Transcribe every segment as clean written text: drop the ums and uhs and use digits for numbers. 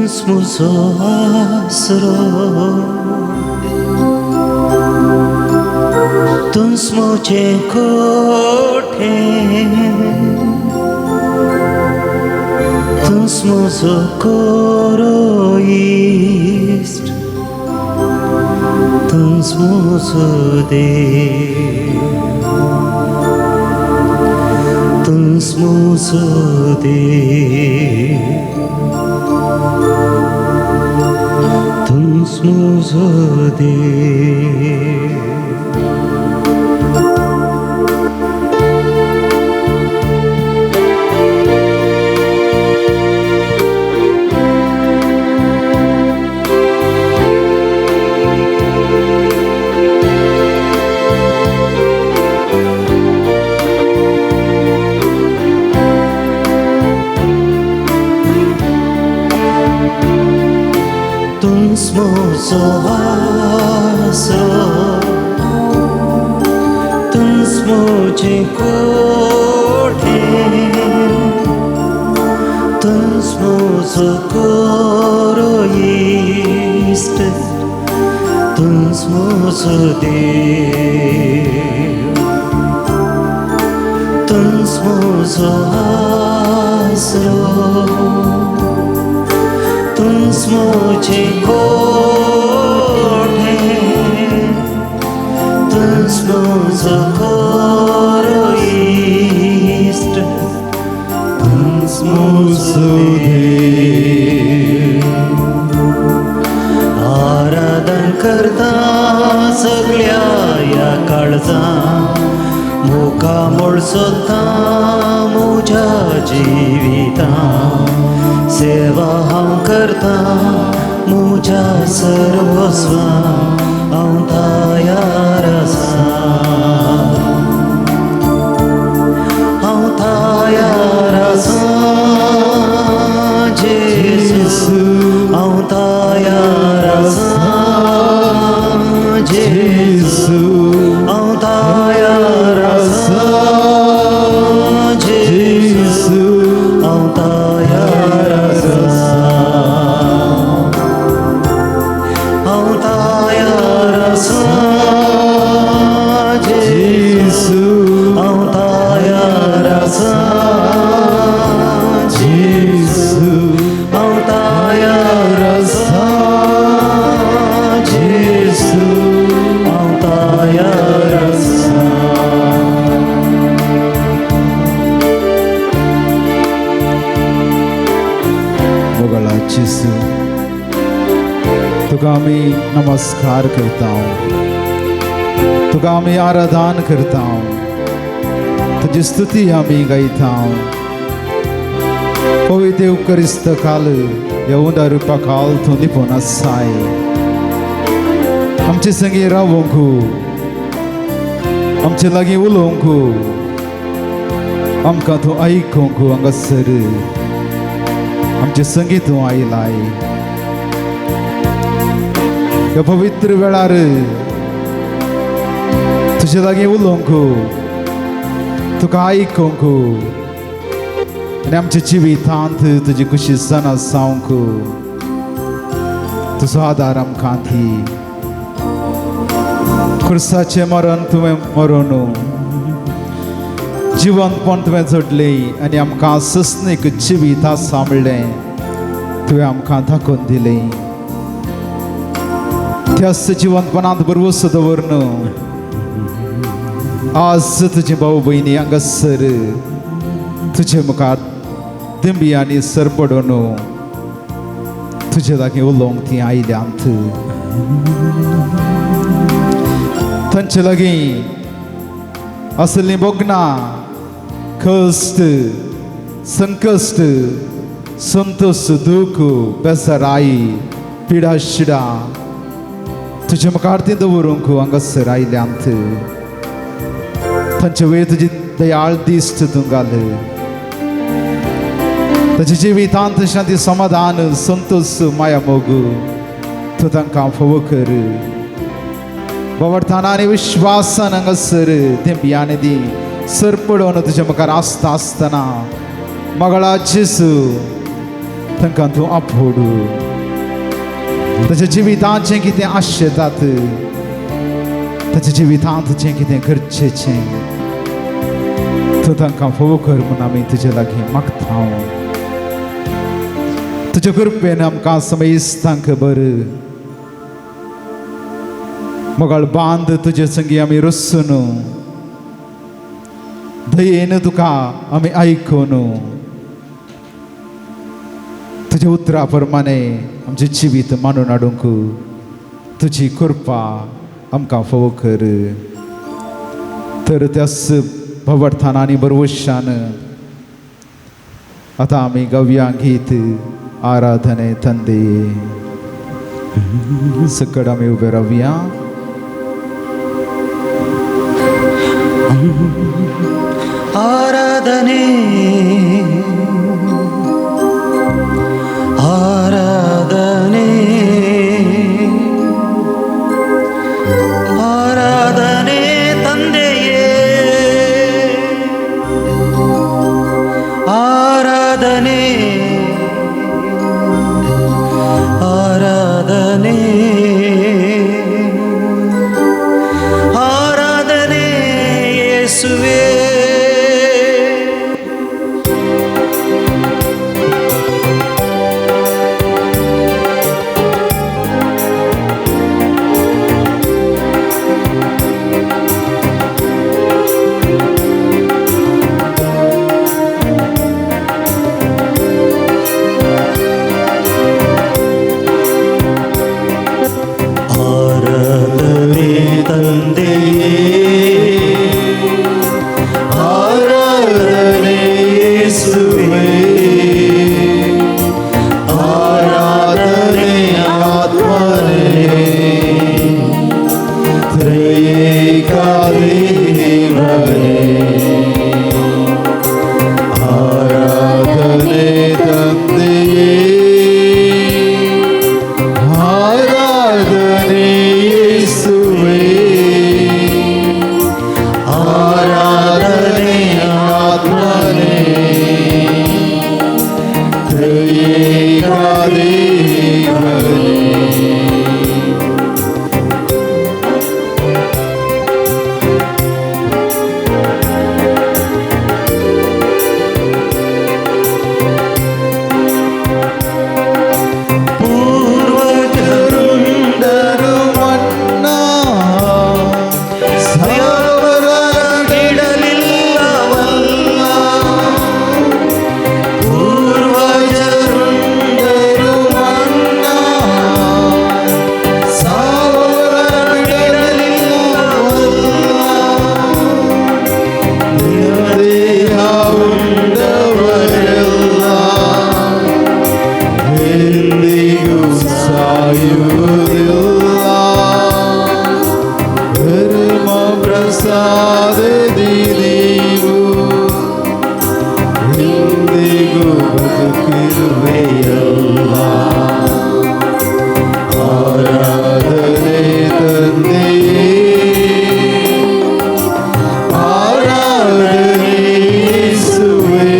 तूंच म्हजो आसरो, तूंच म्हजें कोठें, तूंच म्हजो कोरो इश्ट, तूंच म्हजो देव, तूंच म्हजो देव, तूंच म्हजो देव. तूंच म्हजो आसरो, तूंच म्हजें कोठें, तूंच म्हजो कोरो इश्ट, तूंच म्हजो देव, तूंच म्हजो आसरो, तूंच म्हजें कोठें, तूंच म्हजो कोरो इश्ट, तूंच म्हजो देव. आराधन करता सगळ्या ह्या काळजां, मुखामळ सोदता म्हज्या जिवितां, सेवा हांव करता म्हज्या सर्वस्वा, हांव तयार आसा, हांव तयार आसा जेजू, हांव तयार आसा जेजू, हांव तयार आसा जेजू, हांव तयार आसा, हांव तयार आसा जेजू, हांव तयार आसा जेजू, हांव तयार आसा जेजू, हांव तयार आसा. मोगाळा जेजू, तुका आमी नमस्कार करता, तुका आमी आराधन करता, तुजी स्तुती आमी गायता. पवित्र देव काल ह्या उंदा रुपा काल तूं लिपोवन आसाय, आमचे संगी रावोंक, आमचे लागीं उलोवंक, आमकां तूं आयकोंक हांगासर आमचे संगी तूं आयलाय. ह्या पवित्र वेळार तुजे लागीं उलोवंक, तुका आयकोंक आनी आमच्या जिवितांत तुजी खुशी जाणा जावंक तुजो आदार आमकां दी. खुर्साचें मरण तुवें मरून जिवंतपण तुवें जोडलें आनी आमकां सस्नीक जिवीत आसा म्हणलें तुवें आमकां दाखोवन दिलें. त्याच जिवंतपणांत भरवंसो दवरून आज तुजे भाव भयणी हांगासर तुजे मुखार दिंबियांनी सरपडून तुजे लागीं उलोवंक ती आयल्यांत. तांचे लागीं आसलीं भोगणां, कश्ट, संकश्ट, संतोष, दूख, बेजाराय, पिडा शिडा तुजे मुखार ती दवरूंक हांगासर आयल्यांत. तांचे वयर तुजी दयाळ दिश्ट तूं घाल, ताच्या जिवितांत शांती, समाधान, संतोष, माया, मोग तूं तांकां फावो कर. बाबडताना आनी विश्वासान हांगासर दिंबियांनी दी सरपडोवन तुज्या मुखार आसता आसतना मगळा जेजू तांकां तूं आपोडू. ताच्या जिवितांत जें कितें आशेतात, ताच्या जिवितांत जें कितें गरजेचें, तूं तांकां फोव कर म्हूण आमी तुजे लागीं मागता. तुज्या कृपेन आमकां समेस्तांक बर मोगाळ बांद तुजे संगी आमी रसून दयेन तुका आमी आयकून तुज्या उतरा प्रमाणे आमचें जिवीत मानून हाडूंक तुजी कृपा आमकां फोव कर. तर त्याच भवर्थान आनी बरवशान आतां आमी गावया गीत आराधने तंदे. सकड आमी उबे रावया. आराधने आराधने आराधने ತಂದೆಯೇ, ಆರಾಧನೆ ಆರಾಧನೆ ಆರಾಧನೆ ಯೇಸುವೇ. ಆರಾಧನೆ ತಂದೆಯೇ, ಆರಾಧನೆ ಯೇಸುವೇ, ಆರಾಧನೆ ಆತ್ಮನೇ, ತ್ರಿಯೇಕ ದೇವನೇ. ಆರಾಧನೆ ತಂದೆಯೇ, ಆರಾಧನೆ ಯೇಸುವೇ, ಆರಾಧನೆ ಆತ್ಮನೇ, ತ್ರಿಯೇಕ ದೇವನೇ. ಪೂರ್ವಜರುಂಡರು ಮನ್ನಾ ಬಿಡಲಿಲ್ಲವಲ್ಲ, ಪೂರ್ವಜರುಂಡರು ಮನ್ನಾ ಸಾವಿರ ಬಿಡಲಿಲ್ಲವಲ್ಲ. ದೇಹ ಉಂಡವರೆಲ್ಲ ಎಂದಿಗೂ ಸಾಯುವುದಿಲ್ಲ. ಧರ್ಮ ಪ್ರಸಾದದಿ ನೀವು ಎಂದಿಗೂ ಬದುಕಿರುವೆಯಲ್ಲ. ಆರಾಧನೆ ತಂದೆಯೇ, ಆರಾಧನೆ ಯೇಸುವೇ,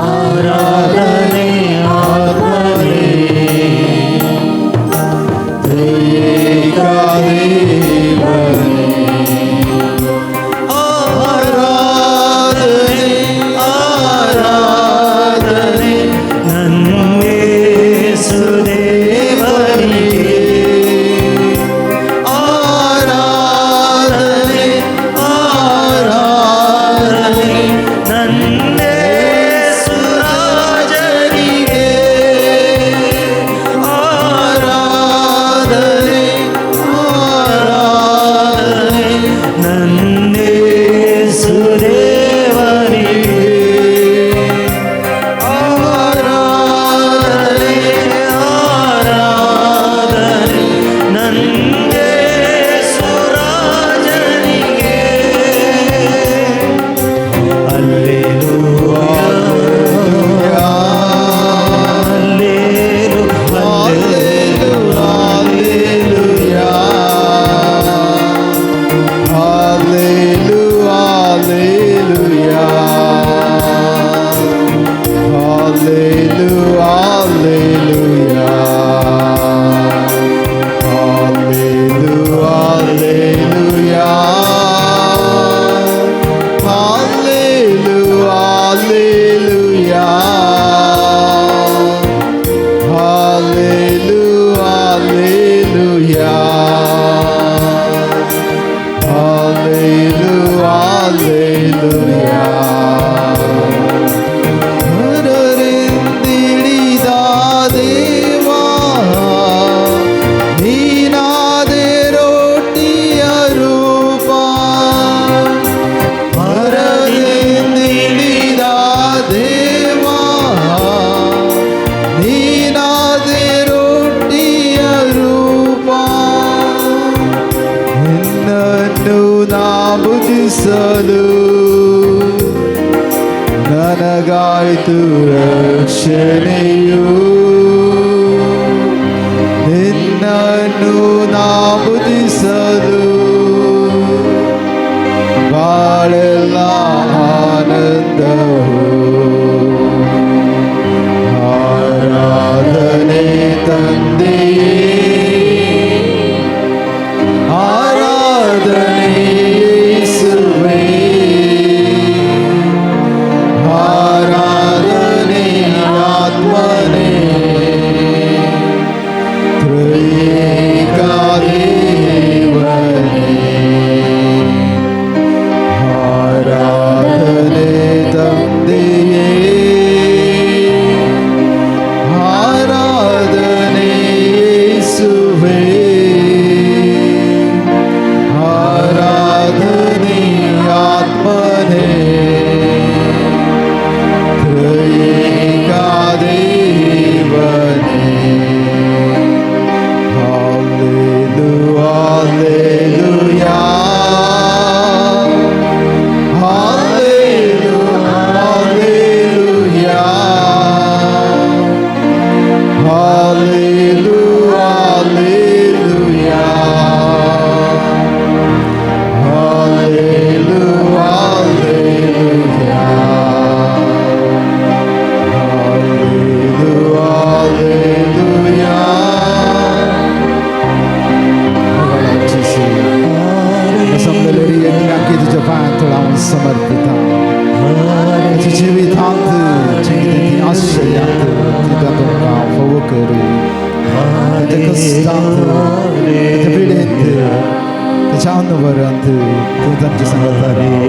ಆರಾಧನೆ ಆತ್ಮನೇ, ತ್ರಿಯೇಕ ದೇವನೇ. ಆರಾಧನೆ ಆರಾಧನೆ ರಕ್ಷಣೆಯು ನಿನ್ನನ್ನು ನಾಬುದಿಸಲು ಬಾಳೆಲ್ಲ ಆನಂದವು. ಆರಾಧನೆ ತಂದೆಯೇ, ಆರಾಧನೆ ಯೇಸುವೇ, ಆರಾಧನೆ ಆತ್ಮನೇ, ತ್ರಿಯೇಕ ದೇವನೇ. ಆರಾಧನೆ ತಂದೆಯೇ, ಆರಾಧನೆ ಯೇಸುವೇ, ಆರಾಧನೆ ಆತ್ಮನೇ, ತ್ರಿಯೇಕ ದೇವನೇ. Hallelujah, hallelujah, hallelujah, hallelujah, hallelujah, hallelujah, hallelujah, hallelujah. जमलेले यज्ञाकी तुज्या पांयां हांव समर्पिता. तुज्या जिवितांत जें कितें ती आश्रयांत तिका तुमकां फावो करूं. ताच्या कश्टांत, ताच्या पिडेंत, ताच्या अनवरांत तूं तांचे सांगता राव.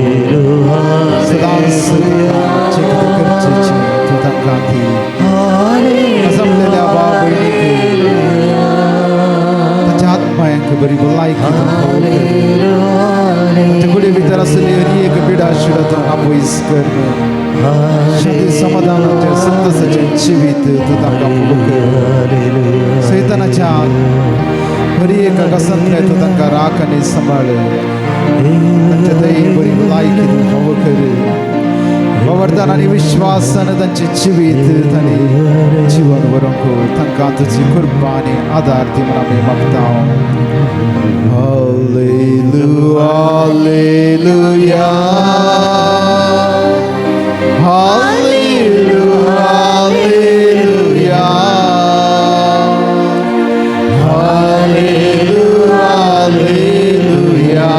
सदांच जें कितें गरजेचें तूं तांकां दी. जमलेल्या भाव भयणीक ताच्या आत्म्यांक बरी भलायकी तूं फावो कर. ताच्या कुडी भितर आसलेली हर एक पिडा शिडा तूं पयस कर. शांती, समाधानाचें, संतोषाचें जिवीत तूं तांकां फावो कर. सैतानाच्या हर एका कसांतल्या तूं तांकां राख आनी सांबाळ. तांच्या दये बरी भलायकी तूं फावो कर. वरदान आनी विश्वासान तांचें जिवीत तांणी जिवन व्हरूंक तांकां तुजी कृपा आनी आदार दी म्हूण आमी मागता. Hallelujah, hallelujah, hallelujah, hallelujah, hallelujah, hallelujah,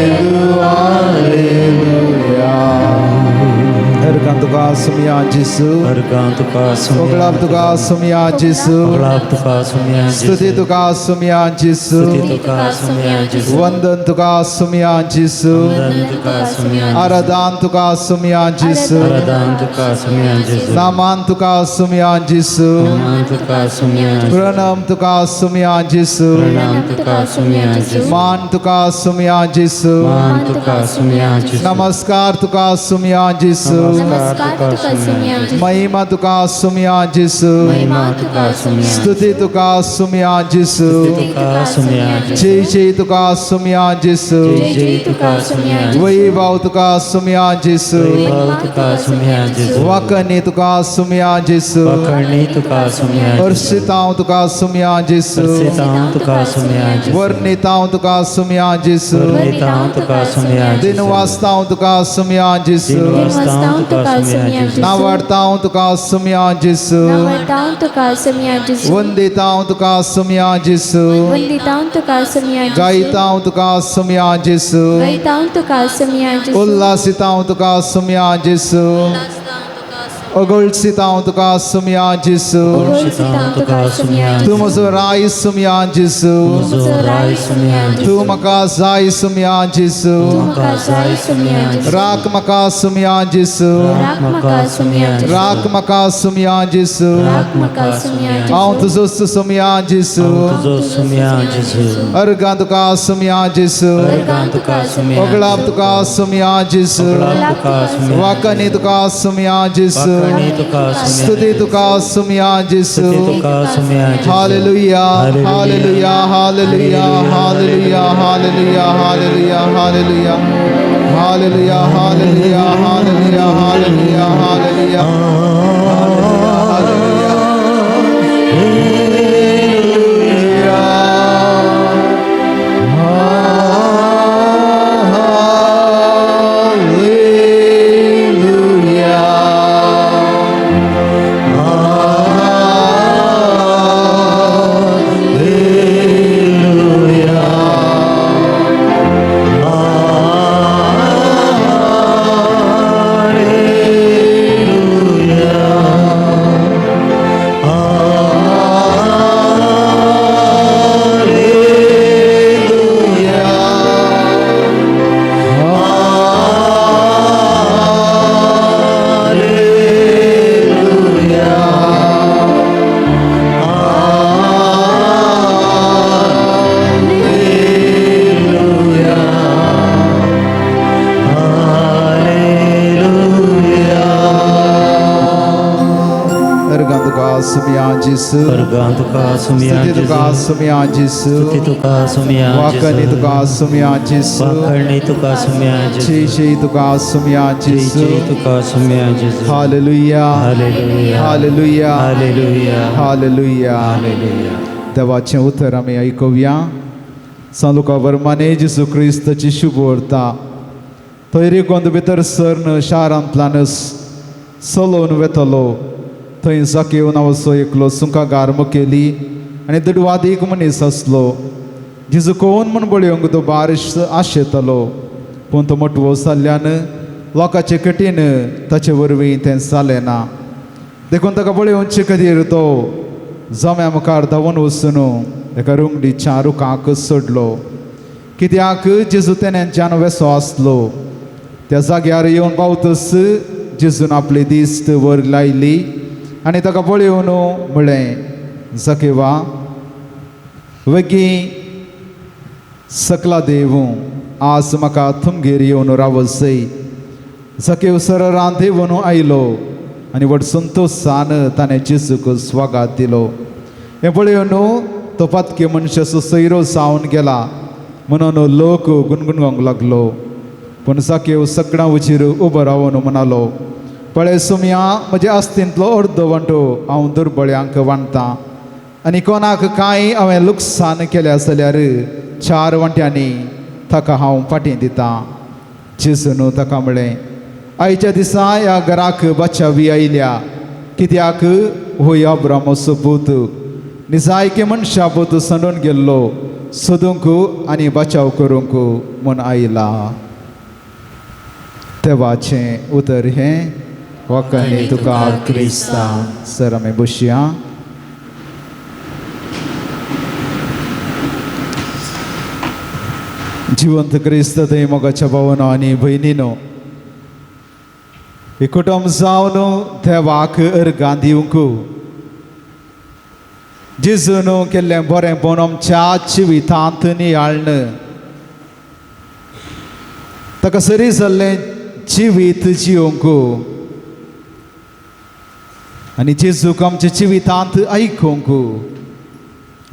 hallelujah, hallelujah. अर्गां तुका सुमया जेसू. अर्गां तुका. होगळाप तुका सुमया जेसू. होगळाप तुका सुमया. स्तुती तुका सुमया जेसू. स्तुती तुका सुमया जेसू. वंदन तुका सुमया जेसू. वंदन तुका सुमया. आराधन तुका सुमया जेसू. आराधन तुका सुमया जेसू. नामान तुका सुमया जेसू. नामान तुका सुमया. प्रणाम तुका सुमया जेसू. प्रणाम तुका सुमया जेसू. मान तुका सुमया जेसू. मान तुका सुमया जेसू. नमस्कार तुका सुमया जेसू. नमस्कार तुका सुमया. महिमा तुका सुमया जेसू. महिमा तुका सुमया. स्तुती तुका सुमया जेसू. स्तुती तुका सुमया. जय जय तुका सुमया जेसू. जय जय तुका सुमया. वैभव तुका सुमया जेसू. वैभव तुका सुमया जेसू. वाकणी तुका सुमया जेसू. वाकणी तुका सुमया. अर्शितांव तुका सुमया जेसू. अर्शितांव तुका सुमया. वर्णितांव तुका सुमया जेसू. वर्णितांव तुका सुमया. दिनवास्तांव तुका सुमया जेसू. दिनवास्तांव तुका सुमया. नावाडतांव तुका सुमया जेसू. नावाडतांव तुका सुमया जेसू. वंदितांव तुका सुमया जेसू. वंदितांव तुका सुमया जेसू. गायतांव तुका सुमया जेसू. गायतांव तुका सुमया जेसू. उल्लासितांव तुका सुमया जेसू. ओगळसितांव तुका सुमया जेसू. ओगळसितांव तुका सुमया. तूं म्हजो राय सुमया जेसू. म्हजो राय सुमया. तूं म्हाका जाय सुमया जेसू. तूं म्हाका जाय सुमया जेसू. राख म्हाका सुमया जेसू. राख म्हाका सुमया जेसू. राख म्हाका सुमया जेसू. राख म्हाका सुमया. हांव तुजो सुमया जेसू. तुजो सुमया जेसू. अर्गां तुका सुमया जेसू. अर्गां तुका सुमया. ओगळाप तुका सुमया जेसू. ओगळाप तुका सुमया. वाकणी तुका सुमया जेसू. वाकणी तुका सुमया. स्तुती तुका सुमया जेसू. स्तुती तुका Somaiya जेसू. Hallelujah, hallelujah, hallelujah, hallelujah, hallelujah, hallelujah, hallelujah. Hallelujah, hallelujah, hallelujah, hallelujah, hallelujah, hallelujah. स्वर्गांत तुका सुमया स्तुती तुका सुमया जेसू, स्तुती तुका सुमया वाकणी तुका सुमया जेसू, वाकणी तुका सुमया जय जय तुका सुमया जेसू, जय तुका Somaiya जेसू। Hallelujah, hallelujah, hallelujah, hallelujah, hallelujah, hallelujah. देवाचें उतर आमी आयकुया। सांत लुका वर्माने जेजू क्रिस्ताची शुभ वार्ता तो एरिकोंत भितर सरन शारांतल्यान चलोवन वेतलो। थंय जाकेव नांवाचो एकलो सुंकागार मुखेली आनी दुडवादीक मनीस आसलो। जेजू कोण म्हूण पळोवंक तो बारिश आशेतालो, पूण तो मोटवो जाल्ल्यान लोकांचे कठीण ताचे वरवीं तें जालें ना। देखून ताका पळोवचे खातीर तो जम्या मुखार धांवून वचून एका रुंगडीच्या रुखाक सोडलो, कित्याक जेजू तेन्याच्यान वेसो आसलो। त्या जाग्यार येवन पावतच जेजून आपली दिस्त वर लायली आनी ताका पळोवन म्हळें, जाकेवा वेगीं सकला देवूं, आज म्हाका तुमगेर येवन रावसय। जाकेव सररान देवून आयलो आनी व्हड संतोशान ताणें जेजूक स्वागत दिलो। हें पळोवन तो पातकी मनशाचो सैरो जावन गेला म्हणून लोक गुणगुणोंक लागलो। पूण जाकेव सगळ्यां उचीर उबो रावन म्हणालो, पळय सुमया, म्हज्या आस्तींतलो अर्दो वांटो हांव दुर्बळ्यांक वांटतां आनी कोणाक कांय हांवें लुकसाण केलें जाल्यार 4 वांट्यांनी ताका हांव फाटीं दितां। जेजून ताका म्हळें, आयच्या दिसा ह्या घराक बाचावी आयल्या, कित्याक होय अब्रामाचो पूत निजायके मनशा पूत सांडून गेल्लो सोदूंक आनी बचाव करूंक म्हूण आयला। देवाचें उतर हें वखणी तुका क्रिस्ता। सर आमी बसया। जिवंत क्रिस्त थंय मोगाच्या भावनो आनी भयणीनो, हे कुटुंब जावन देवाक अर्गां दिवंक जेजून केल्लें बरेंपण आमच्या जिवितांत नियाळ्ण ताका सरी जाल्लें जिवीत जिवंक आनी जेजूक आमच्या जिवितांत आयकूंक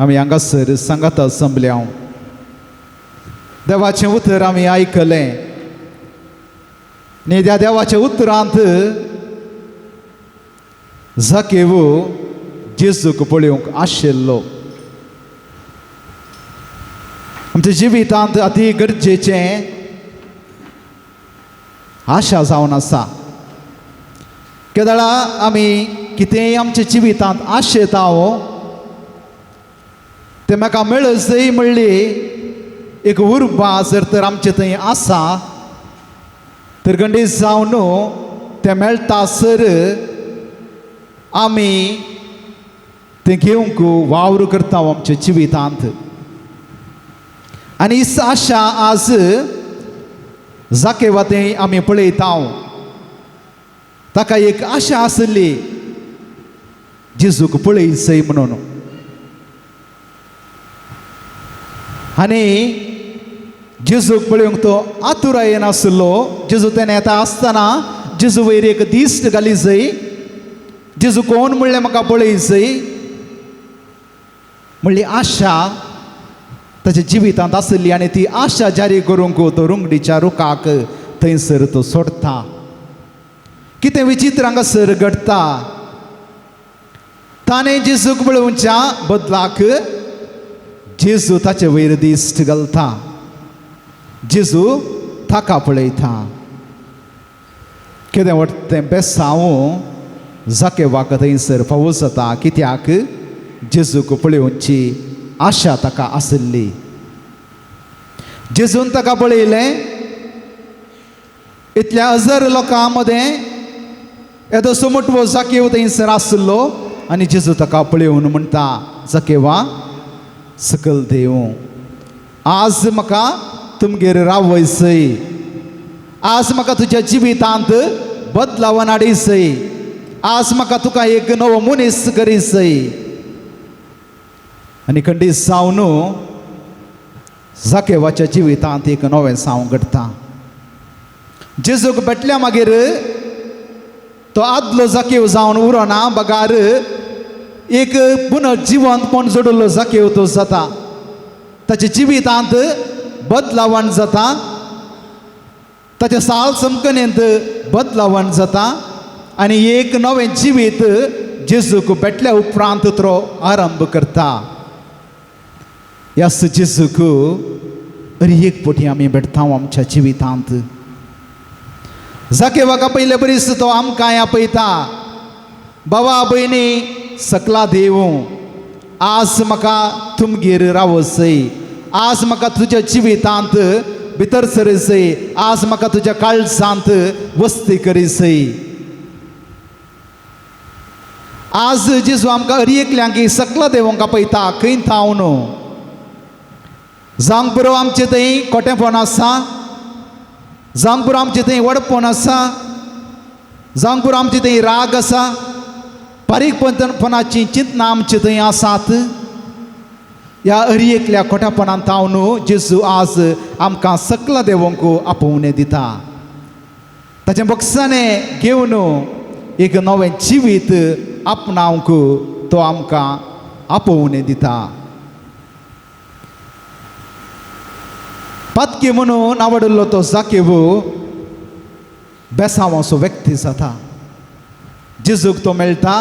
आमी हांगासर सांगाता संबल्या। देवाचें उतर आमी आयकलें न्ही, त्या देवाच्या उतरांत जाकेव जेजूक पळोवंक आशिल्लो। आमच्या जिवितांत अती गरजेचें आशा जावन आसा। केदळा आमी कितेंय आमच्या जिवितांत आशेता तें म्हाका मेळजय म्हणली एक उर्बा जर तर आमचे थंय आसा तर गंडीत जावन तें मेळटा सर आमी तें घेवंक वावर करता आमच्या जिवितांत। आनी आशा आज जाकेवा तें आमी पळयता, ताका एक आशा आसली जेजूक पळयचय म्हणून। आनी जेजूक पळोवंक तो आतुरायेन आसलो। जेजू तेणें येता आसतना जेजू वयर एक दिश्ट घाली जय, जेजू कोण म्हणलें म्हाका पळयचय म्हणली आशा ताच्या जिवितांत आसली आनी ती आशा जारी करूंक तो रुंगडीच्या रुखाक थंयसर तो सोडटा. कितें विचित्र हांगासर घडटा. ताणें जेजूक पळोवच्या बदलाक जेजू ताचे वयर दिश्ट घालता. जेजू ताका पळयता. कितें वट्टें बेसांव जाकेवाक थंयसर फावो जाता. कित्याक जेजूक पळोवची आशा ताका आशिल्ली. जेजून ताका पळयलें. इतल्या हजार लोकां मदें येदो मोटवो जाकेव थंयसर आशिल्लो आनी जेजू ताका पळोवन म्हणटा, जाकेवा सकल देवूं, आज म्हाका तुमगेर रावयसय, आज म्हाका तुज्या जिवितांत बदलावन हाडीसय, आज म्हाका तुका एक नवो मनीस करीसय. आनी खंडीत जावन जाकेवाच्या जिवितांत एक नवें साव घडटा. जेजूक भेटल्या मागीर तो आदलो जाकेव जावन उरना, बगार एक पुनर्जिवंतपण जोडिल्लो जाकेव तो जाता. ताच्या जिवितांत बदलावण जाता, ताच्या साल समकणेंत बदलावण जाता आनी एक नवें जिवीत जेजूक भेटल्या उपरांत तो आरंभ करता. ह्याच जेजूक अरी एक पटी आमी भेटता आमच्या जिवितांत. जाकेवाक आपयले बरीच तो आमकां आपयता, बाबा भयणी सकला देवूं, आज म्हाका तुमगेर रावसय, आज म्हाका तुज्या जिवितांत भितर सरसय, आज म्हाका तुज्या काळजांत वस्ती करीसय. आज जेजू आमकां अरी एकल्यांक सकला देवूंक आपयता. खंय थावन जावंक पुरो आमचे थंय कोटेपण आसा, जावंक पुरो आमचे थंय वडपण आसा, जावंक पुरो आमचे थंय राग आसा, बारीकपणाची चिंतना आमचे थंय आसात. ह्या अरी एकल्या खोट्यापणान थावन जेजू आज आमकां सकला देवोंक आपोवणें दिता. ताचें बक्षाणें घेवन एक नवें जिवीत आपणावंक तो आमकां आपोवणें दिता. पातकी म्हणून आवडिल्लो तो जाकेव बेसांवाचो व्यक्ती जाता. जेजूक तो मेळटा.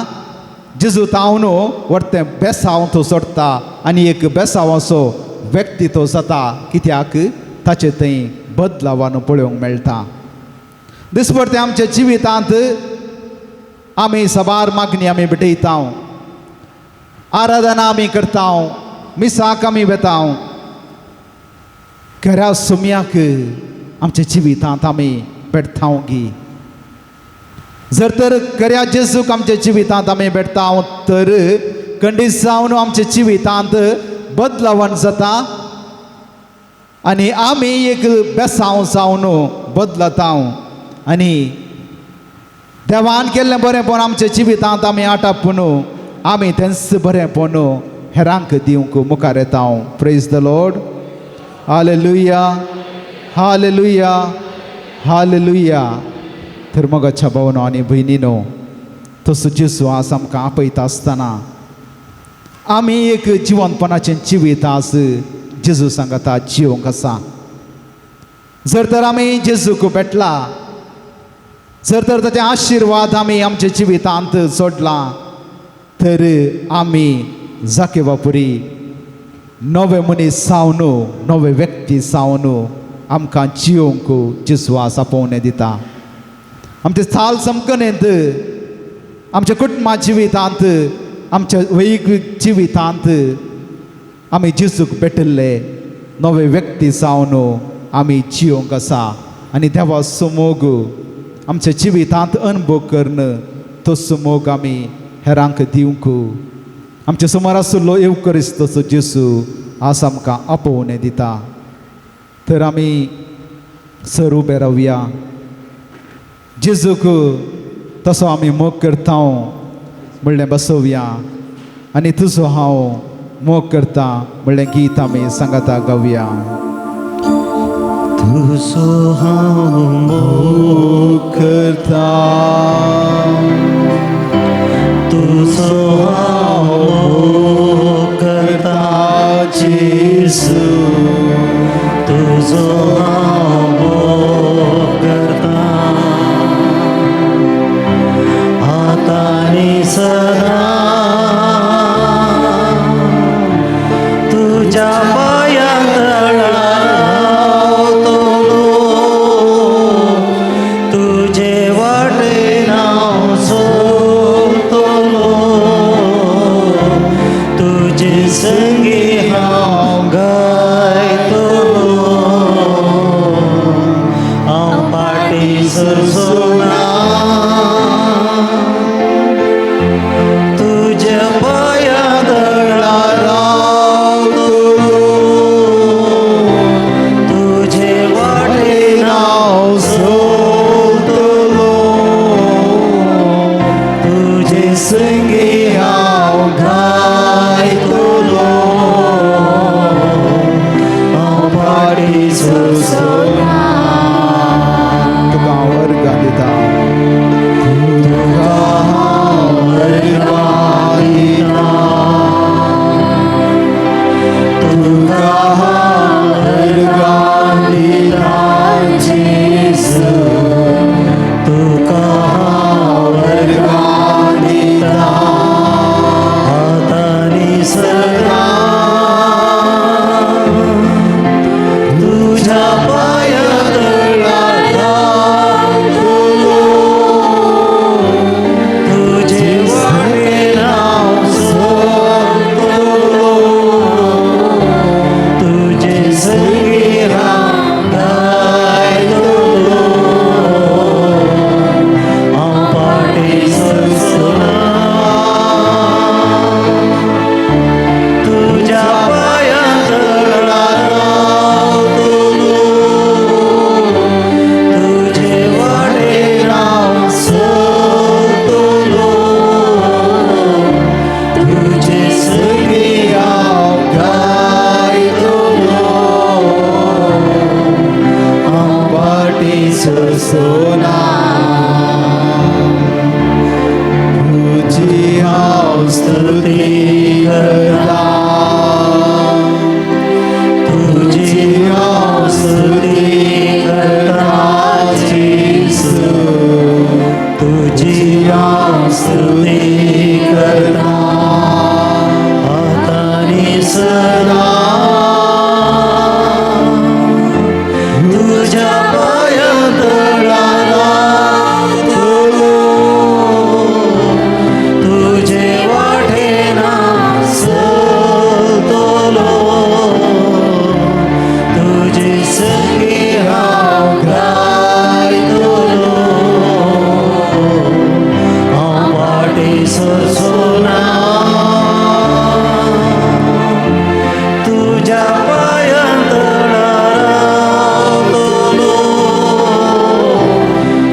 जेजू तावन वरतें बेसांव तो सोडटा आनी एक बेसांवाचो व्यक्ती तो जाता. कित्याक ताचे थंय बदलावान पळोवंक मेळटा. दिसपडतें आमच्या जिवितांत आमी साबार मागणी आमी भेटयता, आराधना आमी करता, मिसाक आमी वेता. खऱ्या सुम्याक आमच्या जिवितांत आमी भेटता गी. जर तर खऱ्या जेजूक आमच्या जिवितांत आमी भेटता तर खंडीत जावन आमच्या जिवितांत बदलावण जाता आनी आमी एक बेसांव जावन बदलता आनी देवान केल्लें बरेंपण आमच्या जिवितांत आमी आटापून आमी तेंच बरेंपण हेरांक दिवंक मुखार येता. Praise the Lord. Hallelujah, hallelujah, hallelujah. तर मोगाच्या भावनो आनी भयणीनो, तसो जेजू आज आमकां आपयता आसतना आमी एक जिवनपणाचें जिवीत आज जेजू सांगता जिवंक आसा. जर तर आमी जेजूक भेटला, जर तर ताचे आशिर्वाद आमी आमच्या जिवितांत सोडला तर आमी जाकेवापुरी नवे मनीस जावन नवे व्यक्ती जावन आमकां जिवंक जेजू आज आपोवणें दिता. आमचे चाल समकणेंत, आमच्या कुटुंबा जिवितांत, आमच्या वैयक्तीक जिवितांत आमी जेजूक भेटिल्ले नवे व्यक्ती जावन आमी जिवंक आसा आनी देवाचो मोग आमच्या जिवितांत अनुभव करून तसो मोग आमी हेरांक दिवंक आमच्या समोर आशिल्लो येवकरिस्तचो जेजू आज आमकां आपोवणें दिता. तर आमी सर उबे रावया. जेजूक तसो आमी मोग करता म्हणलें बसोवया आनी तुजो हांव मोग करता म्हणलें गीत आमी सांगाता गावया. तुजो हांव मोग करता, तुजो हांव मोग करता जेजू, तुजो हांव मोग सोसोना तुझ्या पाया तळा रावतलो तुझे वाटेन हांव चलतलो तुझे संगी हांव गायतलो हांव फाटीं सोसोना तुका हांव अर्गां दिता तुका हांव अर्गां दिता तुका हांव अर्गां दिता जेजू तुका हांव अर्गां दिता आतां आनी सदां तुज्या पांया तळा रावतलो तुजे वाटेन हांव चलतलो तुजे संगी हांव गायतलो हांव फाटीं सरचोना तुज्या पांया तळा रावतलो तुजे वाटेन हांव चलतलो तुजे संगी हांव गायतलो हांव फाटीं सरचोना तुजी हांव स्तुती करता तुजी हांव स्तुती करता जेजू तुजी हांव स्तुती करता आतां आनी सदां तुज्या पांया तळा रावतलो तुजे वाटेन हांव चलतलो तुजे संगी हांव गायतलो हांव फाटीं सरचोना तुज्या पांया तळा रावतलो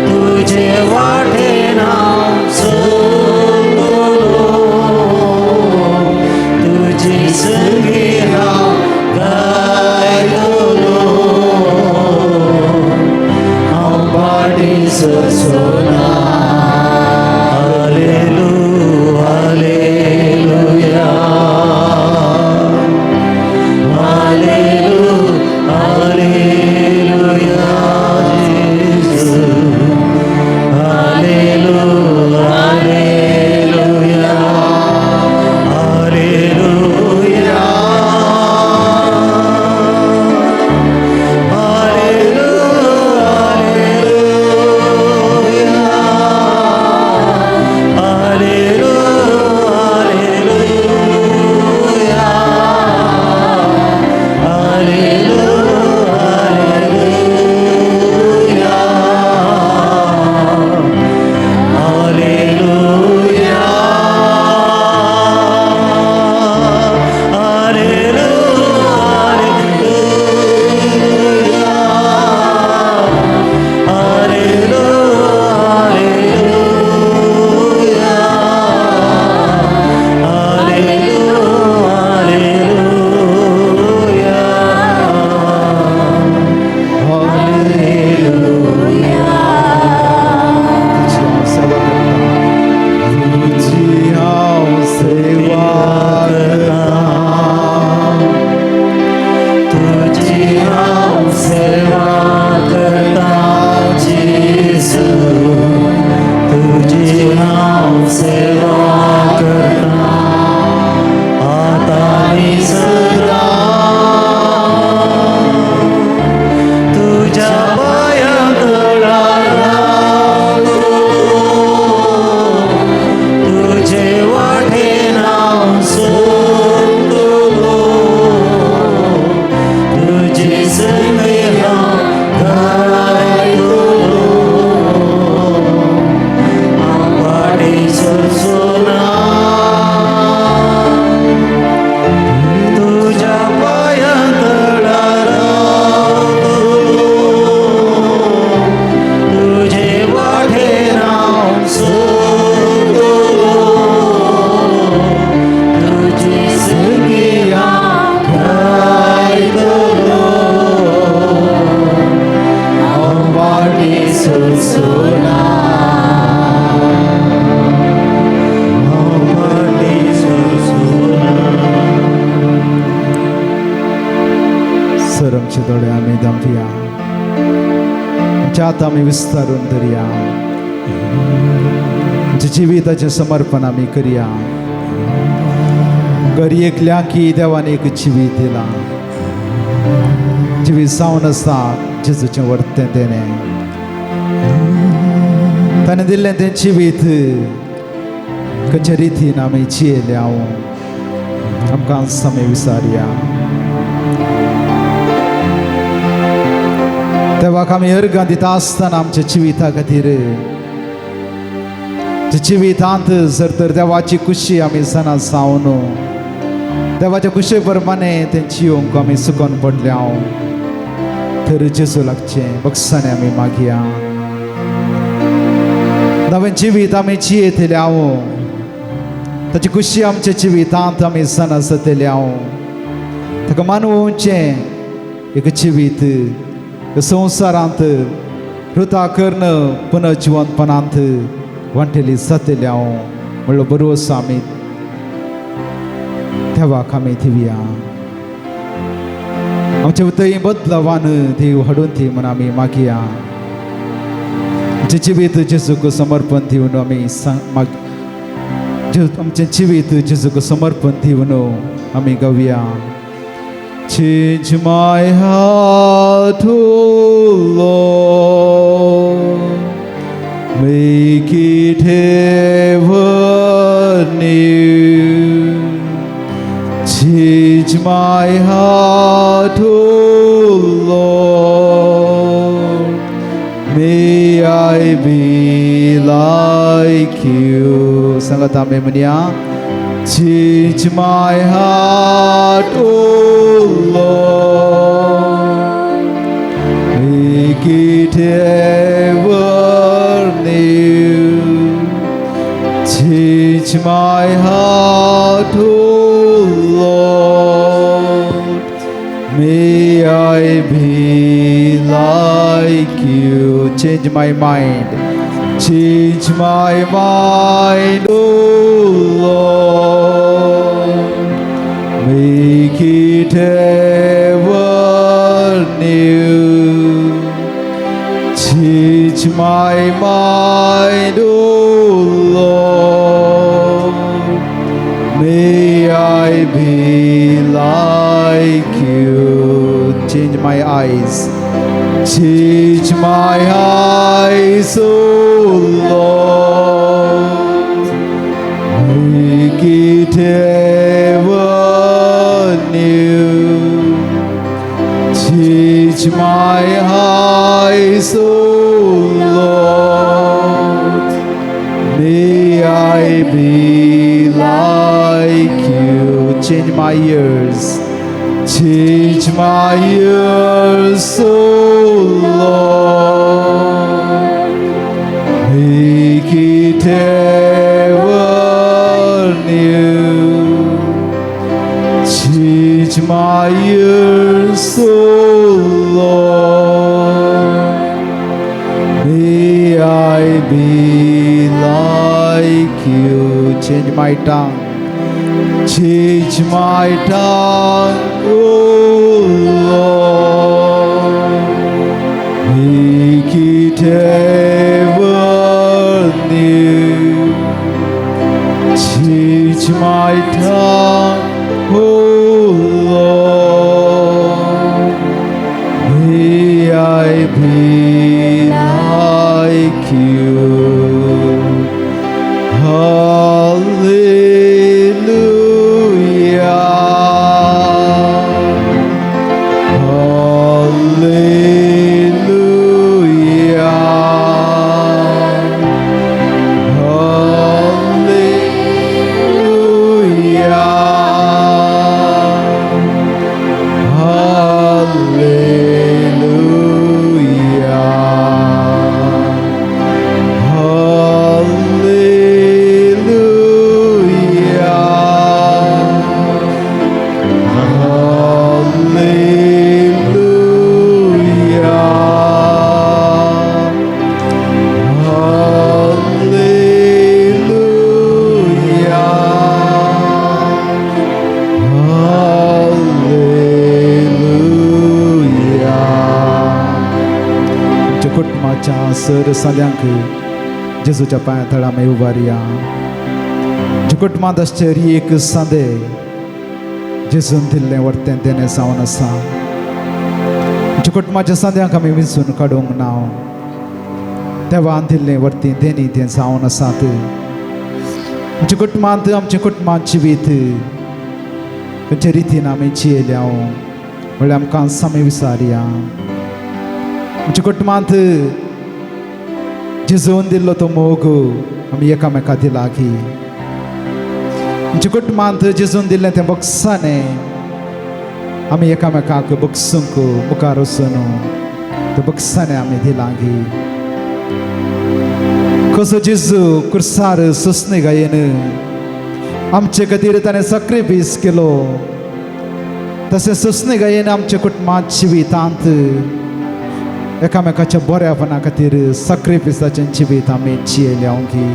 तुजे वाटेन हांव चलतलो तुजे संगी हांव गायतलो हांव फाटीं सरचोना. हालेलुया, हालेलुया, हालेलुया, हालेलुया जेजू. Hallelujah, hallelujah, hallelujah, hallelujah, hallelujah. फाटीं सरचो ना, हांव फाटीं सरचो ना. सर आमचे दोळे आमी धांपया, आमच्या हात आमी विस्तारून धरया, आमच्या जिविताचें समर्पण आमी करया. घर एकल्या की देवान एक जिवीत दिलां, जिवीत जावन आसा जेजूचें वर्तें तेणें ताणें दिल्लें तें जिवीत खंयच्या रितीन आमी जियेले हांव आमकां आमी विचारया. देवाक आमी अर्गां दिता आसतना आमच्या जिविता खातीर, जिवितांत जर तर देवाची खुशी आमी सणा जावन देवाच्या खुशे प्रमाणे तें जिवंक आमी सुकोन पडले हांव तर जेजू लागचें बक्षांनी आमी मागया. नवें जिवीत आमी जियेतले हांव, ताची खुशी आमच्या जिवितांत आमी सणा जातले हांव, ताका मानवचें एक जिवीत संवसारांत वृथा कर्ण पुनर्जिवंतपणांत वांटेली जातले हांव म्हणलो बरोस आमी देवाक आमी दिवया. आमचे उतय बदलावान देव हाडून दी म्हूण आमी मागया. आमचें जिवीत जेजूक समर्पण दिवन आमी आमचें जिवीत जेजूक समर्पण दिवन आमी गावया. Change my heart, O Lord, make it ever new. Change my heart, O Lord, may I be like you. सांगात आमी म्हणया. Change my heart, O Lord, make it ever new. Change my heart, O Lord, may I be like you. Change my mind, change my mind, O Lord, make it ever new. Change my mind, O Lord, may I be like you. Change my eyes, change my eyes, O Lord, make it ever new. Change my eyes, O Lord, may I be like you. Change my ears, change my ears, O Lord, make it ever new. Change my ears, O Lord, may I be like you. Change my tongue, change my tongue, O Lord, make it ever new. Change my tongue, O Lord, may I be like you. Hallelujah. Hallelujah. Hallelujah. Hallelujah. आसलेल्या sir सद्यांक जेजूच्या पांया थळा आमी उबारया. कुटुंबांत आसचे एक सांदे जेजून दिल्लें वर्तें देणें जावन आसा. आमच्या कुटुंबाच्या सांद्यांक आमी विंचून काडूंक ना, देवान दिल्लें वर्ती देणी तें जावन आसात. आमच्या कुटुंबांत आमच्या कुटुंबांत जिवीत खंयच्या रितीन आमी जियेल्या म्हणल्यार आमकां आमी विचारया. आमच्या कुटुंबांत जेजून दिल्लो तो मोग आमी एकामेका दिला की आमच्या कुटुंबांत जेजून दिल्लें तें बक्षाणें आमी एकामेकाक बक्षूंक मुखार वचून तें बक्षाणें आमी दिलां की कसो जेजू कुर्सार सोंसणे गायेन आमचे खातीर ताणें साक्रिफीस केलो, तशें सोंसणे गायेन आमच्या कुटुंबांत जिवितांत एकामेकाच्या बऱ्यापणा खातीर साक्रिफिसाचें जिवीत आमी जियेल्या की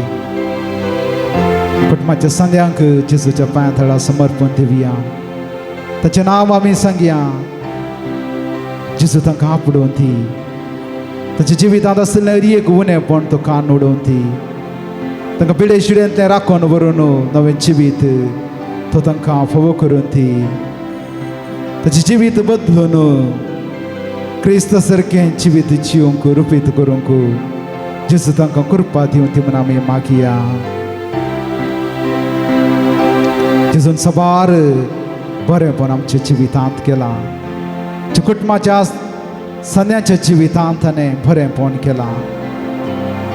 कुटुंबाच्या संद्यांक जेजूच्या पांया थळा समर्पण दिवया. ताचें नांव आमी सांगया. जेजू तांकां आपडोवन ती ताच्या जिवितांत आशिल्लें एक उणेपण तो कान उडोवन ती तांकां पिडे शिड्यांतलें राखून व्हरून नवें जिवीत तो तांकां फोवो करून ती ताचें जिवीत बदलून क्रिस्त सारकें जिवीत जिवंक रुपीत करूंक जेजू तांकां कृपा दिवं ती म्हूण आमी मागया. जेजून साबार बरेंपण आमच्या जिवितांत केलां. आमच्या कुटुंबाच्या सन्याच्या जिवितांत ताणें बरेंपण केलां.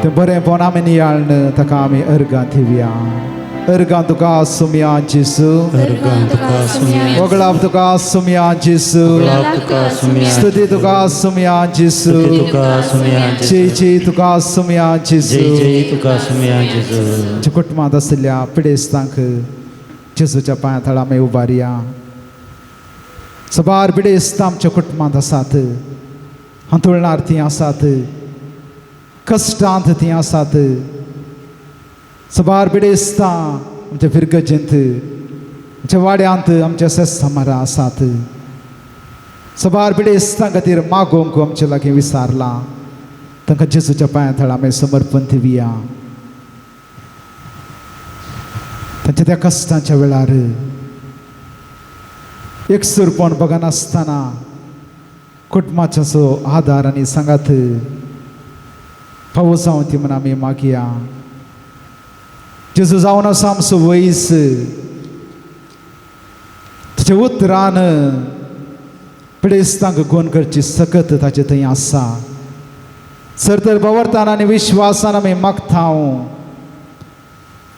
तें बरेंपण आमी नियाळन ताका आमी अर्गां दिवया. अर्गां तुका सुमया जेजू, अर्गां तुका सुमया, वगळाप तुका सुमया जेजू, वगळाप तुका सुमया, स्तुती तुका सुमया जेजू, स्तुती तुका सुमया, जय जय तुका सुमया जेजू. जय जय तुका सुमया जेजू. आमच्या कुटुंबांत आशिल्ल्या पिडेस्तांक जेजूच्या पांया थळा आमी उबारया. साबार पिडेस्त आमच्या कुटुंबांत आसात, हांतुळणार तीं आसात, कश्टांत तीं आसात. साबार पिडेस्तां आमच्या फिरगजेंत, आमच्या वाड्यांत, आमच्या सेसामारा आसात. साबार पिडेस्तां खातीर मागोवंक आमचे लागीं विसारलां. तांकां जेजूच्या पांया थळा आमी समर्पण दिवया. तांच्या त्या कश्टांच्या वेळार एकसूरपण बघनासतना कुटुंबाचो आदार आनी सांगात फावो जावं ती म्हूण आमी मागया. जेजू जावन आसा आमचो वयस, ताच्या उतरान पिडेस्तांक गुण करची सकत ताचे थंय आसा. सर तर बवरतान आनी विश्वासान आमी मागता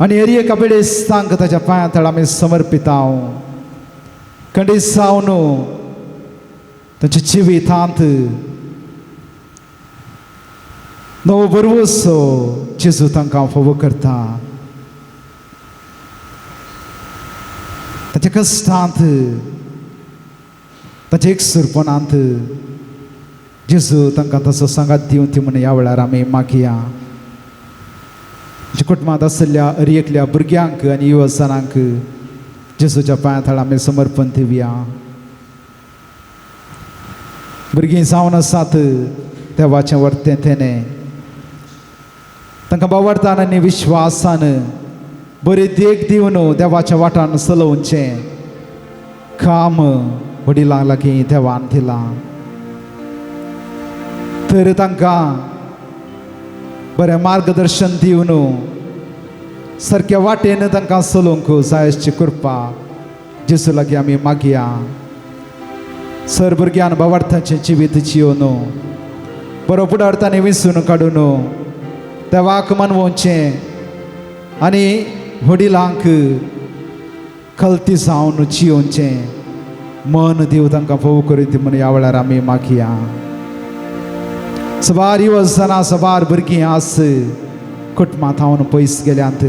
आनी हर एका पिडेस्तांक ताच्या पांया थळ आमी समर्पिता. खंडीत जावन तांच्या जिवितांत नवो भरवंसो जेजू तांकां फोवो करता. ताच्या कश्टांत, ताच्या एकसूरपणांत जेजू तांकां तसो सांगात दिवं ती म्हूण ह्या वेळार आमी मागया. आमच्या कुटुंबांत आशिल्ल्या हर एकल्या भुरग्यांक आनी युवजनांक जेजूच्या पांया थळा आमी समर्पण दिवया. भुरगीं जावन आसात देवाचें वर्तें तेणें तांकां बावडतान आनी विश्वासान बरी देख दिवन देवाच्या वाटान चलोवचें काम वडिलां लागीं देवान दिलां. तर तांकां बरें मार्गदर्शन दिवन सारक्या वाटेन तांकां चलोवंक जाय अशी कृपा जेजू लागीं आमी मागया. सर भुरग्यान बावार्थाचें जिवीत जियोन बरो फुडार विंचून काडून देवाक मानवचें आनी वडिलांक खलती जावन जियोवचें मन देव तांकां फोव करून ती म्हूण ह्या वेळार आमी मागया. साबार युवजनां, साबार भुरगीं आस कुटुंबां थावन पयस गेल्यांत,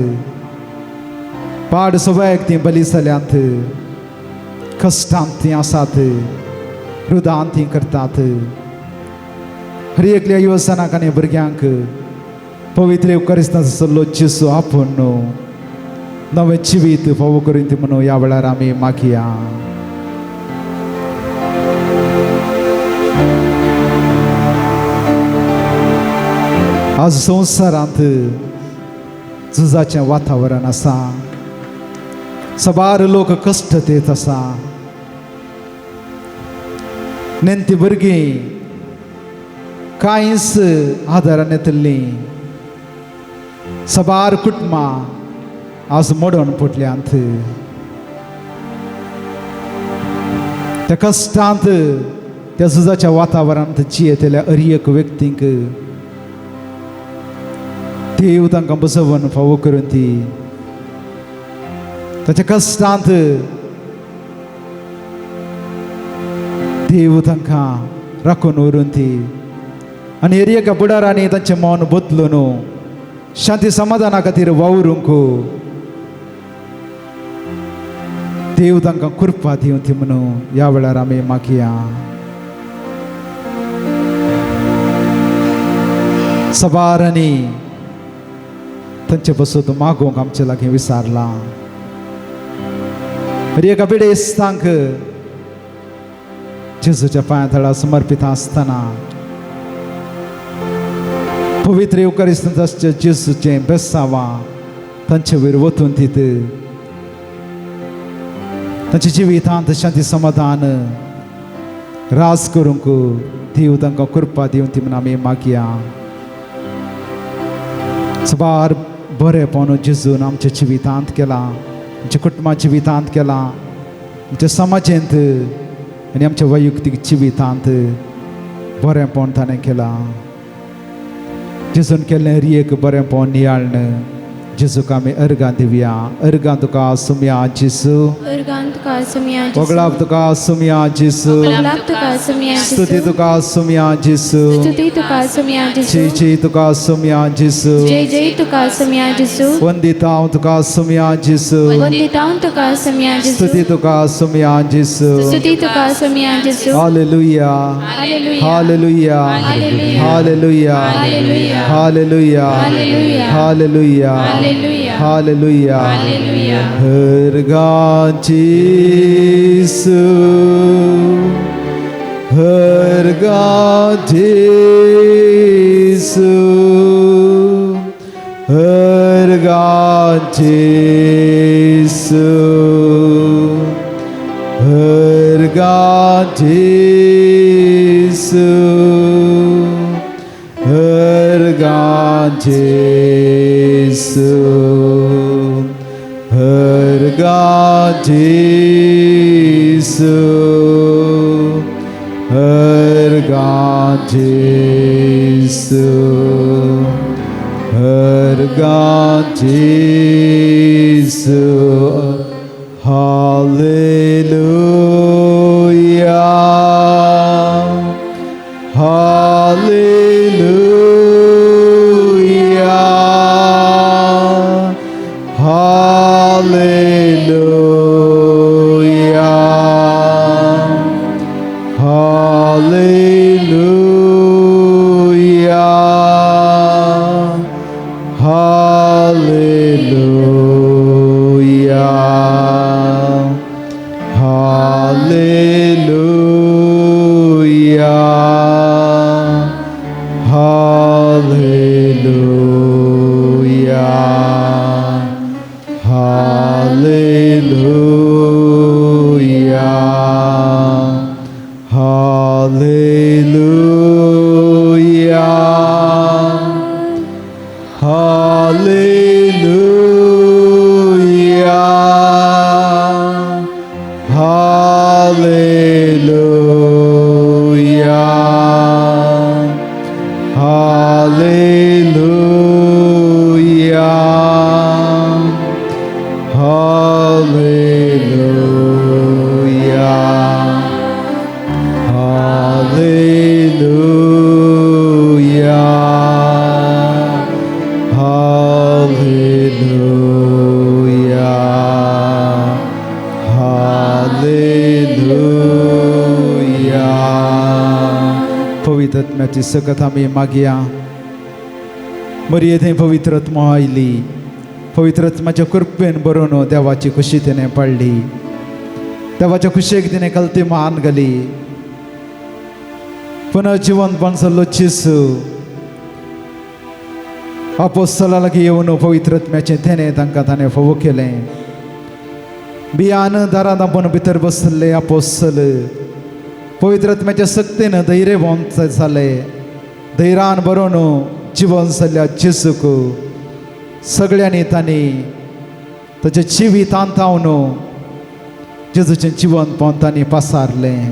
पाड सवयक तीं बली जाल्यांत, कश्टांत तीं आसात, रुदान तीं करतात. हर एकल्या युवजनांक आनी भुरग्यांक पवित्र येवकारिस्ताचो सल्लो जेजू आपूण नवें जिवीत फावो करून ती म्हणून ह्या वेळार आमी मागया. आज संवसारांत झुजाचें वातावरण आसा, साबार लोक कश्ट देत आसा. नेणटी भुरगीं कांयच आदारान येतलीं. साबार कुटुंबां आज मोडून पडल्यांत. त्या कश्टांत, त्या झुजाच्या वातावरणांत जियेतल्या हर एक व्यक्तींक देव तांकां बसोवन फावो करून ती. ताच्या कश्टांत देव तांकां राखून व्हरून ती आनी हर एका बुडारांनी तांचें मन बदलून शांती समाधाना खातीर वावरूंक देव तांकां कृपा दिवं ती म्हणून ह्या वेळार आमी मागया. सबारांनी तांचे बसून मागूंक आमचे लागीं विचारलां. हर एका पिडेस्तांक जेजूच्या पांया तळा समर्पीत आसतना पवित्र येवकारिस्तांत आसच्या जेजूचें बेसांवां तांचे वयर वतून दित तांच्या जिवितांत शांती समाधान राज करूंक देव तांकां कृपा दिवं ती म्हणून आमी मागया. साबार बरेंपण जेजून आमच्या जिवितांत केलां, आमच्या कुटुंबा जिवितांत केलां, आमच्या समाजेंत आनी आमच्या वैयक्तीक जिवितांत बरेंपण ताणें केलां. जेजून केल्लें हर एक बरेंपण नियाळण जेजूक आमी अर्गां दिवया. अर्गां तुका सुमया जेजू, अर्गां तुका सुमया जेजू, वगळाप तुका सुमया जेजू, वगळाप तुका सुमया जेजू, स्तुती तुका सुमया जेजू, स्तुती तुका सुमया जेजू, जय जय तुका सुमया जेजू, जय जय तुका सुमया जेजू, वंदिता हांव तुका सुमया जेजू, वंदिता हांव तुका सुमया जेजू, स्तुती तुका सुमया जेजू. स्तुती तुका सुमया जेजू. Hallelujah, hallelujah, hallelujah, hallelujah, hallelujah, hallelujah, hallelujah, hallelujah, hallelujah. Hallelujah. हर जेसू, हर जेसू, हर जेसू, हर जेसू, हर जेसू, हर जेसू, हर जेसू, हर जेसू. Hallelujah, hallelujah, hallelujah, hallelujah, hallelujah, hallelujah, hallelujah, hallelujah, hallelujah, hallelujah, hallelujah, hallelujah, hallelujah, hallelujah, hallelujah, hallelujah. पवित्र आत्म्याची सकत आमी मागया. मरिये थंय पवित्र आत्मा आयली. पवित्र आत्म्याच्या कृपेन बरोवन देवाची खुशी तिणें पाडली. देवाच्या खुशयेक तिणें कलती मान घाली. पुनः जिवंतपण जाल्लो जेजू आपोस्तला लागीं येवन पवित्र आत्म्याचें देणें तांकां ताणें फावो केलें. बियान दारां दांपून भितर बसले आपोस्तल पवित्र आत्म्याच्या सक्तीन धैर्यवंत जाले. धैर्यान बरोवन जिवन जाल्ल्या जेजूक सगळ्यांनी तांणी ताच्या जिवितांत तावन जेजूचें जिवनपण तांणी पासारलें.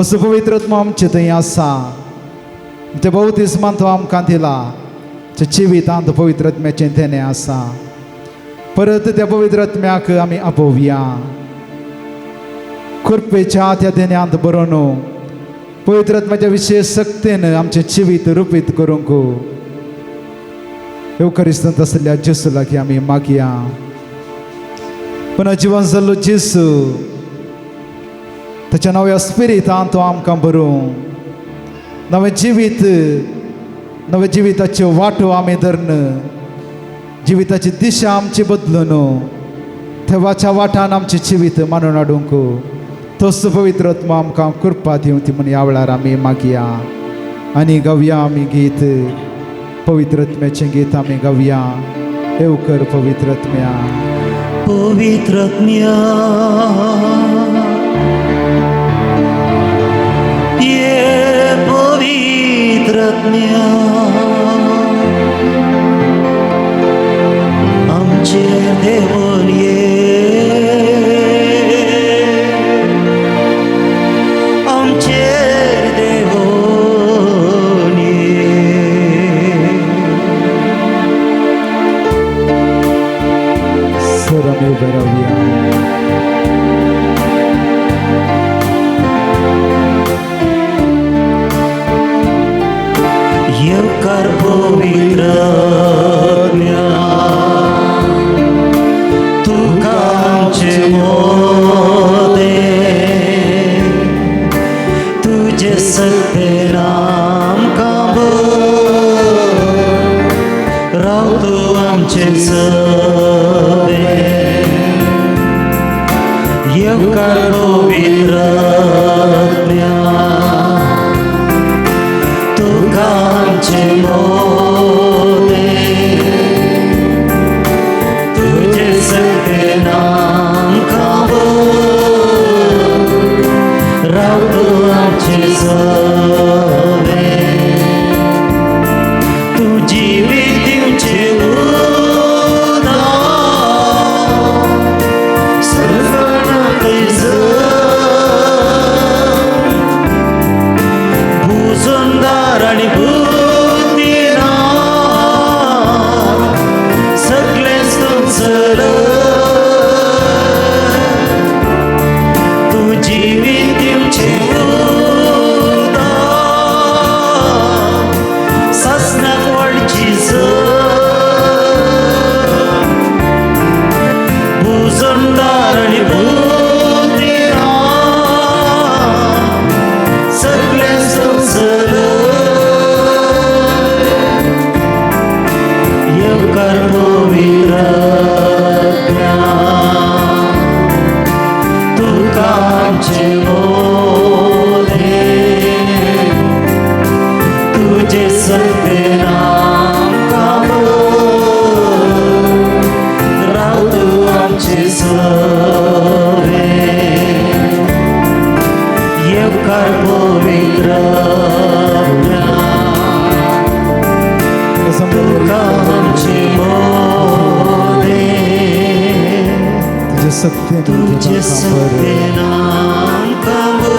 असो पवित्र आत्मो आमचे थंय आसा. ते बाप्तिस्मान तो आमकां दिला. त्या जिवितांत पवित्र आत्म्याचें देणें आसा. परत त्या पवित्र आत्म्याक आमी आपोवया. कृपेच्या त्या देण्यांत बरोवन पवित्र आत्म्याच्या विशेश सक्तीन आमचें जिवीत रुपीत करूंक येवकरिस्तांत आशिल्ल्या जेजू लागीं आमी मागया. पुनः जिवन जाल्लो जेजू ताच्या नव्या स्पिरितान तो आमकां बरोवं. नवें जिवीत, नव्या जिविताच्यो वाटो आमी धरून जिविताची दिशा आमची बदलून देवाच्या वाटान आमचें जिवीत मानून हाडूंक तोच पवित्र आत्मो आमकां कृपा दिवं ती म्हूण ह्या वेळार आमी मागया आनी गावया आमी गीत. पवित्र आत्म्याचें गीत आमी गावया. येवकर पवित्र आत्म्या. पवित्र आत्म्या ये पवित्र आत्म्या आमचेर देवून ये, आमचेर देवून ये. सर आमी उबे रावया. येवकार पवित्र आत्म्या तुका आमचे मोदे, तुजे सत्तेन आमकां भर, राव तूं आमचे सवे. येवकार पवित्र आत्म्या तुका आमचे मोदे, तुजे सत्तेन आमकां भर, राव तूं आमचे सवे. तूं जिवीत दिवचें उदक सगळ्यांक भुजंदार आनी बुद्धिना सगळेंच तूं चलय. तूं जिवीत दिवचें उदक सासणाक वाडची भुजंदार आनी बुद्धिना सगळेंच तूं चलय. येवकार पवित्र आत्म्या तुका आमचे मोदे, तुजे सत्तेन आमकां भर, राव तूं आमचे सवे. येवकार पवित्र आत्म्या तुका आमचे मोदे, तुजे सत्तेन तुजे सत्तेन आमकां भर,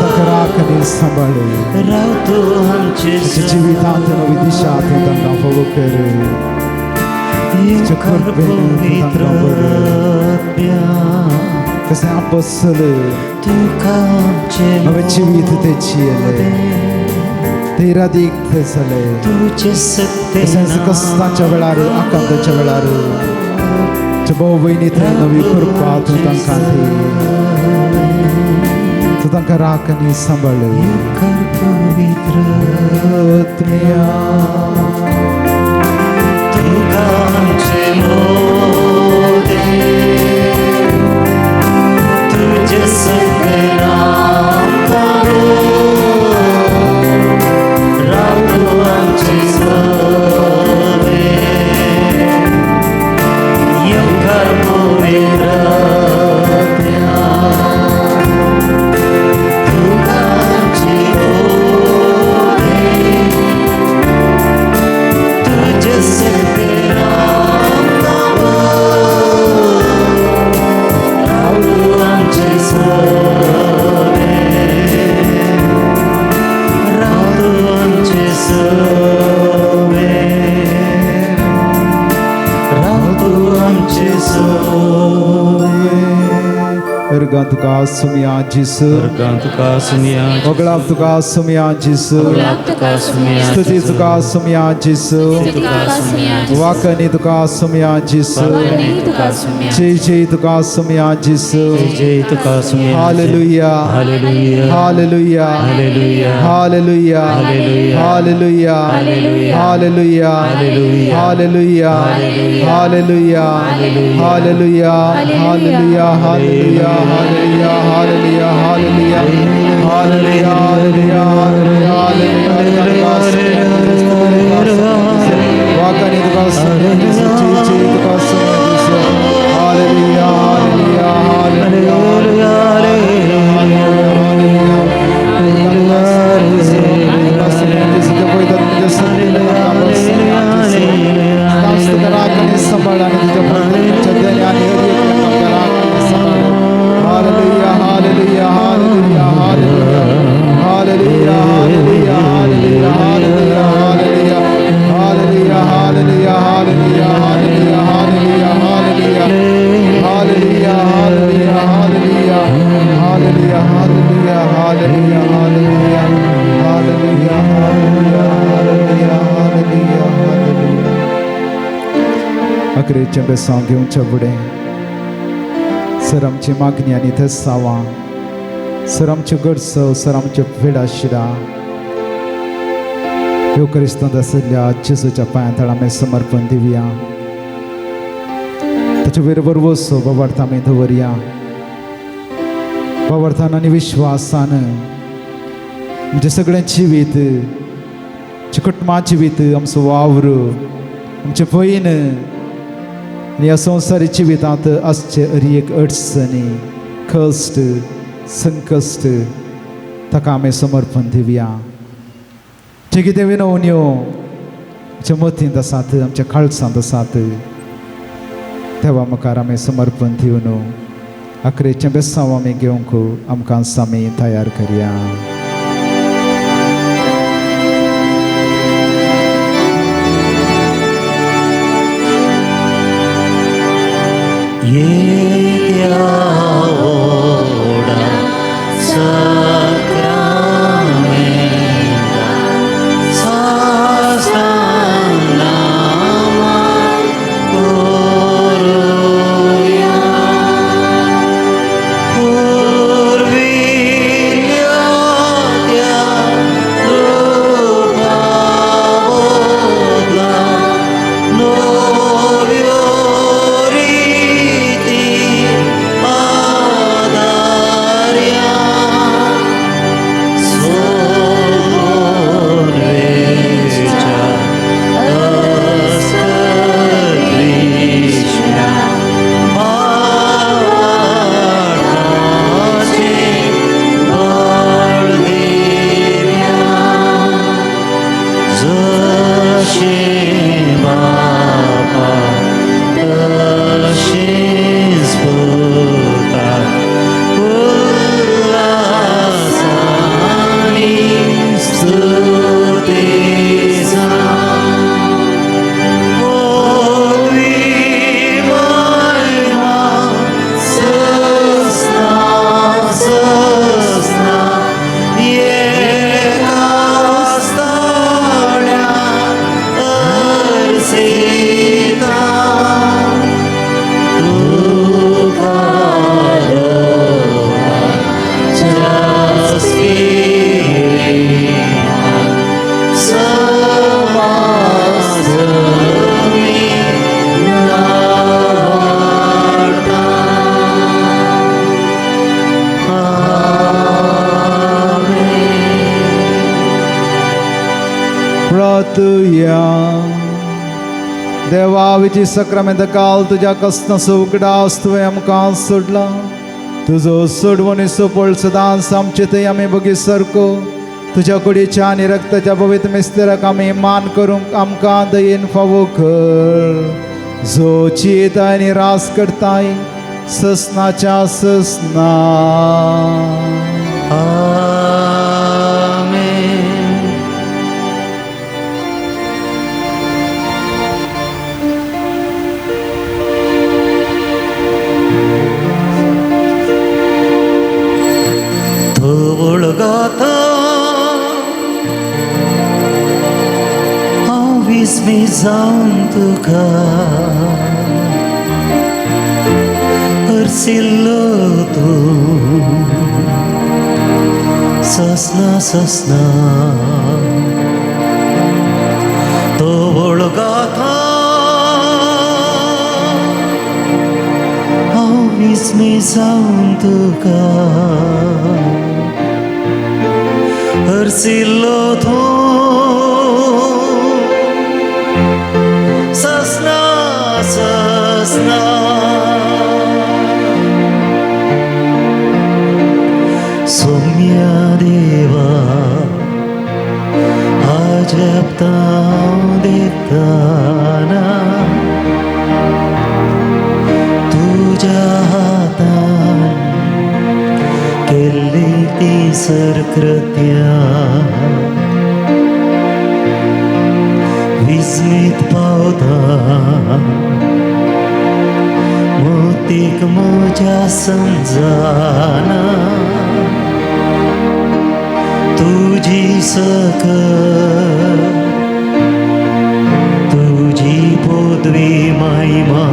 तांकां राख आनी सांबाळ. राव तूं आमचे ताच्या जिवितांत नवी दिशा तूं तांकां फावो कर. येवकार पवित्र आत्म्या कशें आपोस्तल तुका आमचे नवें जिवीत ते जियेले, धैर्यादीक ते जाले. तुजे सत्तेन तशेंच कश्टांच्या वेळार, आकांताच्या वेळार भाव भयणी थंय नवी कृपा तूं तांकां दी. तूं तांकां राख आनी सांबाळ. येवकार पवित्र आत्म्या तुका आमचे मोदे, तुजे सत्तेन आमकां भर, राव तूं आमचे सवे. वर्गांत तुका आसुया जेसू, वर्गांत तुका आसुया, वगळाप तुका आसुया जेसू, तुका आसुया, स्तुती तुका आसुया जेसू, तुका आसुया, वाकनी तुका आसुया जेसू, तुका आसुया, जय जय तुका आसुया जेसू। जय तुका आसुया। Hallelujah, hallelujah, hallelujah, hallelujah, hallelujah, hallelujah, hallelujah, hallelujah, hallelujah, hallelujah, hallelujah, hallelujah, hallelujah, hallelujah, hallelujah, hallelujah, hallelujah, hallelujah, hallelujah, hallelujah. वाकनी तुका आसुया जेसू, जय जय तुका आसुया जेसू। हालेलुया, हालेलुया, हालेलुया, अकरेचें बेसांव घेवच्या फुडें सर आमची मागणी आनी थेसांवां, सर आमच्यो गरजो, सर आमच्यो फेडाशिरा ह्यो क्रिस्तांत आशिल्ल्या जेजूच्या पांयां थळ आमी समर्पण दिवया। ताचे बरोबर वसो बाबार्थ आमी दवरया। बाबार्थान आनी विश्वासान आमचें सगळें जिवीत, आमच्या कुटुंबा जिवीत, आमचो वावर, आमचें पयन आनी ह्या संवसारी जिवितांत आसचे हर एक अडचणी, कश्ट, संकश्ट ताका आमी समर्पण दिवया। जे कितें विनवण्यो आमच्या मतींत आसात, आमच्या काळजांत आसात, देवा मुखार आमी समर्पण दिवन आखरेचें बेसांव आमी घेवंक आमकां आमी तयार करया। येत्या ओडा सक्रामेंता साष्टांग नमन करूया। पुर्विल्ल्या त्या रूपाबदला नव्यो रीती आदार्या सोडून वेच्या अस्कत्रिश्या भावार्थाचे बळ दिव्या। जशें बापा तशेंच पुता उल्हासानी स्तुतीचा पदवी महिमा सस्ना सस्ना एका स्थाण्या अर्सिता। तुका देवाच्या स्पिरितान समाजमी नावाडता। आमेन। प्रार्थुया। देवा विची सक्रामेंत काल तुज्या कसनाचो उगडास तुवें आमकां सोडला। तुजो सोडवणी सोपळ सदांच आमचे थंय आमी बगी सारको तुज्या कुडीच्या आनी रक्ताच्या पवित्र मिस्तेराक आमी मान करूंक आमकां दयेन फावो कर। जो चिंत आनी रास करताय ससनाच्या ससना। आमेन। विस्मीत जावन तुका हरसिल्लो तूं ससना ससना तो वळगाथा हांव विस्मीत जावन तुका हरसिल्लो तूं ससना ससना सोम्या देवा अजपता देखताना तुज्या हातान केल्ली ती सरकृत्या विस्मीत पावता मोतीक म्हज्या समजाना तुजी सकल तुजी पोदवी महिमा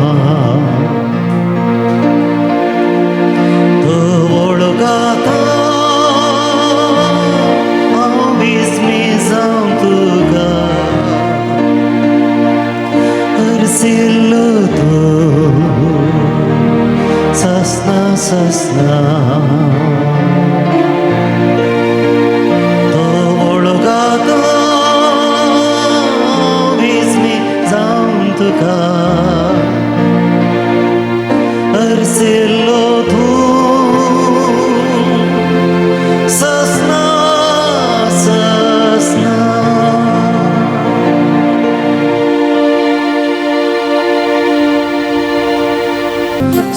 तो वळगाता हांव विस्मीत जावन तुका हरसिल्लो तूं ससना ससना तो वळगाता विस्मीत जावन तुका हरसिल्लो तूं ससना ससना.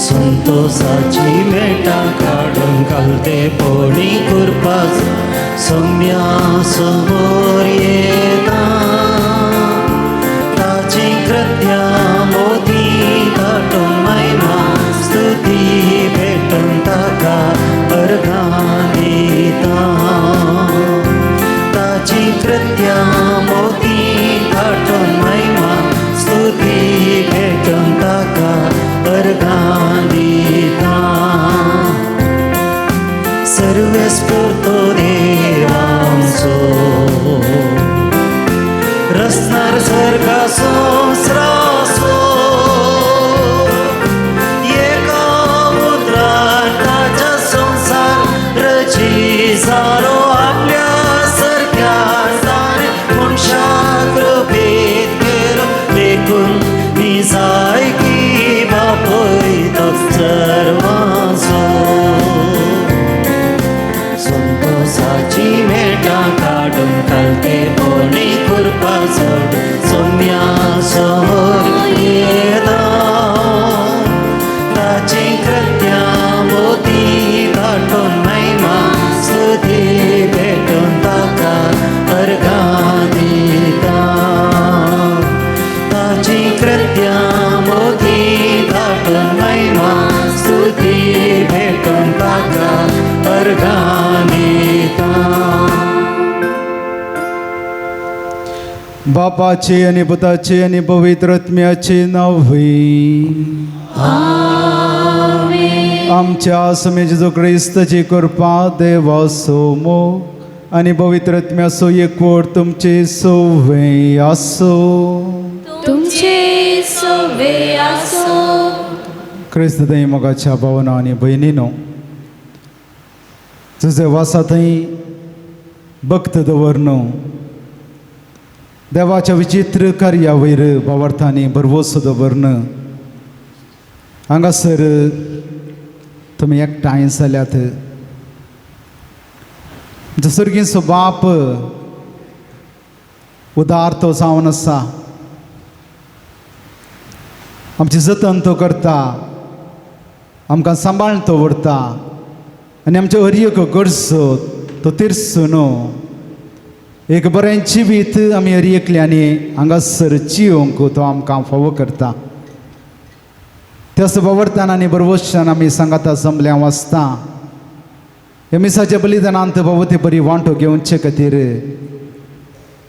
संतोषाची मेटां काडून घालते पोळी कुरपास सोम्या समोर येता ताची कृत्या मोती काटून महिमा स्तुती भेटून ताका अर्घां दिता ताची कृत्या मोती काटून महिमा स्तुती भेटून ताका अर्घां दिता सर्वेस्पुर्तो देवांचो रसनार सर्गा संस्रासो एका उतरान ताच्या संसार रची जालो आपल्या सारक्या ताणें मनशाक कृपेत केलो देखून निजायकी बापय तो सर्वांचो. संतोषाची मेटां काडून घालते पोळी कुरपा चड सोम्या समोर येता ताची कृत्या मोती काडून महिमा स्तुती भेटून ताका अर्घां दिता ताची कृत्या मोती काडून महिमा स्तुती भेटून ताका अर्घां दिता. बापाचे आणि पुताचे आणि पवित्र आत्म्याचे नावे आमच्या स्वामी जेजू क्रिस्ताची कृपा देवाचो मोग आणि पवित्र आत्म्याचो एकवट तुमचे सोवे आसो. तुमचे सोवे आसो. क्रिस्त थंय मोगाच्या भावना आनी भयणीनो तुजे वासा थंय भक्त दवर देवाच्या विचित्र कार्या वयर भावार्थांनी भरवसो दवरन हांगासर तुमी एकठांय जाल्यात. सर्गीचो बाप उदार तो जावन आसा, आमचें जतन तो करता, आमकां सांबाळून तो व्हरता आनी आमच्या हर एक गरजो तो तिरसो न्हू. एक बरें जिवीत आमी हर एकल्यांनी हांगासर जियोंक तो आमकां फावो करता. त्याच बावडताना आनी बरवशान आमी सांगाता जमल्या वाचता ह्या मिसाच्या बलिदानांत बाबा ते बरी वांटो घेवचे खातीर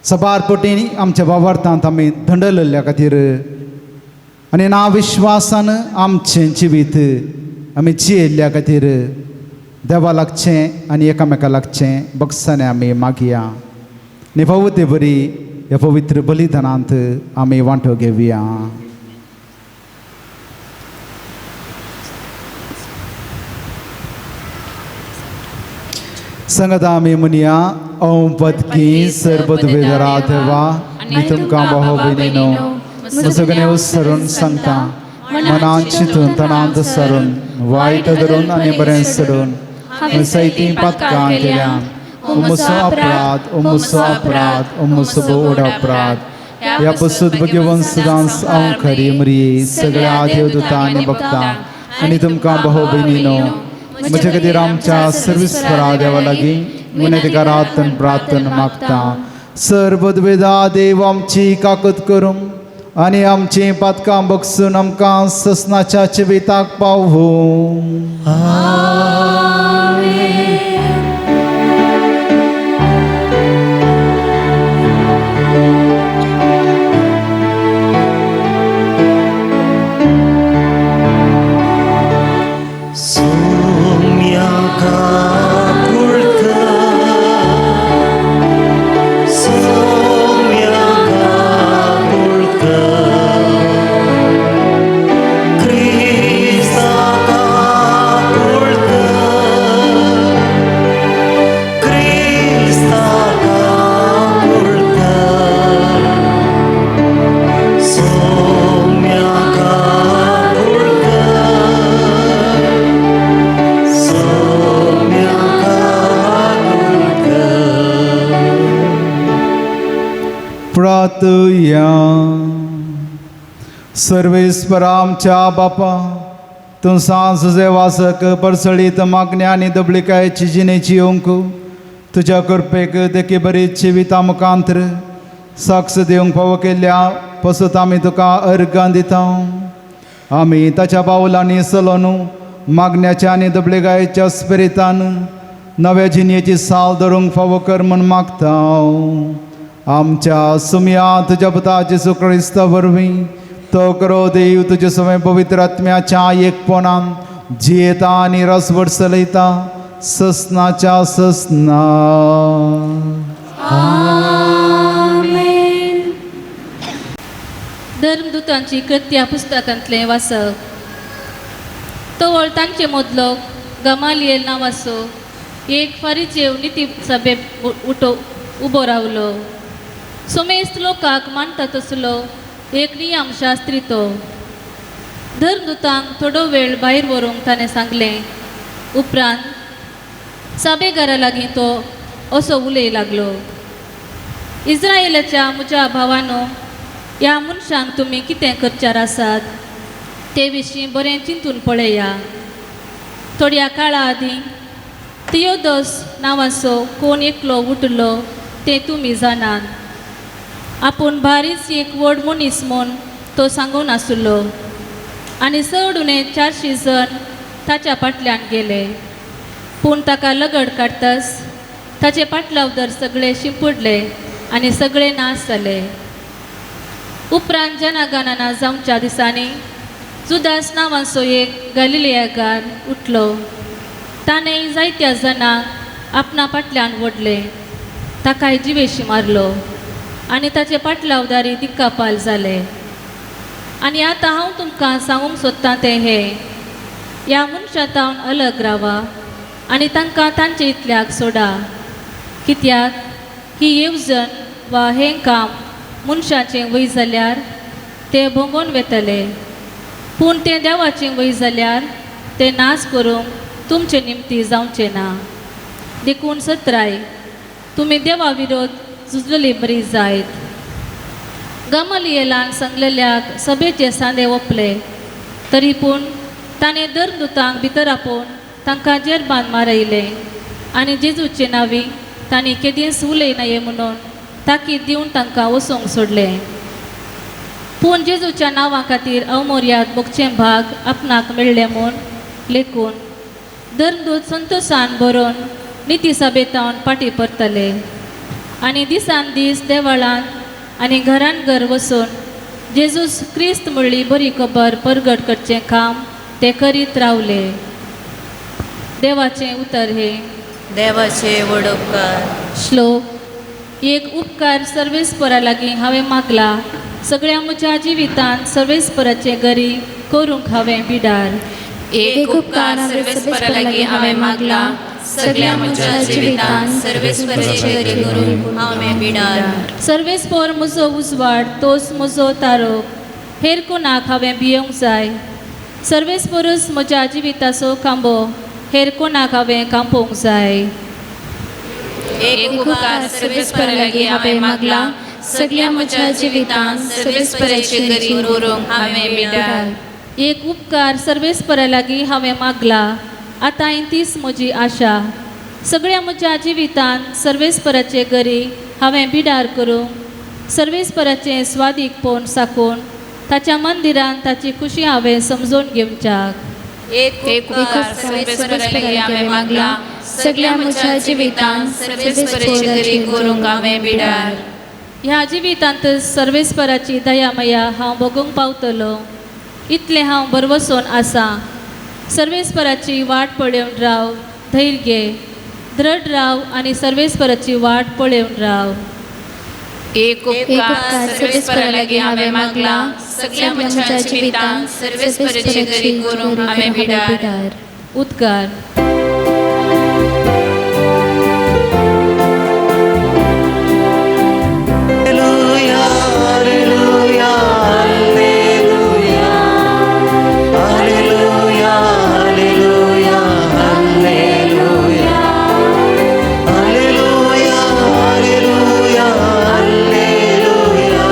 सबार पटींनी आमच्या बाबार्थांत आमी धंडलल्या खातीर आनी ना विश्वासान आमचें जिवीत आमी जियेल्ल्या खातीर देवा लागचें आनी एकामेका लागचें बक्षांनी आमी मागया आनी फावो ते बरी ह्या पवित्र बलिदानांत आमी वांटो घेवया. संगत आमी म्हणया ओम पदकी सर्वदुबेदरा देवा आनी तुमकां भाव भयणीनो म्हजो उत्सरून सांगता मनांत चिंतून तणांत सरून वायट धरून आनी बरें सोडून हांवें सैती पातकां केल्या. उमुसो अपराध उमुसो अपराध उमुसो बोड अपराध ह्या पसूत भगवंत सदांच हांव खरी मरी सगळ्या देवदूतां आनी भक्तां आनी तुमकां भाव भयणीनो म्हजे खातीर आमच्या सर्विस्वरा देवा लागीं विनंती करात प्रार्थना मागता. सर्वद्वेदा देव आमची काकत करूंक आनी आमचीं पातकां बगसून आमकां ससनाच्या जिविताक पावूं. सर्वेस्परा आमच्या बापा तूं सांज वासक परसळीत मागण्या आनी दबलिकायेची जिणेची येवंक तुज्या कृपेक देखी बरी जिविता मुखांतर साक्ष दिवंक फावो केल्ल्या पसत आमी तुका अर्गां दिता. आमी ताच्या पावलांनी सलोन मागण्याच्या आनी दबलिकायेच्या स्पिरितान नव्या जिणेची साल धरूंक फावो कर म्हूण मागता. आमच्या सुमया तुज्या पुता जेजू क्रिस्ता वरवीं तो करो देव तुजे सवय पवित्र आत्म्याच्या एकपणान जियेता आनी रसवड चलयता ससनाच्या ससना. धर्मदूतांची कृत्या पुस्तकांतलें वाचप. तवळ तांचे मदलो गमालियल नांवाचो एक फारीचेव निती सभे उठो उबो रावलो. सोमेस्त लोकांक मानता तसलो एक नियमशास्त्री तो. धर्मदूतांक थोडो वेळ भायर व्हरूंक ताणें सांगलें. उपरांत साबेगारा लागीं तो असो उलय लागलो, इस्रायलाच्या म्हज्या भावानो, ह्या मनशांक तुमी कितें करच्यार आसात ते विशीं बरें चिंतून पळया. थोड्या काळा आदीं थियोदोस नांवाचो कोण एकलो उठलो तें तुमी जाणात. आपूण भारीच एक व्हड मनीस म्हूण तो सांगून आसलो आनी चड उणें 400 जण ताच्या फाटल्यान गेले. पूण ताका लगड काडटाच ताचे पाटलावदर सगळे शिंपडले आनी सगळे नाश जाले. उपरांत जनगणना जावच्या दिसांनी जुदास नांवाचो एक गलिलियाकार उठलो. ताणें जायत्या जाणांक आपणा फाटल्यान ओडले, ताकाय जिवेशी मारलो आनी ताचे पाटलावदारी दिक्कापाल जाले. आनी आतां हांव तुमकां सांगूंक सोदतां तें हें, ह्या मनशां तावन अलग रावा आनी तांकां तांचे इतल्याक सोडा. कित्याक ही येवजण वा हें काम मनशाचें वय जाल्यार तें भोंगोन वेतलें, पूण तें देवाचें वय जाल्यार तें नाश करूंक तुमचे निमती जावचें ना. देखून सत्राय तुमी देवा विरोध झुजलेली बरी जायत. गमलियेलान सांगलेल्याक सभेचे सांदे ओपले, तरी पूण ताणें धर्मदूतांक भितर आपोवन तांकां जेरबान मारयलें आनी जेजूचे नांवी तांणी केदींच उलयनाये म्हणून ताकीद दिवन तांकां वचूंक सोडलें. पूण जेजूच्या नांवा खातीर अवमर्याद भोगचें भाग आपणाक मेळ्ळें म्हूण लेखून धर्मदूत संतोशान बरोवन निती सभेतावन फाटीं परतले. आनी दिसान दीस देवळांत आनी घरान घर वचून जेजूस क्रिस्त म्हणली बरी खबर परगट करचें काम ते करीत रावले. देवाचें उतर हें. देवाचे व्हड उपकार. श्लोक. एक उपकार सर्वेस्परा लागीं हांवें मागला, सगळ्या म्हज्या जिवितांत सर्वेस्पराचें गरी करूंक हांवें बिडार. एक उपकार सर्वेस्परा लागीं हांवें मागला, सगळ्या म्हज्या जिवितांत सर्वेस्पराचे गरी करूंक हांवें बिडार. सर्वेस्पर म्हजो उजवाड, तोच म्हजो तारो, हेर कोणाक हांवें भियोंक जाय? सर्वेस्परूच म्हज्या जिविताचो खांबो, हेर कोणाक हांवें कांपोवंक जाय? एक उपकार सर्वेस्परा लागीं हांवें मागला, सगळ्या म्हज्या जिवितांत सर्वेस्पराचे गरी करूंक हांवें बिडार. एक उपकार सर्वेस्परा लागीं हांवें मागला, आतां तीच म्हजी आशा, सगळ्या म्हज्या जिवितांत सर्वेस्पराचे गरी हांवें बिडार करूंक, सर्वेस्पराचें स्वादीकपण साकून ताच्या मंदिरान ताची खुशी हांवें समजून घेवच्याक. एक उपकार सर्वेस्परा लागीं हांवें मागला, सगळ्या म्हज्या जिवितांत सर्वेस्पराचे गरी करूंक हांवें बिडार. ह्या जिवितांत सर्वेस्पराची दयामया हांव भोगूंक पावतलो इतलें हांव भरवसून आसा. सर्वेस्पराची वाट पळोवन राव, धैर्य घे, दृढ राव आनी सर्वेस्पराची वाट पळोवन राव. एक उपकार सर्वेस्परा लागीं हांवें मागला, सगळ्या म्हज्या जिवितांत सर्वेस्पराचे गरी करूंक हांवें बिडार. उद्गार. Alleluia, alleluia, alleluia. Alleluia, alleluia, alleluia. Alleluia, alleluia, alleluia.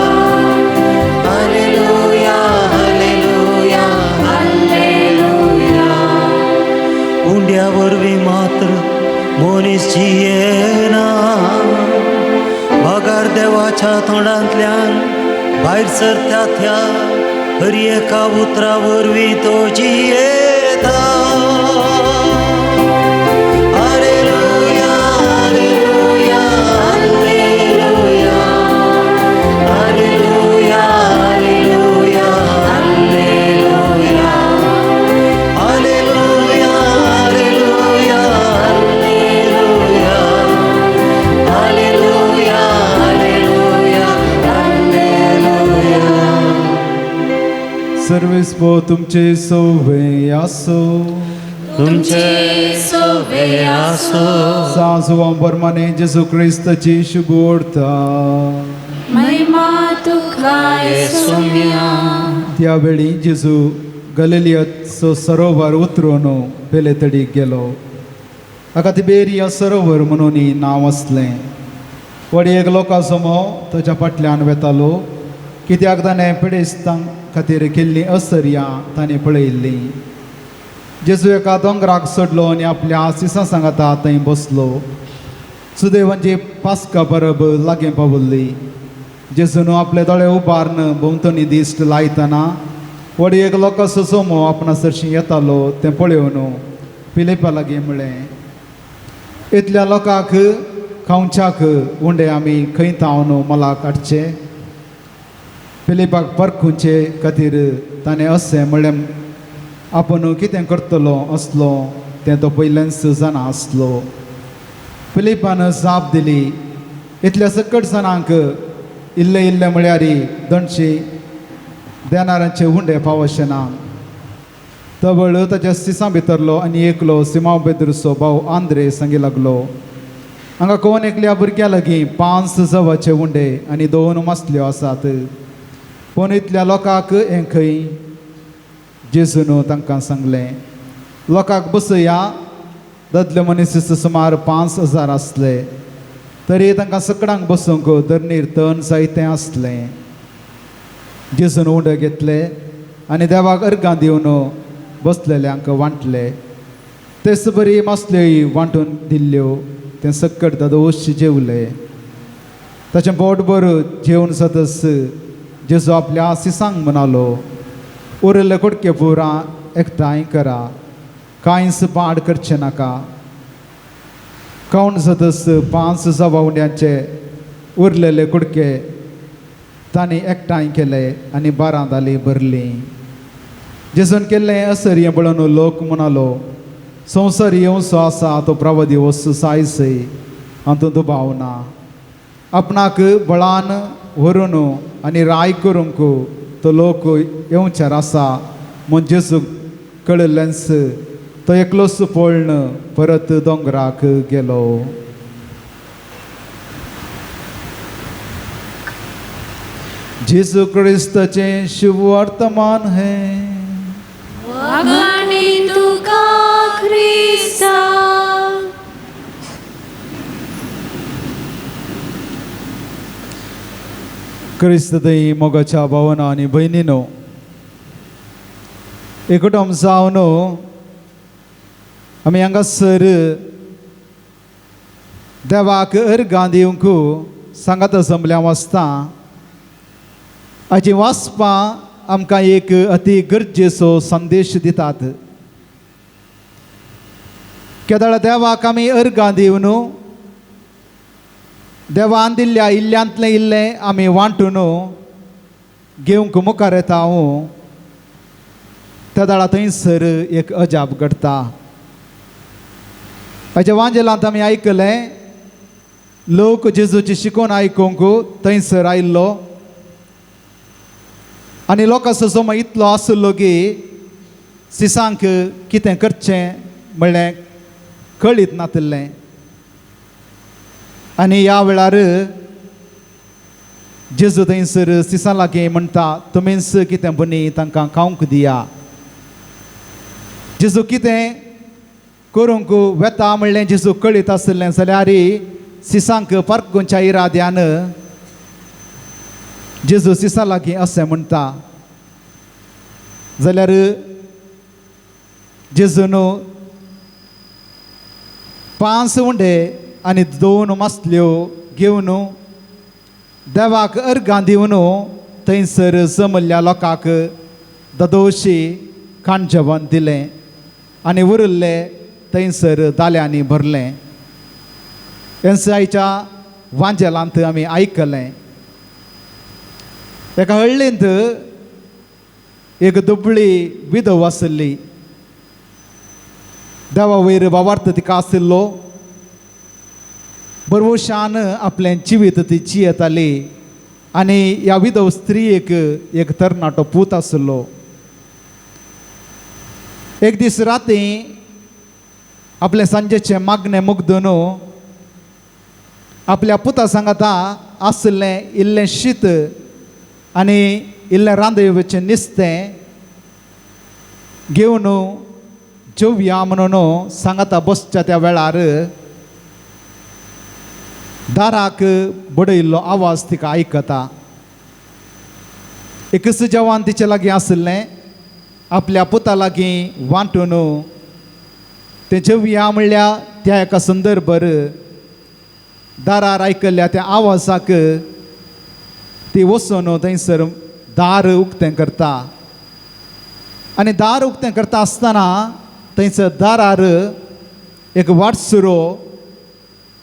Alleluia, alleluia, alleluia. उंड्या वरवीं मात्र मनीस जियेना, बगर देवाच्या तोंडांतल्यान भायर सरता त्या हर एका उतरा वरवीं तो जियेता. Alleluia, alleluia, alleluia. Alleluia, alleluia, alleluia. Alleluia, alleluia, alleluia. Alleluia, alleluia, alleluia. सर्वेस्पर तुमचे सवे आसो. तुमचे सोवे आसो. साजुवां परमाने जेजू क्रिस्ताची शुभोर्ता. महिमा तुका सोम्या. त्या वेळी जेजू गलिलियाचो सरोवर उतरून बेलेतडीक गेलो. हाका तिबेरिया सरोवर म्हणून नांव आसलें. व्हड एक लोकां जमो ताच्या फाटल्यान वेतालो, कित्याक ताणें पिडेस्तां खातीर केल्लीं असर्यां ताणें पळयल्लीं. जेजू एका दोंगराक चडलो आनी आपल्या आसिसां सांगाता थंय बसलो. सुदैवांची पास्का परब लागीं पावल्ली. जेजून आपले दोळे उबारून भोंवतणी दिश्ट लायतना व्हड एक लोकांचो जमो आपणा सरशीं येतालो तें पळोवन फिलिपा लागीं म्हळें, इतल्या लोकांक खावच्याक उंडे आमी खंय तावन मला काडचे? फिलिपाक परखुचे खातीर ताणें अशें म्हळें, आपूण कितें करतलो असलो तें तो पयल्याच जाणा आसलो. फिलिपान जाप दिली, इतल्या सकट जाणांक इल्ले इल्ले म्हळ्यार 200 देनारांचे उंडे पावशे ना. तवळ ताच्या सिसां भितरलो आनी एकलो सिमांव पेद्रुचो भाव आंद्रे सांगी लागलो, हांगा कोण एकल्या भुरग्या लागीं 5 जवाचे उंडे आनी 2 मासल्यो आसात, पूण इतल्या लोकांक हें खंय? जेजून तांकां सांगलें, लोकांक बसया. दादले मनीस सुमार 5000 आसले, तरी तांकां सकडांक बसूंक धरणीर तण जायतें आसलें. जेजून उंडे घेतले आनी देवाक अर्गां दिवन बसलेल्यांक वांटले. तेच बरी मासल्योय वांटून दिल्ल्यो. तें सक्कट दादोश जेवले. ताचें पोटभर जेवन जातच जेजू आपल्या आसिसांक म्हणालो, उरिल्ले कुडके पुरां एकठांय करा, कांयच पाड करचें नाका. काऊन जातच 5 जवा उंड्यांचे उरलेले कुडके तांणी एकठांय केले आनी बारां दाली भरलीं. जेजून केल्लें असर पळोवन लोक म्हणालो, संवसार येवचो आसा तो प्रवादी वस्तू सायसय हातूंत दुबाव ना. आपणाक बळान व्हरून आनी राय करूंक तो लोक येवच्यार आसा म्हूण जेजूक कळिल्लेंच तो एकलोच पळन परत दोंगराक गेलो. जेजू क्रिस्ताचें शुभवर्तमान हें. वागाणी तुका क्रिस्ता. क्रिस्त थंय मोगाच्या भावना आनी भयणीनो, एकूटम जावन आमी हांगासर देवाक अर्गां दिवंक सांगात जमल्या वाचता. हाची वाचपां आमकां एक अती गरजेचो संदेश दितात. केदळा देवाक आमी अर्गां दिवन देवान दिल्ल्या इल्ल्यांतलें इल्लें आमी वांटून घेवंक मुखार येता हांव तेदळा थंयसर एक अजाप घडटा. हाच्या वांजेलांत आमी आयकलें लोक जेजूची शिकोवन आयकूंक थंयसर आयिल्लो आनी लोकांचो जमो इतलो आसलो की सिसांक कितें करचें म्हणलें कळीत नातिल्लें. आनी ह्या वेळार जेजू थंयसर सिसां लागीं म्हणटा, तुमीच कितें बनी तांकां खावंक दिया. जेजू कितें करूंक वेता म्हणलें जेजू कळीत आशिल्लें जाल्यार सिसांक पारखुंच्या इराद्यान जेजू सिसां लागीं अशें म्हणटा. जाल्यार जेजून 5 उंडे आनी 2 मासल्यो घेवन देवाक अर्गां दिवन थंयसर जमल्ल्या लोकांक ददोशी खाण जेवण दिलें आनी उरिल्लें थंयसर दाल्यांनी भरलें. एनसायच्या वांजेलांत आमी आयकलें एका हळ्ळींत एक दुबळी विधव आशिल्ली. देवा वयर बावार्थ तिका आशिल्लो. बरवशान आपलें जिवीत ती जियेताली आनी ह्या विधव स्त्रीयेक एक तरणाटो पूत आशिल्लो. एक दीस राती आपलें सांजेचें मागणें मुगदून आपल्या पुता सांगाता आशिल्लें इल्लें शीत आनी इल्लें रांदयेचें नुस्तें घेवन जेवया म्हणून सांगाता बसच्या त्या वेळार दाराक बडयल्लो आवाज तिका आयकता. एकच जेवण तिचे लागीं आशिल्लें आपल्या पुता लागीं वांटून तें जेवया म्हणल्यार त्या एका संदर्भार दारार आयकल्ल्या त्या आवाजाक ती वचून थंयसर दार उक्तें करता आनी दार उक्तें करता आसतना थंयसर दारार एक वाटसुरो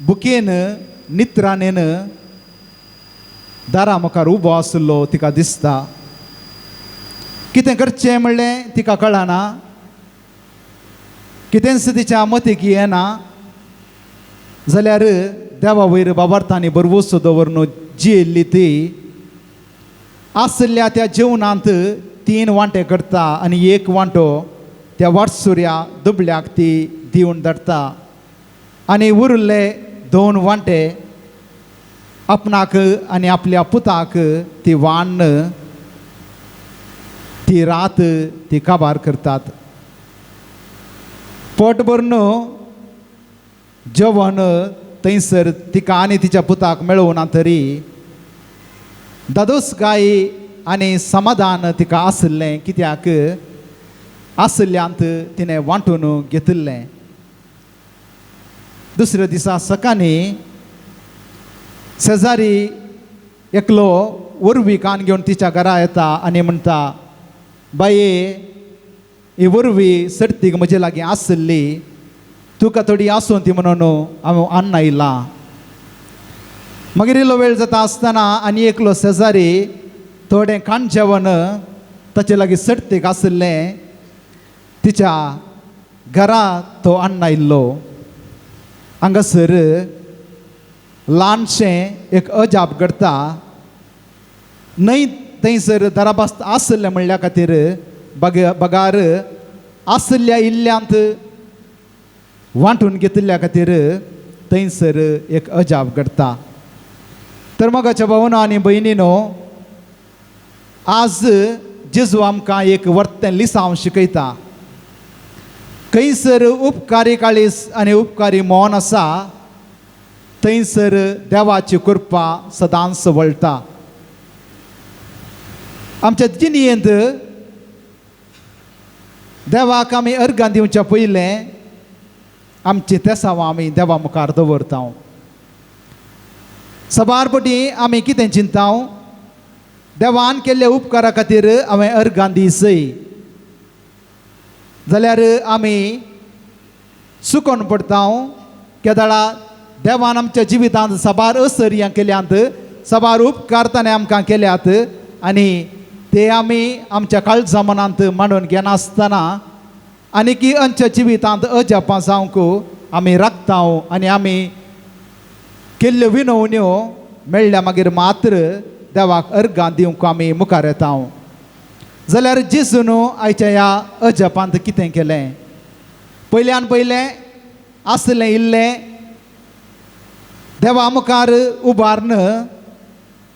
बुकेन नित्राणेन दारा मुखार उबो आशिल्लो तिका दिसता. कितें करचें म्हणलें तिका कळना, कितेंच तिच्या मतीक येना. जाल्यार देवा वयर बाबार्थांनी बरवसो दवरून जियेल्ली ती आशिल्ल्या त्या जेवणांत 3 वांटे करता आनी 1 वांटो त्या वाटसुऱ्या दुबळ्याक ती दिवन धाडटा आनी उरिल्ले 2 वांटे आपणाक आनी आपल्या पुताक ती वाण ती रात ती काबार करतात. पोट भरून जेवण थंयसर तिका आनी तिच्या पुताक मेळोवना तरी दादोस गाय आनी समाधान तिका आशिल्लें कित्याक आशिल्ल्यांत तिणें वांटून घेतिल्लें. दुसऱ्या दिसा सकाळीं शेजारी एकलो वरवी कान घेवन तिच्या घरा येता आनी म्हणटा, बाये ही वरवी सर्तीक म्हजे लागीं आशिल्ली, तुका थोडी आसूं ती म्हणून हांव अन्न आयलां. मागीर इल्लो वेळ जाता आसतना आनी एकलो शेजारी थोडें खाण जेवण ताचे लागीं सडतीक आशिल्लें तिच्या घरा तो अण्ण आयिल्लो. हांगासर ल्हानशें एक अजाप घडटा. न्हंय थंयसर दराबास्त आशिल्लें म्हणल्या खातीर बगार आशिल्ल्या इल्ल्यांत वांटून घेतिल्ल्या खातीर थंयसर एक अजाप घडटा. तर मोगाच्या भावनो आनी भयणीनो, आज जेजू आमकां एक वर्तें लिसांव शिकयता. खंयसर उपकारी काळीस आनी उपकारी मन आसा थंयसर देवाची कृपा सदांच वळटा. आमच्या जिणेंत देवाक आमी अर्गां दिवच्या पयलें आमची तेसांवां आमी देवा मुखार दवरता. सबार पटी आमी कितें चिंता, देवान केल्ल्या उपकारा खातीर हांवें अर्गां दिसय जाल्यार आमी चुकोन पडटा. केदळा देवान आमच्या जिवितांत साबार असर्यां केल्यांत, साबार उपकार ताणें आमकां केल्यात आनी ते आमी आमच्या काळजा मनांत मांडून घेनासतना आनी की आमच्या जिवितांत अजापां जावंक आमी राखता आनी आमी केल्ल्यो विनवण्यो मेळ्ळ्या मागीर मात्र देवाक अर्गां दिवंक आमी मुखार येता. जाल्यार जेजून आयच्या ह्या अजापांत कितें केलें? पयल्यान पयलें आसलें इल्लें देवा मुखार उबारून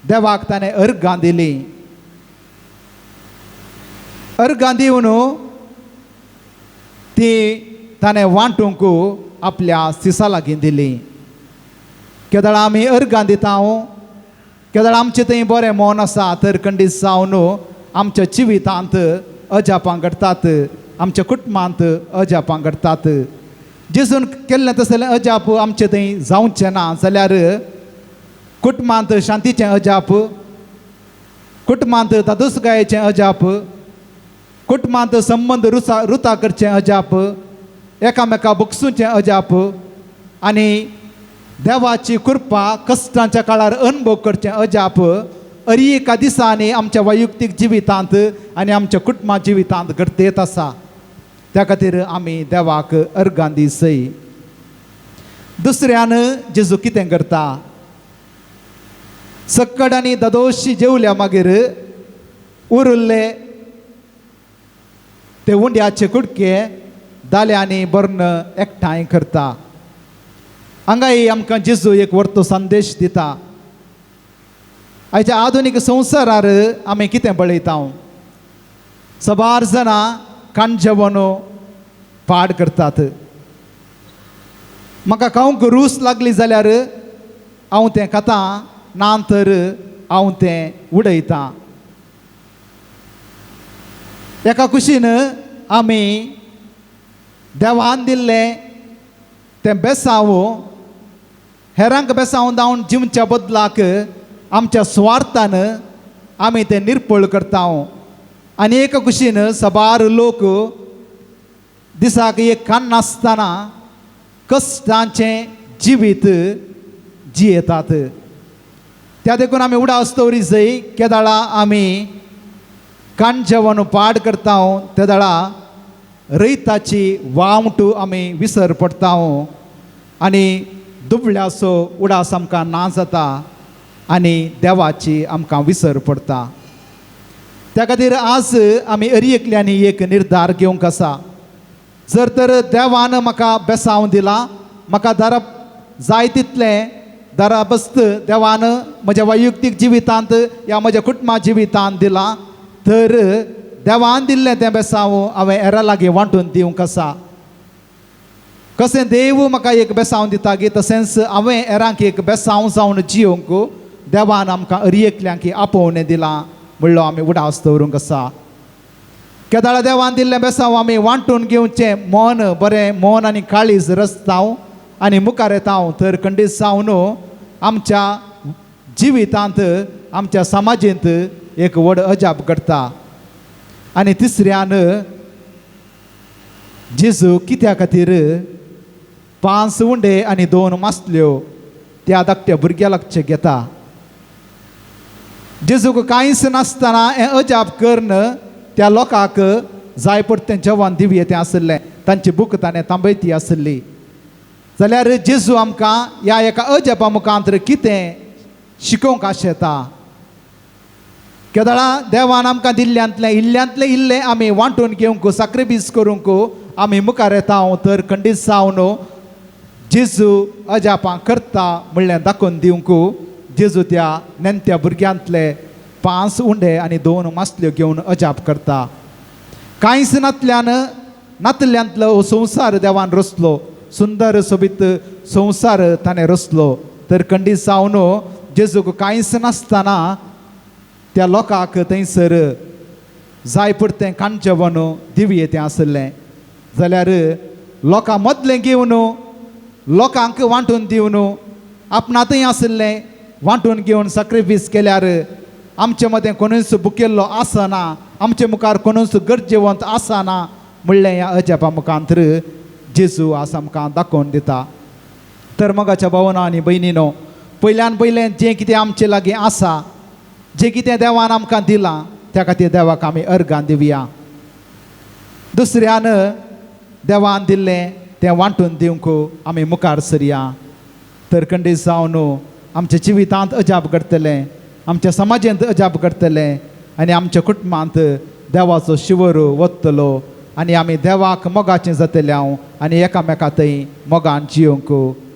देवाक ताणें अर्गां दिलीं. अर्गां दिवन ती ताणें वांटूंक आपल्या सिसा लागीं दिली. केदळा आमी अर्गां दिता, केदळा आमचें थंय बरें मन आसा तर खंडीत जावन आमच्या जिवितांत अजापां घडटात, आमच्या कुटुंबांत अजापां घडटात. जेजून केल्लें तसलें अजाप आमचें थंय जावचें ना जाल्यार कुटुंबांत शांतीचें अजाप, कुटुंबांत तादुसकायेचें अजाप, कुटुंबांत संबंद रुचा रुता करचें अजाप, एकामेका बगसूचें अजाप आनी देवाची कृपा कश्टांच्या काळार अनुभव करचें अजाप अरी एका दिसांनी आमच्या वैयक्तीक जिवितांत आनी आमच्या कुटुंबा जिवितांत घडतेत आसा. त्या खातीर आमी देवाक अर्गां दिसय. दुसऱ्यान जेजू कितें करता? सक्कड आनी ददोशी जेवल्या मागीर उरिल्ले ते उंड्याचे कुडके दाल्यांनी बर्ण एकठांय करता. हांगाय आमकां जेजू एक वर्तो संदेश दिता. आयच्या आधुनीक संवसारार आमी कितें पळयता? सबार जाणां खाण जेवण पाड करतात. म्हाका खावंक रूच लागली जाल्यार हांव तें खाता, ना तर हांव तें उडयतां. एका कुशीन आमी देवान दिल्लें तें बेसांव हेरांक बेसांव धांवन जिवच्या बदलाक आमच्या सुवार्थान आमी तें निर्पळ करता. आनी एका कुशीन साबार लोक दिसाक एक खाण नासतना कश्टांचें जिवीत जियेतात. त्या देखून आमी उडास दवरी जय केदाळा आमी खाण जेवण पाड करता तेदाळा रयताची वावटू आमी विसर पडटा आनी दुबळ्याचो उडास आमकां ना जाता आनी देवाची आमकां विसर पडटा. त्या खातीर आज आमी अरी एकल्यांनी एक निर्धार घेवंक आसा. जर तर देवान म्हाका बेसांव दिला, म्हाका दारा जाय तितलें दाराबस्त देवान म्हज्या वैयक्तीक जिवितांत या म्हज्या कुटुंबा जिवितांत दिला तर देवान दिल्लें तें बेसांव हांवें हेरां लागीं वांटून दिवंक आसा. कशें देव म्हाका एक बेसांव दिता गी तशेंच हांवें हेरांक एक बेसांव जावन जियोंक देवान आमकां अरी एकल्यांक आपोवणें दिलां म्हणलो आमी उडास दवरूंक आसा. केदाळा देवान दिल्लें बेसांव आमी वांटून घेवचें मन बरें मन आनी काळीज रचता आनी मुखार येता तर खंडीत जावन आमच्या जिवितांत आमच्या समाजेंत एक व्हड अजाप घडटा. आनी तिसऱ्यान जेजू कित्या खातीर 5 उंडे आनी 2 मासल्यो त्या धाकट्या भुरग्या लागचें घेता. जेजूक कांयच नासतना हें अजाप करून त्या लोकांक जाय पडटें जेवण दिवये तें आशिल्लें, तांची भूक ताणें तांबयती आशिल्ली. जाल्यार जेजू आमकां ह्या एका अजापा मुखांत कितें शिकोवंक आशेता. केदळा देवान आमकां दिल्ल्यांतलें इल्ल्यांतलें इल्लें आमी वांटून घेवंक साक्रिफीस करूंक आमी मुखार येता तर खंडीत जावन जेजू अजापां करता म्हणलें दाखोवन दिवंक जेजू त्या नेणट्या भुरग्यांतले 5 उंडे आनी 2 मासल्यो घेवन अजाप करता. कांयच नातल्यान नातल्यांतलो हो संवसार देवान रचलो, सुंदर सोबीत संवसार ताणें रचलो. तर खंडीत जावन जेजूक कांयच नासतना त्या लोकांक थंयसर जाय पुरतें खाण जेवण दिवये तें आशिल्लें. जाल्यार लोकां मदलें घेवन लोकांक वांटून दिवन आपणांतय आशिल्लें वांटून घेवन साक्रिफीस केल्यार आमचे मदें कोणूच भुकेल्लो आसना, आमचे मुखार कोणूच गरजेवंत आसना म्हणलें ह्या अजापा मुखांत जेजू आज आमकां दाखोवन दिता. तर मोगाच्या भावना आनी भयणीनो, पयल्यान पयलें जें कितें आमचे लागीं आसा, जें कितें देवान आमकां दिलां त्या खातीर देवाक आमी अर्गां दिवया. दुसऱ्यान देवान दिल्लें तें वांटून दिवंक आमी मुखार सरया. तर खंडीत जावन आमच्या जिवितांत अजाप घडटलें, आमच्या समाजांत अजाप घडटलें आनी आमच्या कुटुंबांत देवाचो शिवर वतलो आनी आमी देवाक मोगाचें जातले हांव आनी एकामेका थंय मोगान जियोंक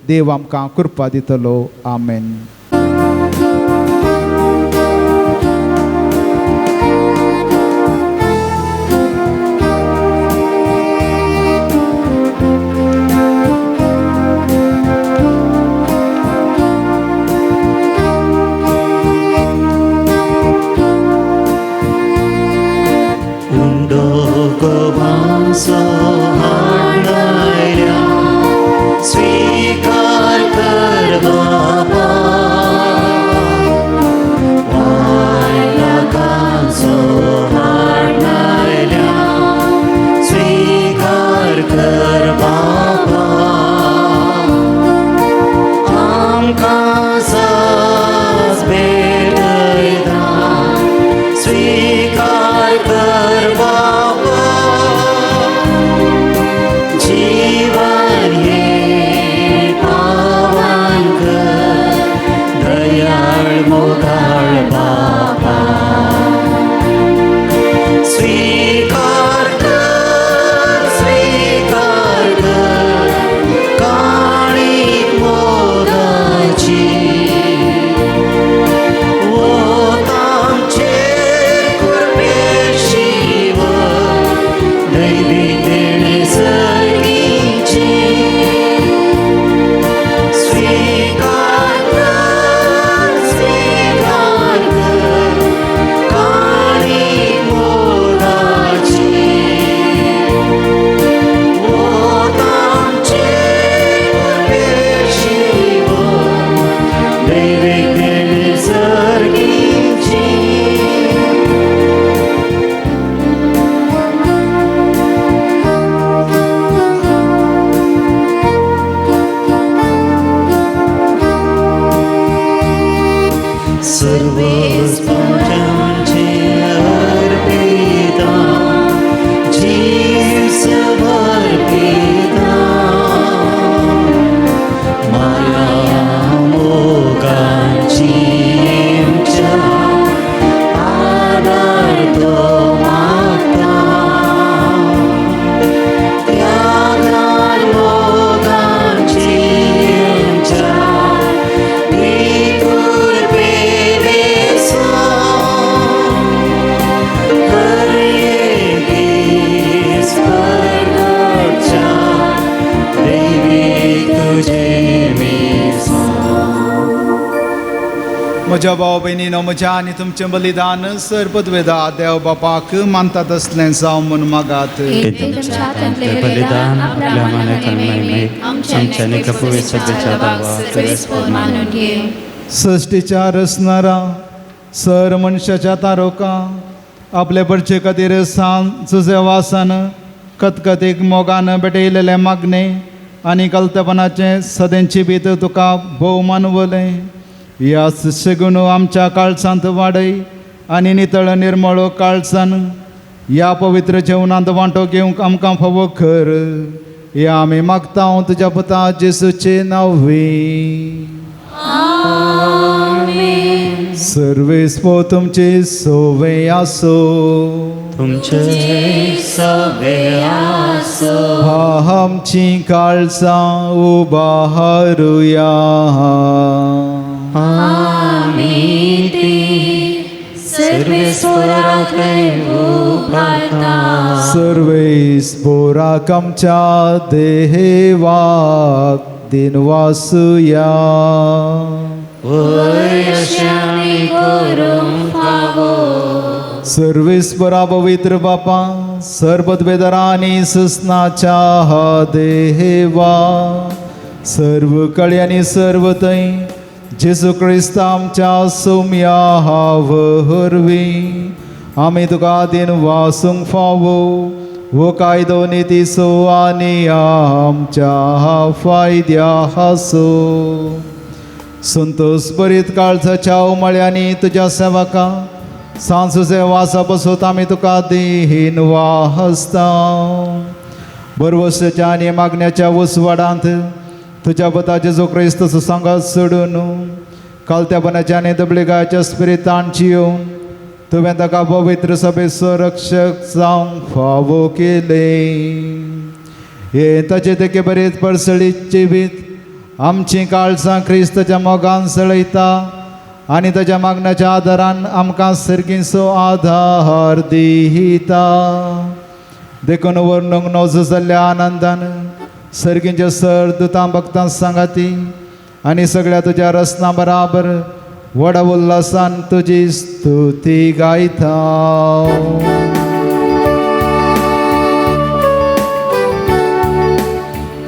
देव आमकां कृपा दितलो. आमेन. स्वीकार कर बाबा, स्वीकार कर बाबा, आमकां सास भेटयता, स्वीकार कर बाबा, जीवन हें पावन कर, दयाळ मोगाळ बाबा, स्वीकार कर, स्वीकार कर, काणीक मोगाची, वत आमचेर कृपेशिव, दैवी देणे सर्गीची, स्वीकार कर, स्वीकार कर, काणीक मोगाची, वत आमचेर कृपेशिव, दैवी देणे सर्गीची. सर्वस्वजांचे अर्पिता, जीव समर्पिता, माया मोगाची आमच्या आदार तो मागता, त्यागान मोगाची आमच्या म्हज्या भाव भयणीनो, म्हज्या आनी तुमचें बलिदान सर पदवेदा देव बापाक मानता तसलें जावं म्हूण मागात. बलिदान आपल्या मानाक महिमेक आमच्या आनी प्रभू सभेच्या दावा सर्वेस्पर मानून घे. सृश्टीच्या रचणारा सर मनशाच्या तारोका आपले परचे खातीर सान जुजेवासान कतकतीक मोगान भेटयलेलें मागणें आनी कलतेपणाचें सदेंची बीत तुका भोव मानवलें. ह्या शेगुणू आमच्या काळसांत वाडय आनी नितळ निर्मळ काळसान ह्या पवित्र जेवणांत वांटो घेवंक आमकां फावो कर. हे आमी मागता तुज्या पुता जेसूचे नांवे. सर्वेस्पो तुमचे सोवे आसो. तुमचे सवे आसो. आमची काळसां उबारुया. आमी ती सर्वेस्पराकय उबारता. सर्वेस्पोराक आमच्या देवाक दिनवासुया. वय अशें आमी करूंक फावो. सर्वेस्परा पवित्र बापा सर्वद्वेदरा आनी सुसनाच्या देवा सर्व कळे आनी सर्व थंय जेजू क्रिस्त आमच्या सोम्या वरवीं आमी तुका दिनवासूंक फावो हो कायदो नितीचो आनी आमच्या फायद्या आसो. संतोष बरीत काळजाच्या उमळ्यांनी तुज्या सेवका सांजुसे वासा बसोत आमी तुका दीन वाहसता. बरवसाच्या आनी मागण्याच्या उसवाडांत तुज्या पुता जेजू क्रिस्त सांगात सोडून कालत्यापणाच्या आनी दबलिगाच्या स्पिरितान जियोवन तुवें ताका पवित्र सभेचो रक्षक जावंक फावो केलें. हे ताचे तेके बरेच परसळीत जिवीत आमचीं काळसां क्रिस्ताच्या मोगान सळयता आनी ताच्या मागण्याच्या आदारान आमकां सर्गीचो आधार दिता. देखून वर्णूंक नजो जाल्ल्या आनंदान सर्गींच्या सर दुतां भक्तां सांगाती आनी सगळ्या तुज्या रसना बराबर व्हडा उल्हासान तुजी स्तुती गायता.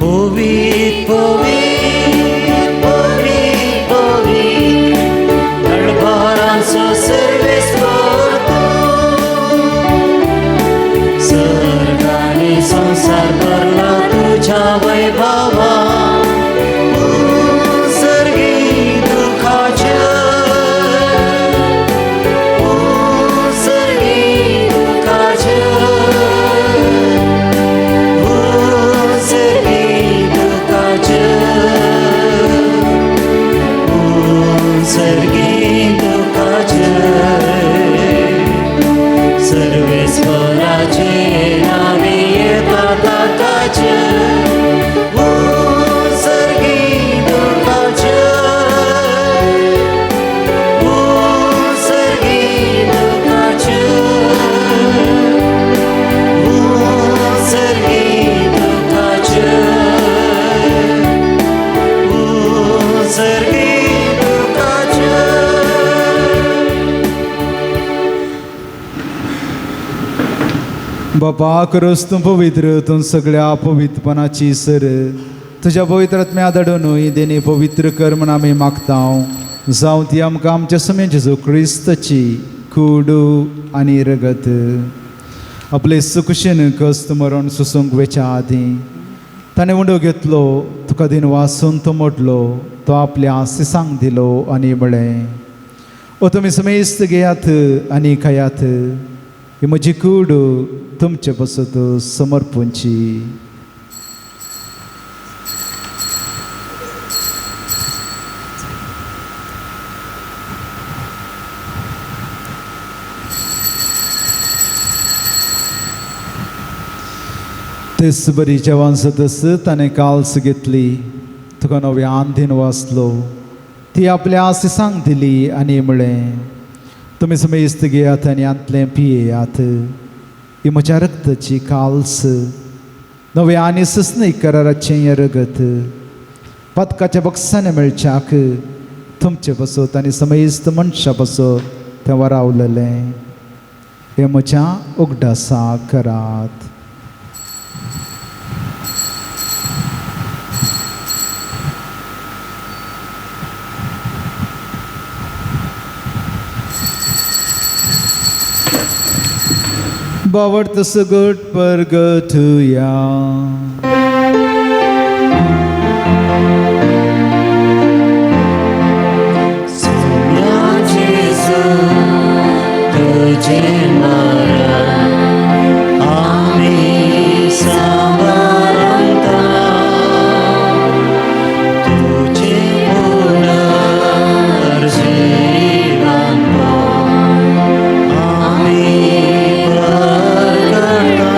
पवीत पवीत पवीत पवीत दळभारांचो सर्वेस्पर तूं. सर्ग आनी संवसार भरला तुज्या वैभवा. सर्गी दुखाचे सर्गी दुखाचे सर्गी दुखाचे सर्गी दुखाचे. सर्वेस्पराचे नावे येता ताकाचे. सर्गी दुखाचे सर्गी दुखाचे सर्गी दुखाचे सर्गी दुखाचे. बापा क्रोस तूं पवित्र तूं सगळ्या पवित्रपणाची सर तुज्या पवित्र आत्म्या धाडून देणे पवित्र कर म्हण आमी मागता. जावं ती आमकां आमच्या समेन जेजू क्रिस्ताची कुडू आनी रगत. आपले सुकुशेन कस्त मरण सोसूंक वेच्या आदीं ताणें उंडो घेतलो तुका दिन वासून तो मोडलो तो आपल्या आसिसांक दिलो आनी म्हळें, ओ तुमी समेस्त घेयात आनी खायात, ही म्हजी कूड तुमचे पासत समर्पणची. तेच बरी जेवण सदस ताणें काल्स घेतली तुका नव्यान दिन वाचलो ती आपल्या आसिसांक दिली आनी म्हळें, तुमी समेस्त घेयात आनी हांतलें पियेयात, ही म्हज्या रक्ताची काल्स नव्या आनी सस्नी कराराचें हें रगत पदकाच्या बक्षांनी मेळच्याक तुमचे पासत आनी समेस्त मनशां पासत तें वरावलेलें. हें म्हज्या उगडासा करात. बावडत सगट परगटुया. तुजें मरण आमी सांबारता तुजें पुनर्जीवनपण आमी परगटा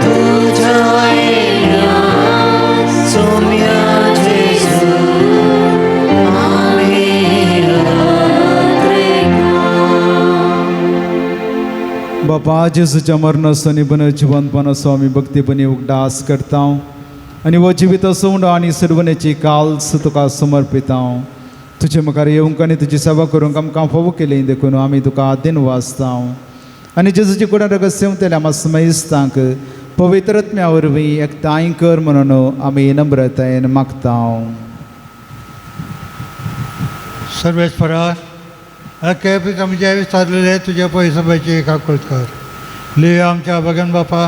तुज्या येण्या सोम्या जेजू आमी बापा जेजूच्या मरणाचो आनी पुनर्जिवंतपणाचो आमी भक्तीपणी उगडास करता आनी हो जिवीत सोंड आनी सर्वनेची काल्स तुका समर्पिता. तुजे मुखार येवंक आनी तुजी सेवा करूंक आमकां फावो केली देखून आमी तुका दिनवासता आनी जेजूची कुडां रगत सेवतल्या आमकां समेस्तांक पवित्र आत्म्या वरवीं एकठांय कर म्हणून आमी नम्रतायेन मागता. सर्वेस्परा अखेर आमचे विचारलेले तुजे पयसोबाची काकूत कर. लियो आमच्या भगन बापा,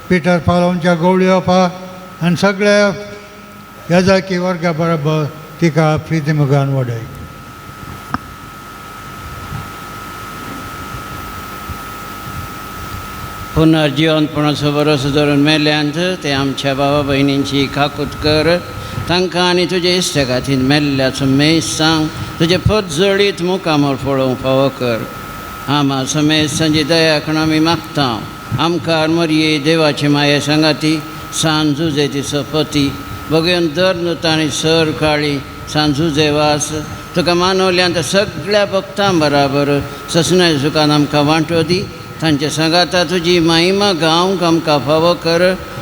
पिटर पाल आमच्या गवळी बापा आनी सगळ्या याजाकी वर्गा बरोबर तिका प्रिती मुगान वडय. पुनर्जिवंतपणाचो भरोसो धरून मेल्ल्यांत ते आमच्या बाबा भयणींची काकूत कर. तांकां आनी तुजे इश्ट खातीर मेल्ल्याचो मेज सांग तुजे पद जळीत मुखामळ पळोवंक फावो कर. आमा समेस्तांची दया कण आमी मागता. आमकां मरये देवाची माये सांगाती सांजुजे ती सपती बगून दर नुतानी सर काळी सांजुजे वास तुका मानवल्यांत सगळ्या भक्तां बराबर ससनाय सुखान आमकां वांटो दी. तांचे सांगाता तुजी महिमा गावंक आमकां फावो कर.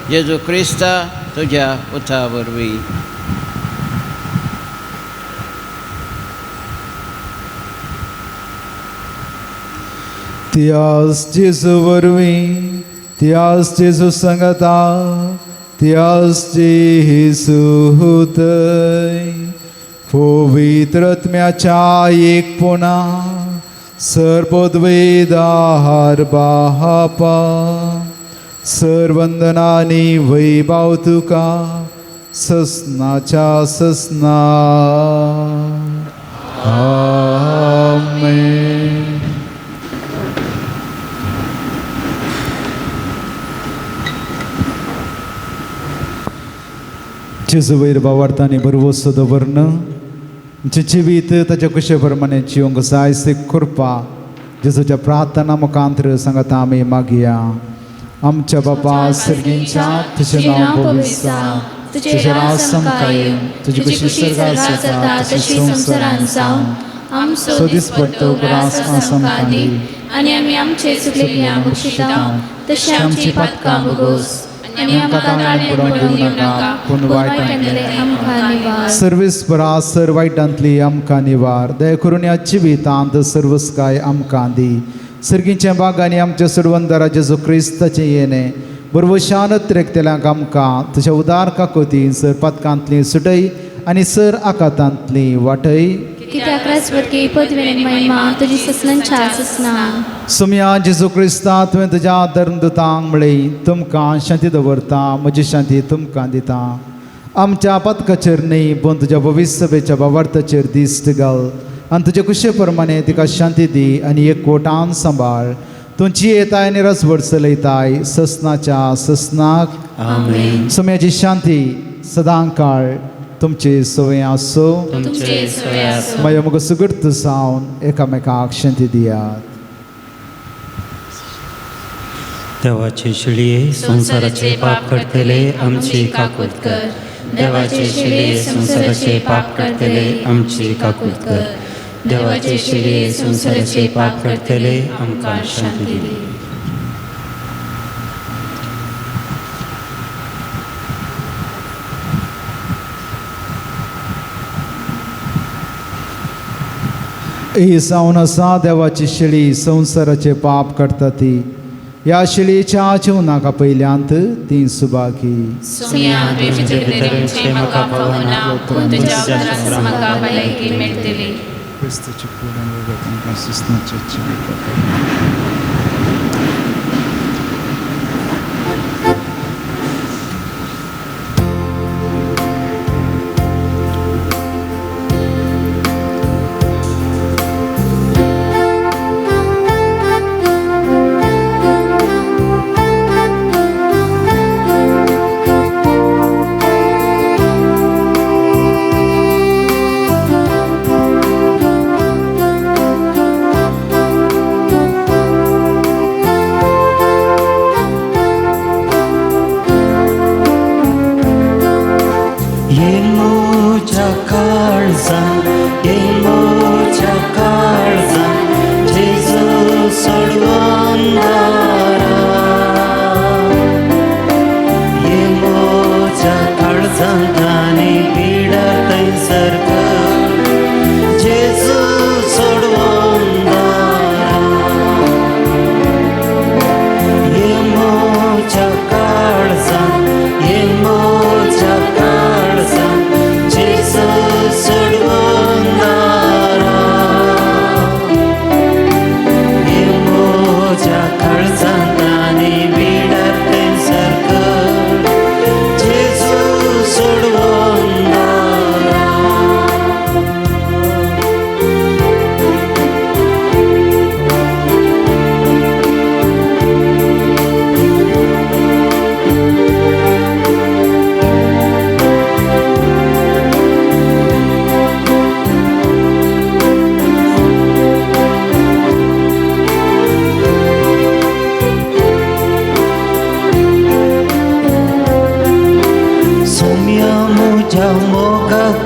जेजू क्रिस्ता तुज्या पुता वरवीं. त्यास जेजू वरवीं, त्यास जेजू सांगाता, त्यास जेजू हुतय पवित्र आत्म्याच्या एकपणा सर्वोद्वेदार बापा सर्वंदनानी वैभाव तुका ससनाच्या ससना. आमेन. जेजू वयर भावार्थांनी भरवंसो दवरन आमचें जिवीत ताच्या कुशे प्रमाणे जिवंक जाय ती कृपा जेजूच्या प्रार्थना मुखांतर सांगता आमी मागया. आमच्या बापा सर्गींच्या तुजें नांव पवित्र जावं, तुजें राज आमकां येवं, तुजी कुशी स्वर्गात जाता तशी संवसारांत जावं. आमचो दिसपट्टो ग्रास आमकां दी आनी आमी आमचे चुकलेल्या बक्षिता तशें आमची पातकां भोगोस आनी आमकां ताणें पडून दिवं नाका पूण वायटांतले आमकां निवार. सर्वेस्परा सर वायटांतली आमकां निवार. दया करून ह्या जिवितांत सर्वस्काय आमकां दी. सर्गीच्या बागांनी आमच्या सोडवंदारा जेजू क्रिस्ताचें येणें बरवशान त्रेकतेल्यांक आमकां तुज्या उदार काकोती सर पातकांतली सुटय आनी सर आकातांतली वाटय. कित्याक राजवटकी पदवी आनी महिमा तुजी ससनांच्या ससना. सुमया जेजू क्रिस्ता तुवें तुज्या धर्मदुतांक म्हळें तुमकां शांती दवरता, म्हजी शांती तुमकां दिता. आमच्या पातकाचेर न्हय पूण तुज्या भविश्यभेच्या भावार्थाचेर दिश्ट घाल आनी तुजे कुशे प्रमाणे तिका शांती दी आनी एकवटान सांबाळ. तूं जियेताय आनी रसवड चलयताय ससनाच्या ससनाक. आमेन. सुम्याची शांती सदां काळ तुमचे सवय आसूं. तुमचे सवय आसूं. मागीर म्हाका सुगूर्त जावन एकामेकाक शांती दियात. देवाचे शिळये संवसाराचे पाप करतले आमची काकूत कर. देवाचे शिळये संवसाराचे पाप करतले आमची काकूत कर. देवाचे शिळये संवसाराचे पाप करतले आमकां शांती दी. ही जावन आसा देवाची शेळी संवसाराचे पाप करता ती ह्या शेळयेच्या जिवनाक पयल्यांत ती सुभागी. सुमया तुवें भितर येवचें म्हाका फावना पूण तुज्या उपरांत म्हाका भलायकी मेळटली. क्रिस्ताची कूड आनी रगत आमकां सुसनाच्या जिविताक.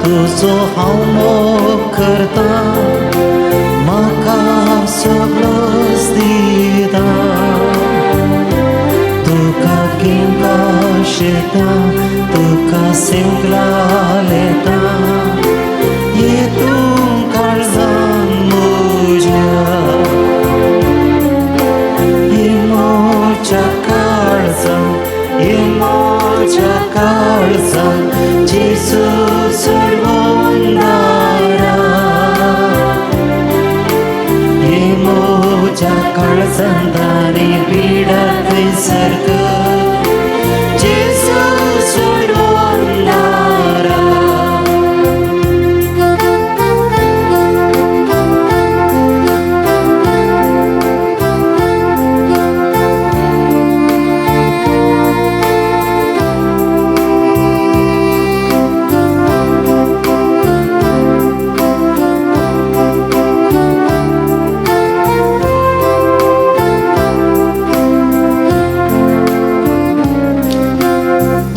तुजो हांव मोग करता म्हाका सगळोच दिता तुका किंका शेता तुका सिंकला लेता ये तूं काळजान म्हज्या ये म्हज्या काळजान ये म्हज्या काळजान जेजू सोडवणारा ये म्हज्या काळजान तारी पिडा थंयसर जेजू सोडवणारा.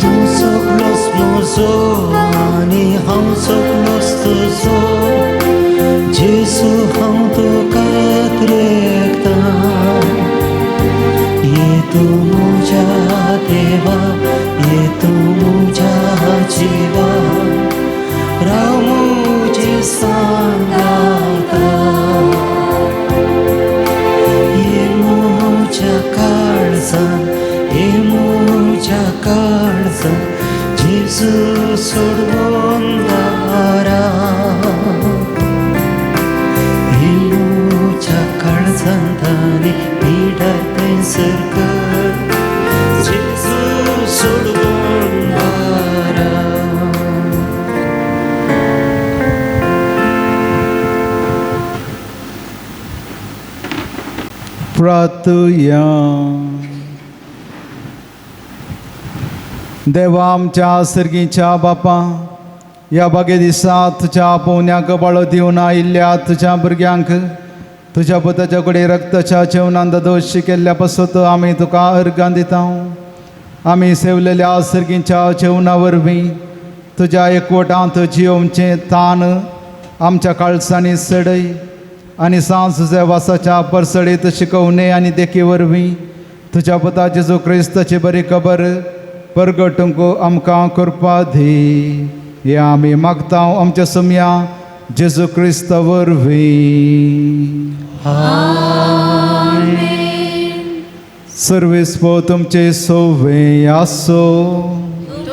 तूं सगळोच म्हजो आनी हांव सगळोच तुजो जेजू हांव तुकाच रेखतां ये तूं म्हज्या देवा ये तूं म्हज्या जिवा राव म्हजे सांगाता ये म्हज्या काळजान ये म्हज्या काळजान जेजू सोडवणारा ये म्हज्या काळजान ताणी पिडा थंयसर कर जेजू सोडवणारा. प्रार्थुया. देवा आमच्या सर्गीच्या बापा, ह्या बागे दिसा तुज्या पोवन्याक बाळो दिवन आयिल्ल्या तुज्या भुरग्यांक तुज्या पुताच्या कडेन रक्ताच्या जेवणान दोश केल्ल्या पासत आमी तुका अर्गां दिता. आमी सेवलेल्या सर्गीच्या जेवणा वरवीं तुज्या एकवटांत जियोवचें तान आमच्या काळसांनी सडय आनी सांज तुज्या वासाच्या परसळीत शिकवणे आनी देखी वरवीं तुज्या पुता जेजू क्रिस्ताची बरी खबर परगटूंक आमकां कृपा दी. हे आमी मागता आमच्या सुमया जेजू क्रिस्त वरवीं. सर्वेस्पो तुमचे सोवे आसो.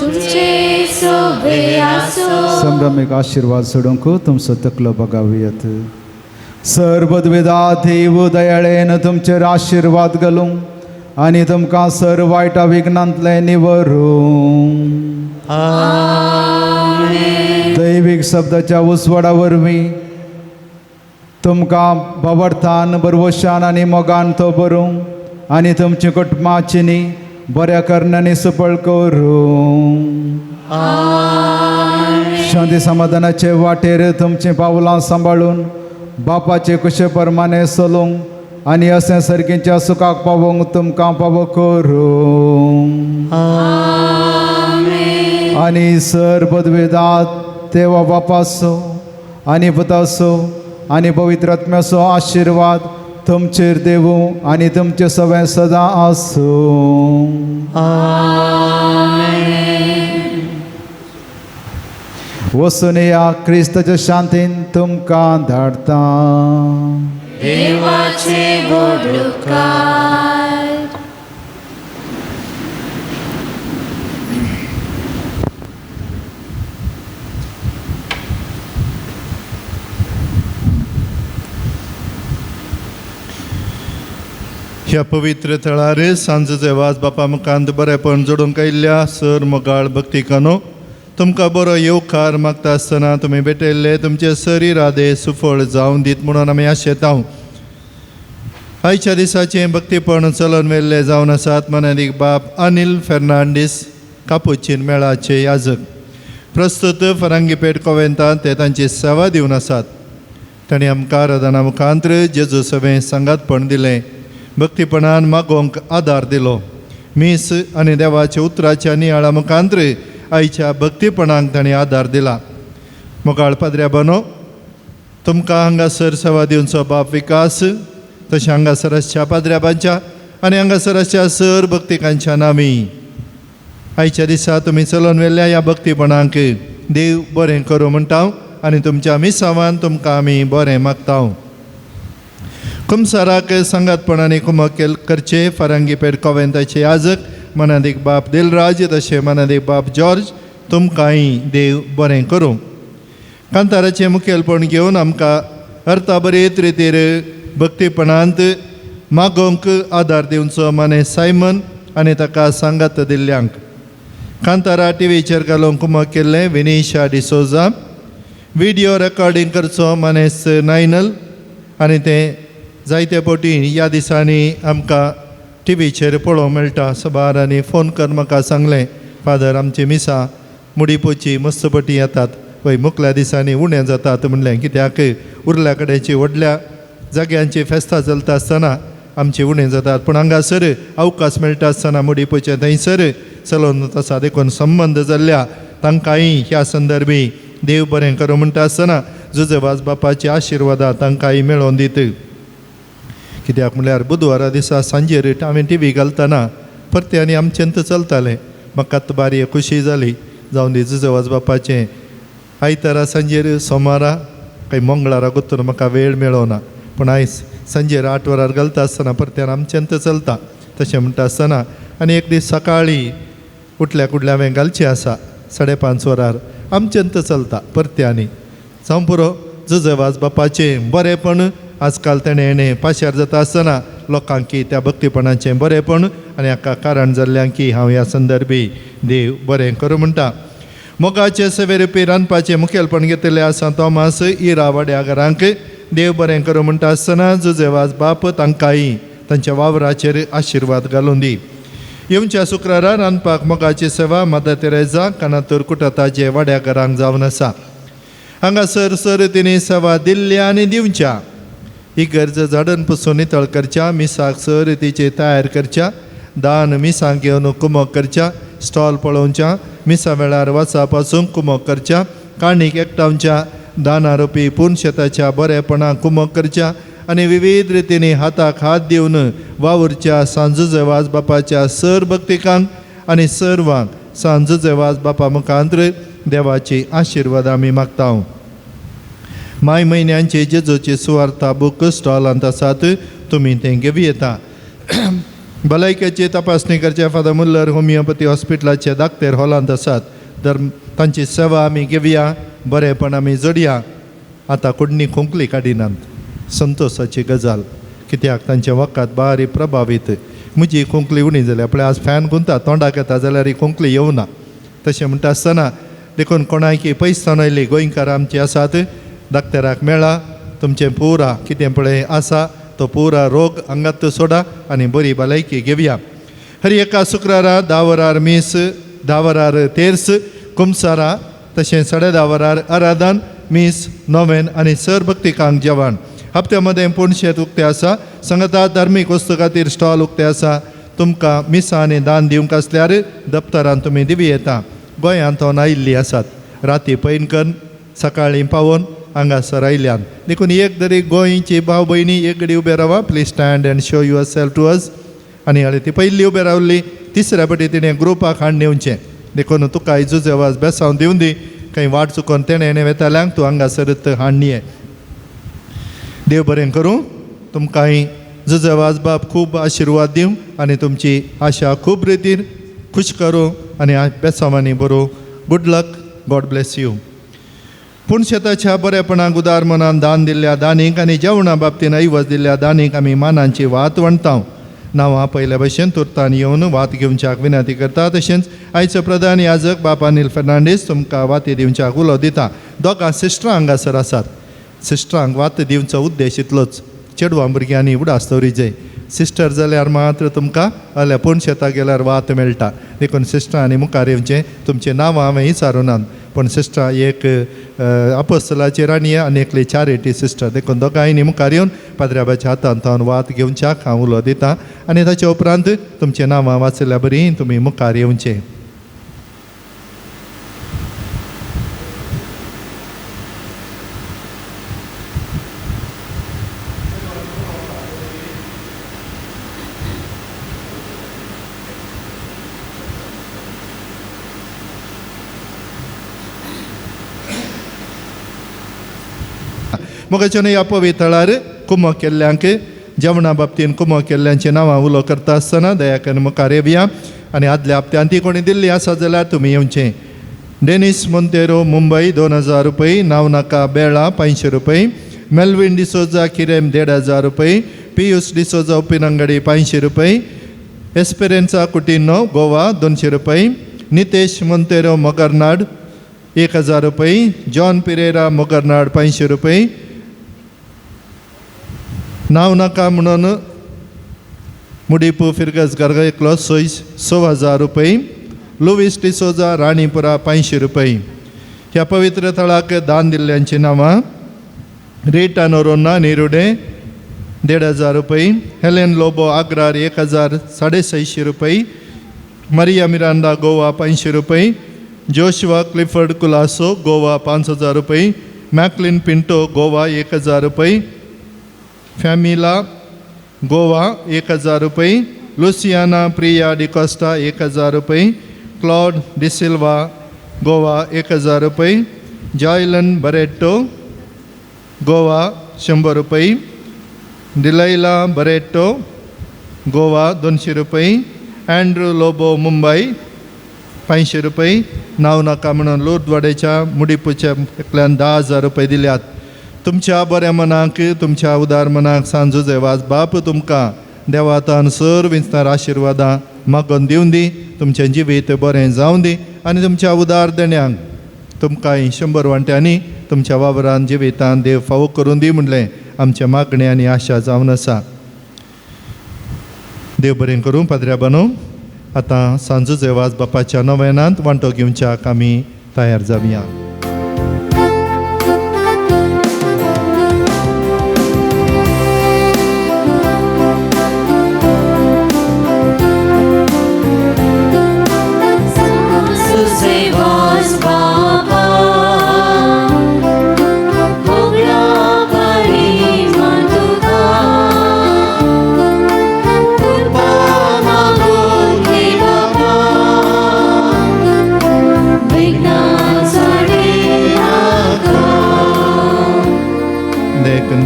तुमचे सोबे आसो. संभ्रमीक आशिर्वाद सोडूंक तुमचो तकलो बगावयत. सर्वद्वेदा देव दयाळेन तुमचेर आशिर्वाद घालूं आनी तुमकां सर वायटा विघ्नांतलें निवरूं. दैवीक शब्दाच्या उजवाडा वरवीं तुमकां बावडतान बरवशान आनी मोगान तो बरूं आनी तुमची कुटुंबाची न्ही बऱ्या करण्यांनी सुपळ करूं. शांती समाधानाचे वाटेर तुमचीं पावलां सांबाळून बापाचे कुशे परमाने चलूंक आनी अशें सर्गीच्या सुखाक पावोवंक तुमकां पावो करूं. आनी सर पदवेदात देवा बापाचो आनी पुताचो आनी पवित्र आत्म्याचो आशिर्वाद तुमचेर देवूं आनी तुमचे सगळें सदां आसूं. वचून या क्रिस्ताच्या शांतीन तुमकां धाडटा. देवाचे व्हड उपकार. ह्या पवित्र थळार सांजचे वाज बापा मुखांत बरेपण जोडूंक आयिल्ल्या सर मोगाळ भक्तिकानो, तुमकां बरो येवकार मागता आसतना तुमी भेटयल्ले तुमचे शरीर सुफळ जावन दीत म्हणून आमी आशेता. आयच्या दिसाचें भक्तीपण चलन वेल्ले जावन आसात मनादीक बाप अनिल फेर्नांडीस कापुचीन मेळाचे याजक. प्रस्तुत फरांगीपेठ कोवेंतांत ते तांची सेवा दिवन आसात. तांणी आमकां आराधना मुखांत्र जेजू सभें सांगातपण दिलें, भक्तीपणान मागोवंक आदार दिलो. मीस आनी देवाच्या उतराच्या नियाळा मुखांत्र आयच्या भक्तीपणाक तांणी आदार दिला. मोगाळ पाद्र्या बानो, तुमकां हांगासर सेवा दिवचो बाप विकास, तशें हांगासर आसच्या पाद्र्याबांच्या आनी हांगासर आसच्या सर भक्तिकांच्या नामी आयच्या दिसा तुमी चलोवन व्हेल्ल्या ह्या भक्तीपणाक देव बरें करूं म्हणटा आनी तुमच्या मिसावान तुमकां आमी बरें मागता. कुमसाराक सांगातपणांनी कुमक करचे फारांगी पेड कोवेंताचे याजक मनादीक बाप दिलराज तशें मनादीक बाप जॉर्ज तुमकांय देव बरें करूं. कांताराचें मुखेलपण घेवन आमकां अर्थाबरीत रितीर भक्तीपणांत मागोवंक आदार दिवचो माने सायमन आनी ताका सांगात दिल्ल्यांक. कांतारा टिवीचेर घालूंक कुमक केल्लें विनिशा डिसोजा, विडियो रेकॉर्डींग करचो मानेस नायनल आनी तें जायते फावटी ह्या दिसांनी आमकां टिवीचेर पळोवंक मेळटा. सबार आनी फोन कर म्हाका सांगलें, फादर आमची मिसां मुडीपोची मस्त पटी येतात, वय मुखल्या दिसांनी उणें जातात म्हणलें, कित्याक उरल्या कडेची व्हडल्या जाग्यांची फेस्तां चलता आसतना आमची उणें जातात, पूण हांगासर अवकाश मेळटा आसतना मुडीपोचें थंयसर चलोवन आसा. देखून संबंद जाल्ल्या तांकांय ह्या संदर्भी देव बरें करूं म्हणटा आसतना जुजेवाज बापाची आशिर्वादां तांकांय मेळोवन दित. कित्याक म्हणल्यार बुधवारा दिसा सांजेर हांवें टिवी घालतना परतें आनी आमचेंत चलतालें, म्हाका आतां बारी खुशी जाली. जावन दी जुजेवाज बापाचें आयतारा सांजेर, सोमारा काय मंगळारा गुत्तून म्हाका वेळ मेळोना, पूण आयज सांजेर 8 वरार घालता आसतना परत्यान आमचेंत चलता. तशें म्हणटा आसतना आनी एक दीस सकाळीं उठल्या कुडल्या हांवें घालचें आसा 5:30 वरार आमचेंत चलता परत्यांनी. जावं पुरो जुजेवाज बापाचें बरेंपण आजकाल तेणें हेणें पाशार जाता आसतना लोकांकी त्या भक्तीपणाचें बरेंपण आनी हाका कारण जाल्ल्यान की हांव ह्या संदर्भी देव बरें करूं म्हणटा. मोगाचे सेवेरुपी रांदपाचें मुखेलपण घेतिल्लें आसा तोमास इरा वाड्या घरांक देव बरें करूं म्हणटा आसतना जुजेवाज बाप तांकांय तांच्या वावराचेर आशिर्वाद घालून दी. येवच्या शुक्रारा रांदपाक मोगाची सेवा मदर तेरेजा कानातूर कुटताचे वाड्या घरांक जावन आसा. हांगासर सर तिणें सेवा दिल्ल्या आनी दिवच्या ही गरज झाडून पुसून नितळ करच्या, मिसाक सर तिचे तयार करच्या, दान मिसांक घेवन कुमक करच्या, स्टॉल पळोवच्या, मिसा वेळार वचा पासून कुमक करच्या, काणीक एकठांवच्या, दानारोपी पूर्ण शेताच्या बरेपणाक कुमक करच्या आनी विविध रितींनी हाताक हात दिवन वावुरच्या सांजुजेवाज बापाच्या सर भक्तिकांक आनी सर्वांक सांजुजेवाज बापा मुखांत्र देवाची आशिर्वाद आमी मागता. माय म्हयन्यांचे जेजूची सुवार्ता बूक स्टॉलांत आसात, तुमी तें घेवं येता. भलायकेची तपासणी करचे फादर मुल्लर होमियोपॅथी हॉस्पिटलाचे दाक्तेर हॉलांत आसात, तर तांची सेवा आमी घेवया, बरेंपण आमी जोडया. आतां कोडणी खोंकली काडिनात, संतोशाची गजाल, कित्याक तांचें वखद बारी प्रभावीत. म्हजी खोंकली उणी जाल्या, पळय आज फॅन गुंता तोंडाक येता जाल्यार ही खोंकली येवना. तशें म्हणटा आसतना देखून कोणायकी पयस आयली गोंयकार आमचे आसात, डाक्टराक मेळा, तुमचें पुरा कितें पळय आसा तो पुरा रोग हांगात सोडा आनी बरी भलायकी घेवया. हर एका शुक्रारा 10 वरार मीस, 10 वरार तेर्स, कुमसारा, तशें 10:30 वरार आराधन, मीस, नोवेन आनी सर भक्तिकांक जेवण. हप्त्या मदें पूण शेत उक्तें आसा, सांगता धार्मीक वस्तू खातीर स्टॉल उक्तें आसा. तुमकां मिसां आनी दान दिवंक आसल्यार दप्तरान तुमी दिवं येता. गोंयांत आयिल्ली आसात, राती पैन कन्न सकाळीं पावोवन हांगासर आयल्यान. देखून एक तरी गोंयची भाव भयणी एक घडी उबे रावा, please stand and show yourself to us. आनी हाली ती पयली उबे रावली, तिसऱ्या पटी तिणें ग्रुपाक हाडून येवचें. देखून तुका जुजेवाज बेसांव दिवन दी, खंय वाट चुकोन तेणें हेणें वेताल्यांक तूं हांगासरच हाडून ये. देव बरें करूं, तुमकांय जुजेवाज बाप खूब आशिर्वाद दिवं आनी तुमची आशा खूब रितीन खुश करूं आनी बेसांवांनी बरोवं. Good luck, God bless you. पूण शेताच्या बरेपणाक उदार मनान दान दिल्ल्या दानीक आनी जेवणा बाबतीन ऐवज दिल्ल्या दानीक आमी मानांची वात वणता. नांवां पयल्या भशेन तुर्तान येवन वात घेवच्याक विनंती करता. तशेंच आयचो प्रधान याजक बाप अनिल फर्नांडीस तुमकां वाती दिवच्याक उलो दिता. दोगां सिस्टरां हांगासर आसात. सिस्टरांक वात दिवचो उद्देश इतलोच, चेडवां भुरग्यांनी उडास दवरिजे. सिस्टर जाल्यार मात्र तुमकां जाल्यार पूण शेताक गेल्यार वात मेळटा. देखून सिस्टरांनी मुखार येवचें. तुमचें नांवां हांवें विचारूं नात, पूण सिस्टर एक आपोस्तलाची राणी आनी एकली चॅरिटी सिस्टर. देखून दोगांयनी मुखार येवन पाद्र्याबाच्या हातांत हांव वात घेवच्याक हांव उलो दिता आनी ताच्या उपरांत तुमचें नांवां वाचिल्ल्या बरी तुमी मुखार येवचें. मोगाच्यान ह्या पवितळार कुमो केल्ल्यांक जेवणा बाबतीन कुमो केल्ल्यांची नांवां उलो करता आसतना दया करून मुखार येवया आनी आदल्या हप्त्यान ती कोणी दिल्ली आसा जाल्यार तुमी येवचें. डेनिस मोंतेरो मुंबय 2000 रुपये, नांव नाका बेळा 500 रुपये, मेल्विन डिसोजा किरेम 1500 रुपये, पियूस डिसोजा उपिनंगडी 500 रुपये, एस्पेरेन्सा कुटिनो गोवा 200 रुपये, नितेश मोंतेरो मोगरनाड 1000 रुपये, जॉन पिरेरा मोगरनाड 500 रुपये, नांव नाका म्हणून मुडीपू फिरगज गार्गा एकलो 6000 रुपये, लुवीस डिसोजा राणीपुरा 500 रुपये. ह्या पवित्र थळाक दान दिल्ल्यांची नांवां रिटा नोरोन्ना निरुडे 1500 रुपये, हेलेन लोबो आग्रार 1650 रुपये, मरिया मिरांडा गोवा 500 रुपये, जोशुआ क्लिफर्ड कुलासो गोवा 5000 रुपये, मॅकलिन पिंटो गोवा 1000 रुपये, फॅमिला गोवा 1000 रुपये, लुसियाना प्रिया डिकॉस्टा 1000 रुपये, क्लॉड डिसिल्वा गोवा 1000 रुपये, जॉयलन बरेटो गोवा 100 रुपये, डिलैला बरेटो गोवा 200 रुपये, अँड्रू लोबो मुंबई 500 रुपये, नांव नाका म्हणून लोर्दवाड्याच्या मुडीपूच्या एकल्यान 10,000 रुपये दिल्यात. तुमच्या बऱ्या मनाक तुमच्या उदार मनाक सांजू जेवाज बाप तुमकां देवातान सर विंचणार आशिर्वादां मागोन दिवन दी, तुमचें जिवीत बरें जावन दी आनी तुमच्या उदार देण्यांक तुमकांय 100 वांट्यांनी तुमच्या वावरान जिवितान देव फावो करून दी म्हणलें आमचें मागणें आनी आशा जावन आसा. देव बरें करूं पाद्र्या बानो. आतां सांजू जेवाज बापाच्या नवेनांत वांटो घेवच्याक आमी तयार जावया.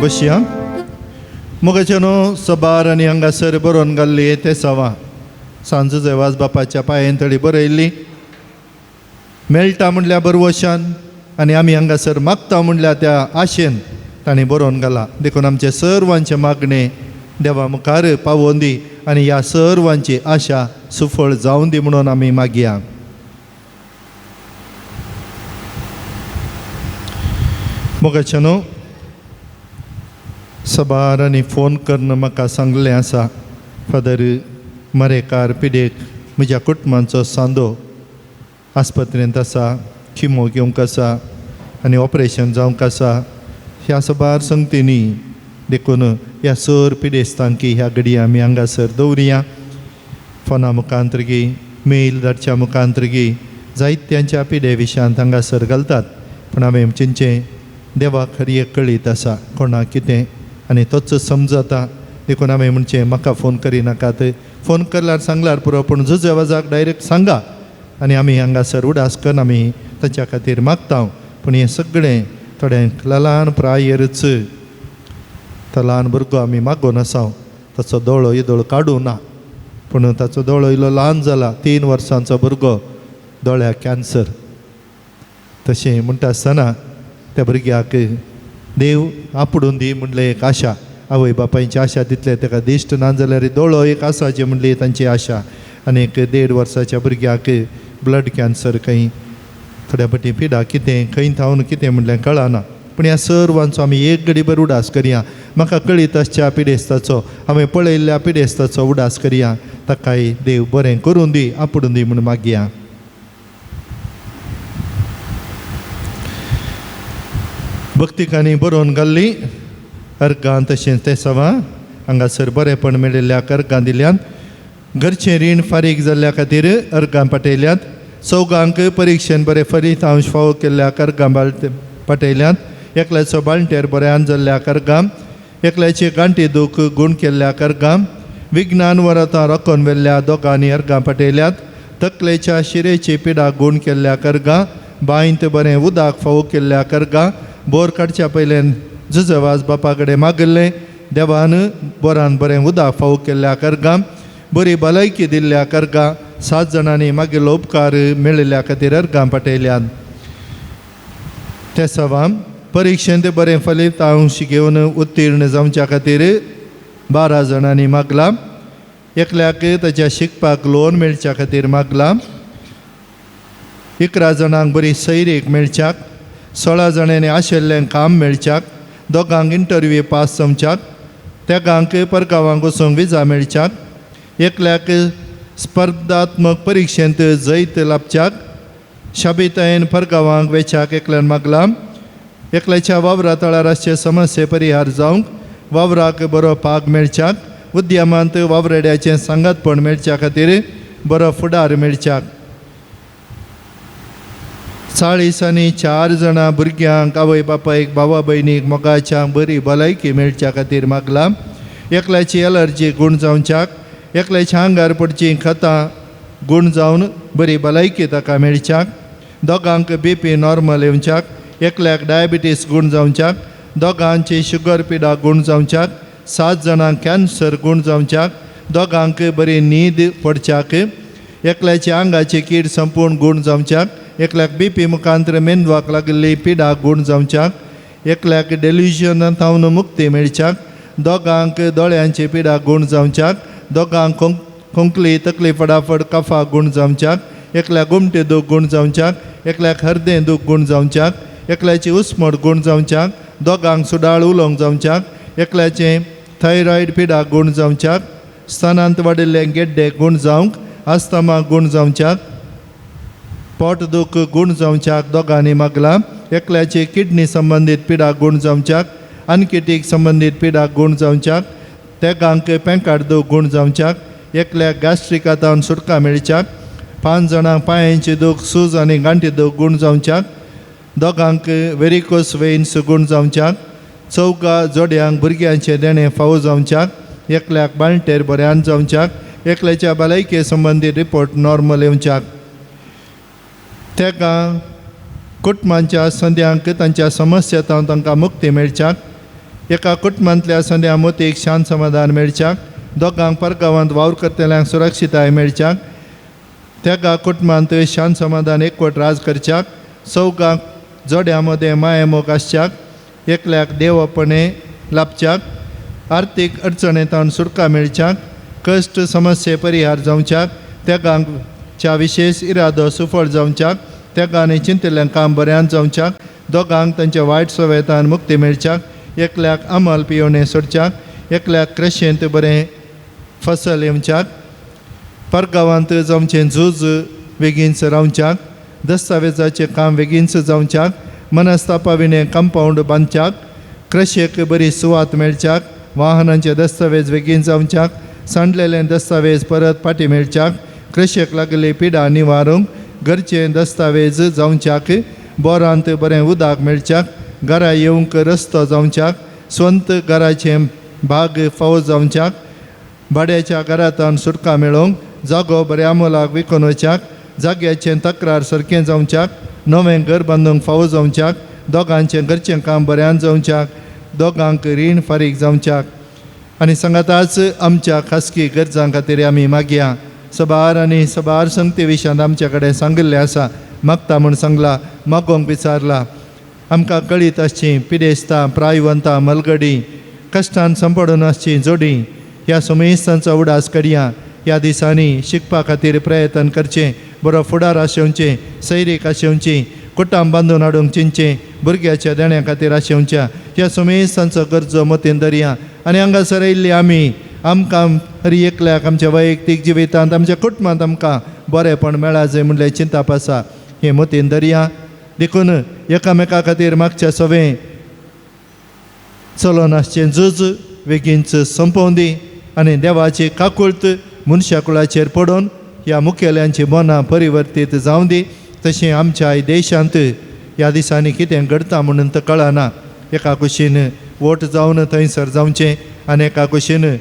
बसया मोगाचे न्हू सबार आनी हांगासर बरोवन घाल्ली ते सवा सांजू जेवाज बापाच्या पांयेन थोडी बरयल्ली मेळटा म्हणल्यार बरवशान आनी आमी हांगासर मागता म्हणल्यार त्या आशेन तांणी बरोवन घाला. देखून आमचे सर्वांचे मागणें देवा मुखार पावोवन दी आनी ह्या सर्वांची आशा सुफळ जावन दी म्हणून आमी मागया. मोगाचे न्हू सबार आनी फोन करून म्हाका सांगलें आसा फादर मरेकार पिडेक म्हज्या कुटुंबांचो सांदो आस्पत्रेंत आसा, किमो घेवंक आसा आनी ऑपरेशन जावंक आसा. ह्या सबार संगतींनी देखून ह्या सर पिडेस्तांकी ह्या घडये आमी हांगासर दवरुया. फोना मुखांतरगी मेल धाडच्या मुखांतरगी जायत्यांच्या पिडे विशयांत हांगासर घालतात, पूण हांवें चिंचें देवाक हर एक कळीत आसा कोणाक कितें आनी तोच समजता. देखून हांवें म्हणचें म्हाका फोन करिनाकात, फोन करल्यार सांगल्यार पुरो, पूण जुजे वाजाक डायरेक्ट सांगा आनी आमी हांगासर उडास करून आमी ताच्या खातीर मागता. पूण हें सगळें थोड्यांक ल्हान प्रायेरच तो ल्हान भुरगो आमी मागून आसा, ताचो दोळो येदोळ काडूं ना, पूण ताचो दोळो इल्लो ल्हान जाला, 3 वर्सांचो भुरगो दोळ्याक कॅन्सर. तशें म्हणटा आसतना त्या भुरग्याक देव आपडून दी म्हणलें एक आशा, आवय बापायची आशा तितले ताका दिश्ट ना जाल्यार दोळो एक आसाची म्हणली तांची आशा. आनी एक 1.5 वर्साच्या भुरग्याक ब्लड कॅन्सर खंय थोड्या फाटी पिडा कितें खंय थावन कितें म्हणलें कळना, पूण ह्या सर्वांचो आमी एक घडीभर उडास करया. म्हाका कळीत आसच्या पिडेस्ताचो हांवें पळयल्ल्या पिडेस्ताचो उडास करया, ताकाय देव बरें करून दी आपडून दी म्हूण मागया. भक्तिकांनी बरोवन घाल्ली अर्गां तशेंच ते सवा हांगासर बरेंपण मेळिल्ल्या अर्गां दिल्यात. घरचें रीण फारीक जाल्ल्या खातीर अर्गां पाटयल्यात. चौगांक परिक्षेन बरें फलितांश फावो केल्ल्या अर्गां पाटयल्यात. एकल्याचो बाळंटेर बऱ्यान जाल्ल्या अर्गां, एकल्याची गांठी दूख गूण केल्ल्या अर्गां, विज्ञान वरातां रोखोन व्हेल्ल्या दोगांनी अर्गां पाटयल्यात. तकलेच्या शिरेची पिडा गूण केल्ल्या अर्गां, बांयत बरें उदक फावो केल्ल्या अर्गां, बोर काडच्या पयल्यान जुजवाज बापा कडेन मागिल्लें देवान बरान बरें उदक फावो केल्ल्या कर्गां बरी भलायकी दिल्ल्या कर्गां 7 जाणांनी मागिल्लो उपकार मेळिल्ल्या खातीर अर्गां पाठयल्यात. तेसावां परिक्षेंत बरें फलितांश घेवन उत्तीर्ण जावच्या खातीर 12 जाणांनी मागलां. एकल्याक ताच्या शिकपाक लोन मेळच्या खातीर मागलां. 11 जाणांक बरी सैरीक मेळच्याक, 16 जाणांनी आशिल्लें काम मेळच्याक, दोगांक इंटरव्यू पास जावच्याक, तेगांक परगांवांक वचूंक विजा मेळच्याक, एकल्याक स्पर्धात्मक परिक्षेंत जैत लाभच्याक, शाबितायेन परगांवांक वेच्याक एकल्यान मागलां. एकल्याच्या वावरा तळार आसचे समस्ये परिहार जावंक, वावराक बरो पाग मेळच्याक, उद्यमांत वावरेड्याचें सांगातपण मेळच्या खातीर बरो फुडार मेळच्याक. 44 जाणां भुरग्यांक आवय बापायक भावा भयणीक मोगाच्या बरी भलायकी मेळच्या खातीर मागलां. एकल्याची एलर्जी गूण जावच्याक, एकल्याच्या आंगार पडचीं खतां गूण जावन बरी भलायकी ताका मेळच्याक, दोगांक बी पी नॉर्मल येवच्याक, एकल्याक डायबिटीस गूण जावच्याक, दोगांची शुगर पिडा गूण जावच्याक, 7 जाणांक कॅन्सर गूण जावच्याक, दोगांक बरी न्हीद पडच्याक, एकल्याच्या आंगाची कीड संपूर्ण गूण जावच्याक, एकल्याक बी पी मुखांतर मेंदवाक लागिल्ली पिडा गूण जावच्याक, एकल्याक डेल्युजन थावन मुक्ती मेळच्याक, दोगांक दोळ्यांची पिडा गूण जावच्याक, दोगांक खोंकली तकली फटाफट कफा गूण जावच्याक, एकल्याक गोमटे दूख गूण जावच्याक, एकल्याक हरदें दूख गूण जावच्याक, एकल्याची उस्मट गूण जावच्याक, दोगांक सुडाळ उलोवंक जावच्याक, एकल्याचें थायरॉयड पिडा गूण जावच्याक, स्तनांत वाडिल्ले गेड्डे गूण जावंक, आस्तमा गूण जावच्याक, पोट दूख गूण जावच्याक दोगांनी मागलां. एकल्याची किडनी संबंदीत पिडा गूण जावच्याक, आनकिटीक संबंदीत पिडा गूण जावच्याक, तेगांक पेंकाट दूख गूण जावच्याक, एकल्याक गॅस्ट्रिकांतावन सुटका मेळच्याक, 5 जाणांक पांयांची दूख सूज आनी गांठी दूख गूण जावच्याक, दोगांक वेरिकोस वेन्स गूण जावच्याक, 4 जोड्यांक भुरग्यांचें देणें फावो जावच्याक, एकल्याक बाळंटेर बऱ्यान जावच्याक, एकल्याच्या भलायके संबंदीत रिपोर्ट नॉर्मल येवच्याक. तेका कुटुंबांच्या संद्यांक तांच्या समस्या तांकां मुक्ती मेळच्याक, एका कुटुंबांतल्या संद्या मोतीक शांत समाधान मेळच्याक, दोगांक परगांवांत वावर करतल्यांक सुरक्षिताय मेळच्याक, तेगा कुटुंबांत शांत समाधान एकवट राज करच्याक, 4 जोड्यां मदें मायेमोग आसच्याक, एकल्याक देवपणे लाभच्याक, आर्थीक अडचणेंतावन सुटका मेळच्याक, कश्ट समस्ये परिहार जावच्याक, तेगांच्या विशेश इरादो सुफळ जावच्याक, तेगांनी चिंतिल्लें काम बऱ्यान जावच्याक, दोगांक तांच्या वायट सवयतान मुक्ती मेळच्याक, एकल्याक अमल पियोणे सोडच्याक, एकल्याक कृशेंत बरें फसल येवच्याक, परगांवांत जावचें झूज बेगीनच रावच्याक, दस्तावेजाचें काम बेगीनच जावच्याक, मनस्तापा विणें कंपावंड बांदच्याक, कृशेक बरी सुवात मेळच्याक, वाहनांचे दस्तावेज बेगीन जावच्याक, सांडलेले दस्तावेज परत फाटीं मेळच्याक, कृशेक लागली पिडा निवारूंक घरचे दस्तावेज जावच्याक, बोरांत बरें उदक मेळच्याक, घरा येवंक रस्तो जावच्याक, स्वंत घराचें भाग फावो जावच्याक, भाड्याच्या घरांतल्यान सुटका मेळोवंक, जागो बऱ्या मोलाक विकून वच्याक, जाग्याचें तक्रार सारकें जावच्याक, नवें घर बांदूंक फावो जावच्याक, दोगांचें घरचें काम बऱ्यान जावच्याक, दोगांक रीण फारीक जावच्याक. आनी सांगाताच आमच्या खासगी गरजां खातीर आमी मागया. सबार आनी सबार संगती विशयांत आमच्या कडेन सांगिल्लें आसा, मागता म्हूण सांगला, मागोवंक विचारला. आमकां कळीत आसची पिडेस्तां, प्रायवंतां, मलगडी, कश्टान संपडून आसची जोडी ह्या सुमेस्तांचो उडास करया. ह्या दिसांनी शिकपा खातीर प्रयत्न करचें, बरो फुडार आशेवचें, सैरीक आशेवची, कुटाम बांदून हाडूंक चिंतचें, भुरग्याच्या देण्या खातीर आशेवच्या. ह्या सुमेस्तांचो गरजो मतीन धरया. आनी हांगासर आयिल्ली आमी आमकां हर एकल्याक आमच्या वैयक्तीक जिवितांत आमच्या कुटुंबांत आमकां बरेंपण मेळा जाय म्हणलें चिंताप आसा, हें मतीन धरया. देखून एकामेका खातीर मागच्या सवें चलोन आसचें झूज बेगीनच सोंपोवन दी आनी देवाची काकुळत मनशा कुळाचेर पडून ह्या मुखेल्यांची मनां परिवर्तीत जावं दी. तशें आमच्या देशांत ह्या दिसांनी कितें घडटा म्हणून तर कळना. एका कुशीन वोट जावन थंयसर जावचें आनी एका कुशीन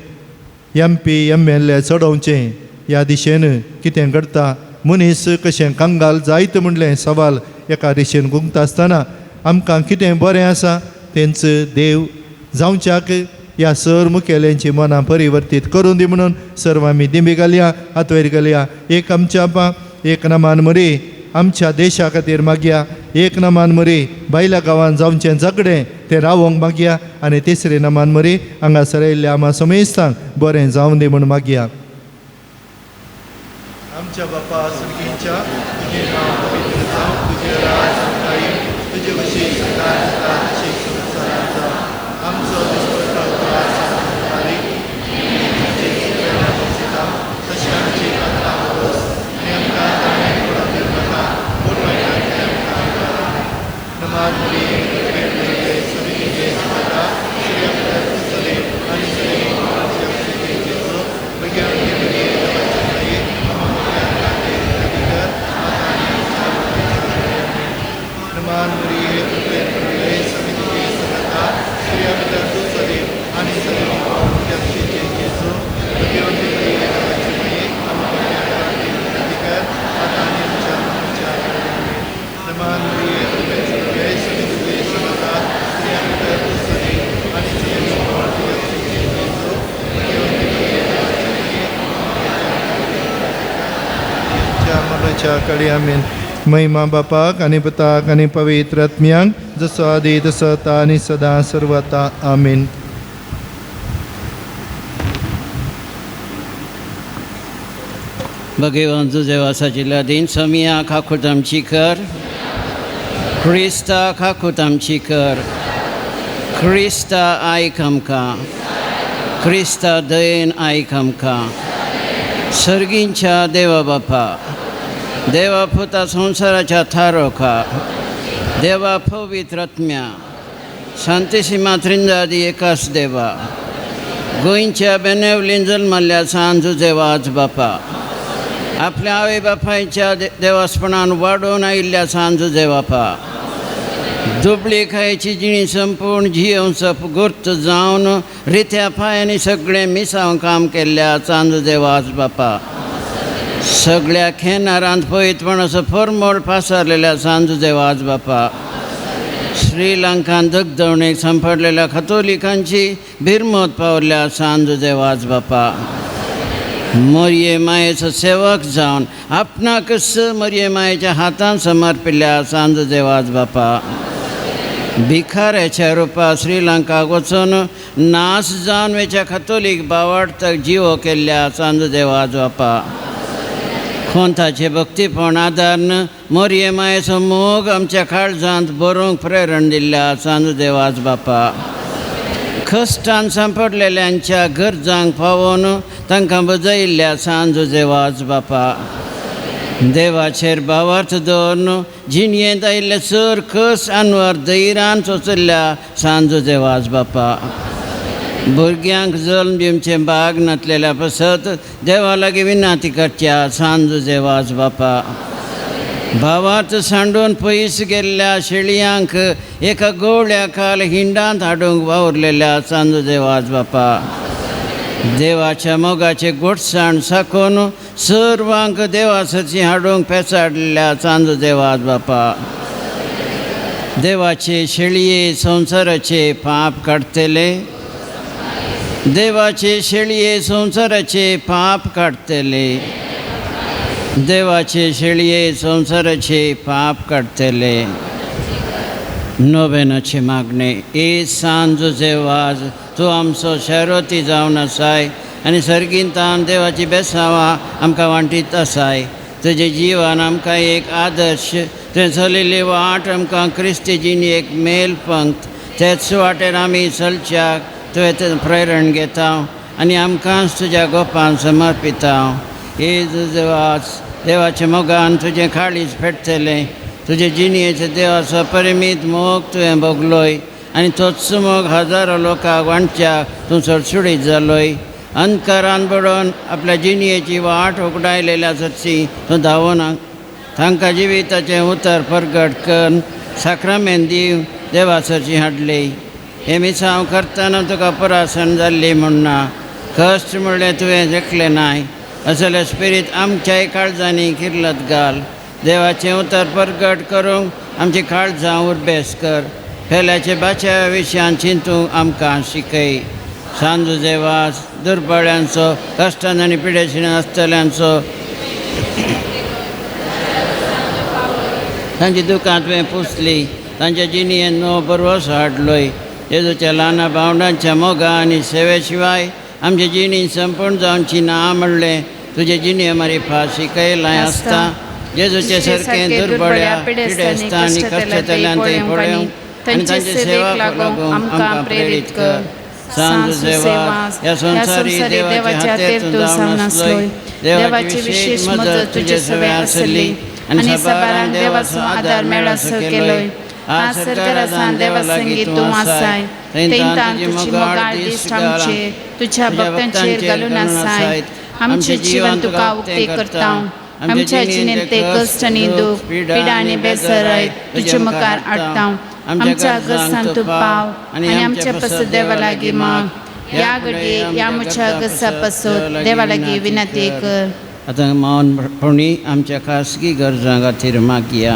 M P M L A चडोवचें. ह्या दिशेन कितें घडटा, मनीस कशें कंगाल जायत म्हणलें सवाल एका दिशेन गुंगता आसतना आमकां कितें बरें आसा तेंच देव जावच्याक ह्या सर मुखेल्यांची मनां परिवर्तीत करून दी म्हणून सर्व आमी दिंबी घालया, हात वयर घालया. एक आमच्या आपा, एक नामान मरी आमच्या देशा खातीर मागया, एक नामान मरी बायल्या गांवान जावचें झगडें तें रावोंक मागया, आनी तिसरे नामान मरी हांगासर आयिल्ल्या आमा समेस्तांक बरें जावं दी म्हूण मागया. आमच्या बापा सर्गीच्या, तुजें नांव पवित्र जावं, तुजें राज आमकां येवं, तुजे भशेन स्वर्गांत जाता तशें संवसारांत जावं. आमचो दिसपट्टो ग्रास आमकां दी, आमचे चुकलेल्या बक्षिता तशें आमची पात्रां भोगोस, आनी आमकां ताणें पडोवन दिवं नाका, पूण वायटांतल्यान आमकां उबार. नमाज मरिये, कृपेन भरिल्ले, समितीचे सुवाता, स्त्रियां भितर तूं चली आनी चली जेजू, भुरग्यांची मरिये, देवाचे माये, आमकां खातीर विनंती कर, आतां आनी आमच्या मरणाच्या वेळार. नमान मरिये, कृपेन भरिल्ले, समितीचे सुवाता, स्त्रियां भितर तूं चली आनी चली जेजू, भुरग्यांची मरिये, देवाचे माये, आमकां खातीर विनंती कर, आतां आनी आमच्या मरणाच्या वेळार. नमान मरिये, कृपेन भरिल्ले, समितीचे सुवाता, स्त्रियां भितर तूं चली आनी चली जेजू, भुरग्यांची मरिये, देवाचे माये, आमच्या मरणाच्या काळी. आमेन. महिमा बापाक आनी पुताक आनी पवित्र आत्म्यांक, जसो आदी तसो आतां आनी सदां सर्वता. आमेन. भगवान जुजेवासाची लादीन समिया खाकूत आमची कर, क्रिस्ता खाकूत आमची कर, क्रिस्ता आयक आमकां, क्रिस्ता दयेन आयक आमकां. सर्गींच्या देवा बापा, देवा पुता संवसाराच्या थारोखा, देवा पवित्र आत्म्या, शांतिसीमा त्रिंदादी एकाच देवा, गोंयच्या बेनेवलीन जल्मल्ल्या सांज जुजेवाज बापा, आपल्या आवय बापायच्या देवासपणान वाडोवन आयिल्ल्या सांज जुजेबापा, दुबळी खायची जिणी संपूर्ण जियोवचो गुर्त जावन रित्या पांयांनी सगळें मिसांव काम केल्ल्या सांज जुजेवाज बापा, सगळ्या खेनारांत पयतपणाचो फरमोळ पासारलेल्या सांज जुजेवाज बापा, श्रीलंकान दगदवणेक सांपडलेल्या कथोलिकांची भिरमत पावल्या सांज जुजेवाज बापा, मरये मायेचो सेवक जावन आपणाकच मरये मायेच्या हातान समर्पिल्ल्या सांज जुजेवाज बापा, भिखाऱ्याच्या रुपा श्रीलंकाक वचून नास जावन वेच्या कथोलीक बावाडताक जिवो केल्ल्या सांज जुजेवाज बापा, कोंताचे भक्तीपण आदारन मोरये मायेचो मोग आमच्या काळजांत बरोवंक प्रेरण दिल्ल्या सांज जुजेवाज बापा, कश्टान सांपडलेल्यांच्या गरजांक पावोवन तांकां बजयिल्ल्या सांज जुजेवाज बापा, देवाचेर भावार्थ दवरून जिणयेंत आयिल्ले चड कस अनवर धैर्यान सोंशिल्ल्या सांज जुजेवाज बापा, भुरग्यांक जल्म दिवचें भाग नातलेल्या पासत देवा लागीं विनंती करच्या सांज जुजेवाज बापा, भावार्थ सांडून पयस गेल्ल्या शेळयांक एका गोवळ्या खाल हिंडांत हाडूंक वावुरलेल्या सांज जुजेवाज बापा, देवाच्या मोगाचे गोडसाण साकून सर्वांक देवासरशी हाडूंक पेसाडलेल्या सांज जुजेवाज बापा, देवाचे शेळये संवसाराचे पाप काडटले, देवाचे शेळये संवसाराचे पाप काडटले, देवाचे शेळये संवसाराचे पाप काडटले. नोवेनाचे मागणे. ए सांज जुजेवाज, तूं आमचो शेरोती जावन आसाय आनी सर्गींतान देवाची बेसांवां आमकां वांटीत आसाय. तुजें जिवन आमकां एक आदर्श, तुवें चलयल्ली वाट आमकां क्रिस्ती जिणी एक मेल पंक्त, तेच वाटेर आमी चलच्याक तुवें प्रेरण घेता आनी आमकांच तुज्या गोपान समर्पिता. ए जुजेवाज, देवाच्या मोगान तुजें काळीज पेटतलें, तुजे जिणयेचे देवाचो परिमीत मोग तुवें भोगलोय आनी तोच मोग हजारो लोकांक वांटच्याक तूं चडसुडीत जालोय. अंधकारान बडोवन आपल्या जिणयेची वाट उगडायलेल्या सरशी तूं धांवना, तांकां जिविताचें उतर परगट करून साक्रामेंत दिवन देवा सरशी हाडली. हें मिसांव करतना तुका परासन जाल्ली म्हूण ना, कश्ट म्हणलें तुवें देखलें नाय. असले स्पिरीत आमच्याय काळजांनी किर्लत घाल. देवाचें उतर परगट करूंक आमची काळजां उर्बेस कर. पेल्याचे बाच्या विशयान चिंतूंक आमकां शिकय. सांज देवास दुर्बळ्यांचो कश्टान आनी पिडेशीन आसतल्यांचो तांची दुकां तुवें पुसली, तांच्या जिणयेन नवो बरवसो हाडलोय. जेजूच्या ल्हाना भावंडांच्या मोगा आनी सेवे शिवाय आमचे जिणी संपूर्ण जावची ना म्हणलें तुजे जिणये मारिफा शिकयलां आसता. जेजूचे सारकें दुर्बळ्या पिडेस्तां आनी कश्टतल्यान थंय पळोवंक आनी तांची सेवा लागूंक आमकां प्रेरीत कर. सांज देवास ह्या संवसारी देवाच्या हातेर तूं जावन आसलोय, देवाची विशेश मदत तुजे सवे आसली आनी सबारांक देवाचो आदार मेळसो केलोय. आज सरकारासान देवा संगीत तूं आसाय, तेंतान तुजी मोगाळ दिश्ट आमचेर तुज्या भक्तांचेर घालून आसाय. आमचें जिवन तुका उक्तें करता, आमच्या जिणेंत ते कश्ट आनी दूख पिडा आनी बेसराय तुजे मुखार हाडटा. आमच्या गसान तूं पाव आनी आमच्या पासत देवा लागीं माग. ह्या घडये ह्या म्हज्या गसा पासत देवा लागीं विनंती कर. आतां मौनपणी आमच्या खासगी गरजां खातीर मागया.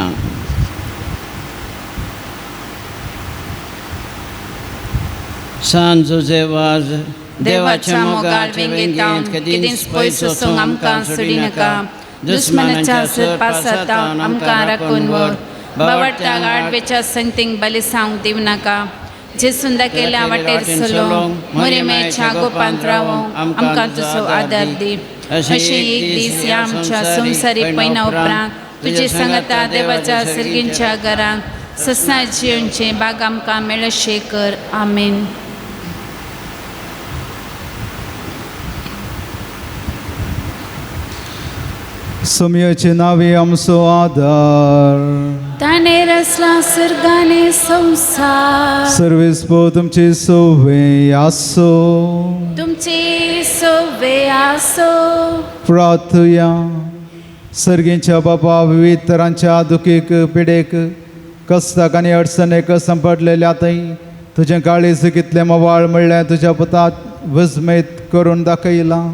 सांज देवाज देवाच्या मोगाळ वेंगेंत केदींच पयस वचूंक आमकां सोडिनाका. दुस्मनाच्या सरपासांत आमकां राखून व्हर. बावडटाक आडवेच्या संगतींक बलिसावंक दिवनाका. जेसून दाखयल्या वाटेर चलोवंक मोरेमेच्या गोपांत रावोंक आमकां तुजो आदार दी. अशें एक दीस ह्या आमच्या संवसारी पयना उपरांत तुजे सांगाता देवाच्या सर्गींच्या घरांत सस्ना जिवनचें बाग आमकां मेळशें कर. आमेन. सुमयेचे नावे आमचो आदार, ताणें रचला सर्गाने संवसार. सर्वेस्पो तुमचे सोवे आसो, तुमचे सोवे आसो. प्रार्थया. सर्गींच्या बापा, विविध तरांच्या दुखीक पिडेक कश्टाक आनी अडचणेक संपडलेल्या थंय तुजें काळीज कितलें मवाळ म्हणलें तुज्या पुतात विस्मयत करून दाखयलां.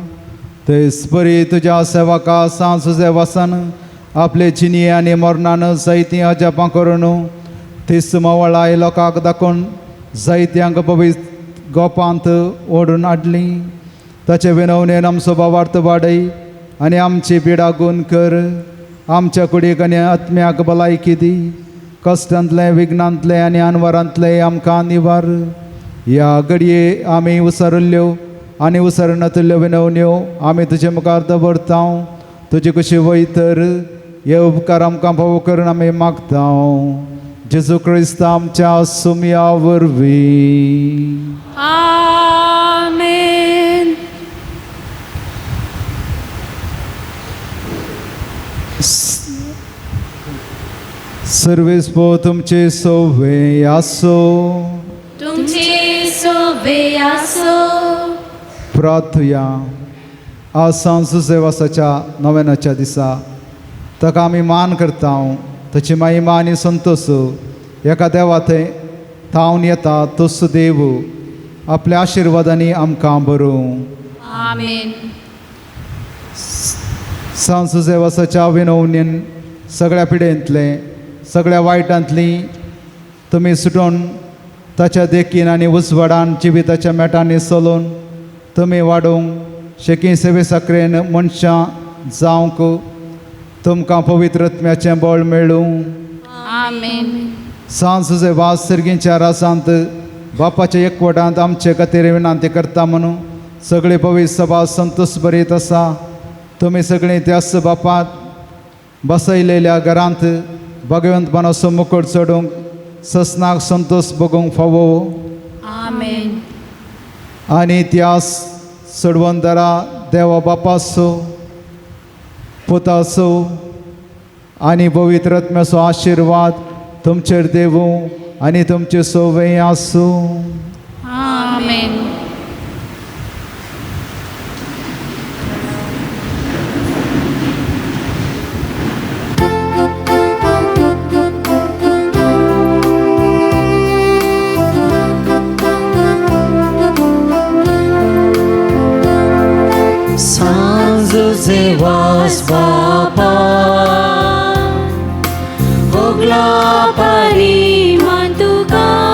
तेच परी तुज्या सेवका सांजुजे वासान आपले जिणये आनी मरणान जायतीं अजापां करून तीस मवळाय लोकांक दाखोवन जायत्यांक पवित्र गोपांत ओडून हाडली. ताचे विनवणेन आमचो भावार्थ वाडय आनी आमची पिडा गुण कर. आमच्या कुडीक आनी आत्म्याक भलायकी दी. कश्टांतलें विघ्नांतलें आनी अनवरांतलें आमकां निवार. ह्या घडये आमी उसरिल्ल्यो आनी उसरनातल्ल्यो विनवण्यो आमी तुजे मुखार दवरता. तुजे कशी वय तर हे उपकार आमकां फावो करून आमी मागता. जेजू क्रिस्त आमच्या सुमया वरवीं. आमेन. सर्वेस्पो तुमचे सोवे आसो, तुमचे सोवे आसो. प्रार्थया. आज सांजुजेवासाच्या नव्यानाच्या दिसा ताका आमी मान करता. ताची महिमा आनी संतोष एका देवा थंय थावन येता तोच देव आपल्या आशिर्वादांनी आमकां बरोवं. आमेन. सांजुजेवासाच्या विनवणेन सगळ्या पिडेंतले सगळ्या वायटांतली तुमी सुटोवन ताच्या देखीन आनी उजवाडान जिविताच्या मेटांनी चलोवन तुमी वाडोवंक शेकी सेवे साकरेन मनशां जावंक तुमकां पवित्र आत्म्याचें बळ मेळूं. आमेन. सांजुजे वास सर्गींच्या रासांत बापाच्या एकवटांत आमचे खातीर विनंती करता म्हणून सगळे पवित्र सभा संतोष बरीत आसा. तुमी सगळीं त्याच बापांत बसयलेल्या घरांत भगवंतपणाचो मुकुट चडूंक ससनाक संतोष भोगूंक फावो. आमेन. आनी त्या सोडवंदरा देवा बापाचो पुताचो आनी पवित्र आत्म्याचो आशिर्वाद तुमचेर देवूं आनी तुमचे सोवे आसूं. आमेन. Zewas Bapa Ogla pariman tuka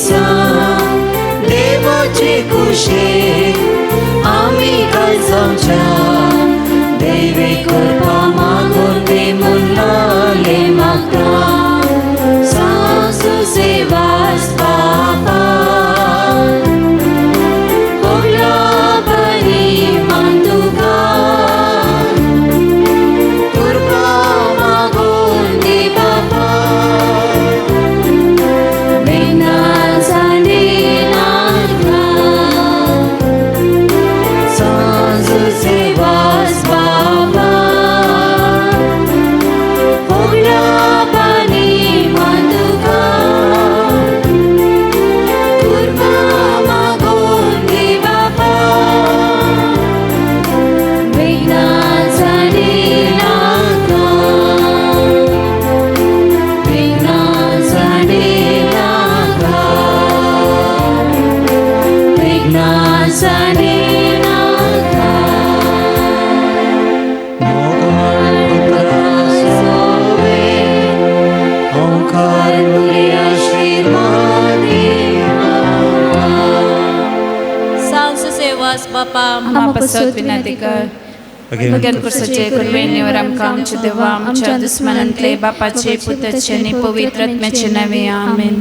दिसा देवाचे कुशेक आमी घालजावच्या देवे कृपा मागून ते मुल्लाले मागता सासू सेवास बापा होगला बरी मान तुका कृपा मागून दी बापा विघ्नां नाका सासू सेवास बाबा होगला पाणी मान तुका कृपा मागून दी बापा विघ्नां नाका विघ्नां नाका विघ्नां नाका मोगाळ पुत्रा सोवे ओंकार मुरी आशीर्वादी सांस सेवास बापा आमा पासत विनंती कर भगन कुर्साचे कुर्बेनीवर आमकां आमच्या देवा आमच्या दुस्मनांतले बापाचे पुताचे आनी पवित्र आत्म्याचे नांवे आमेन.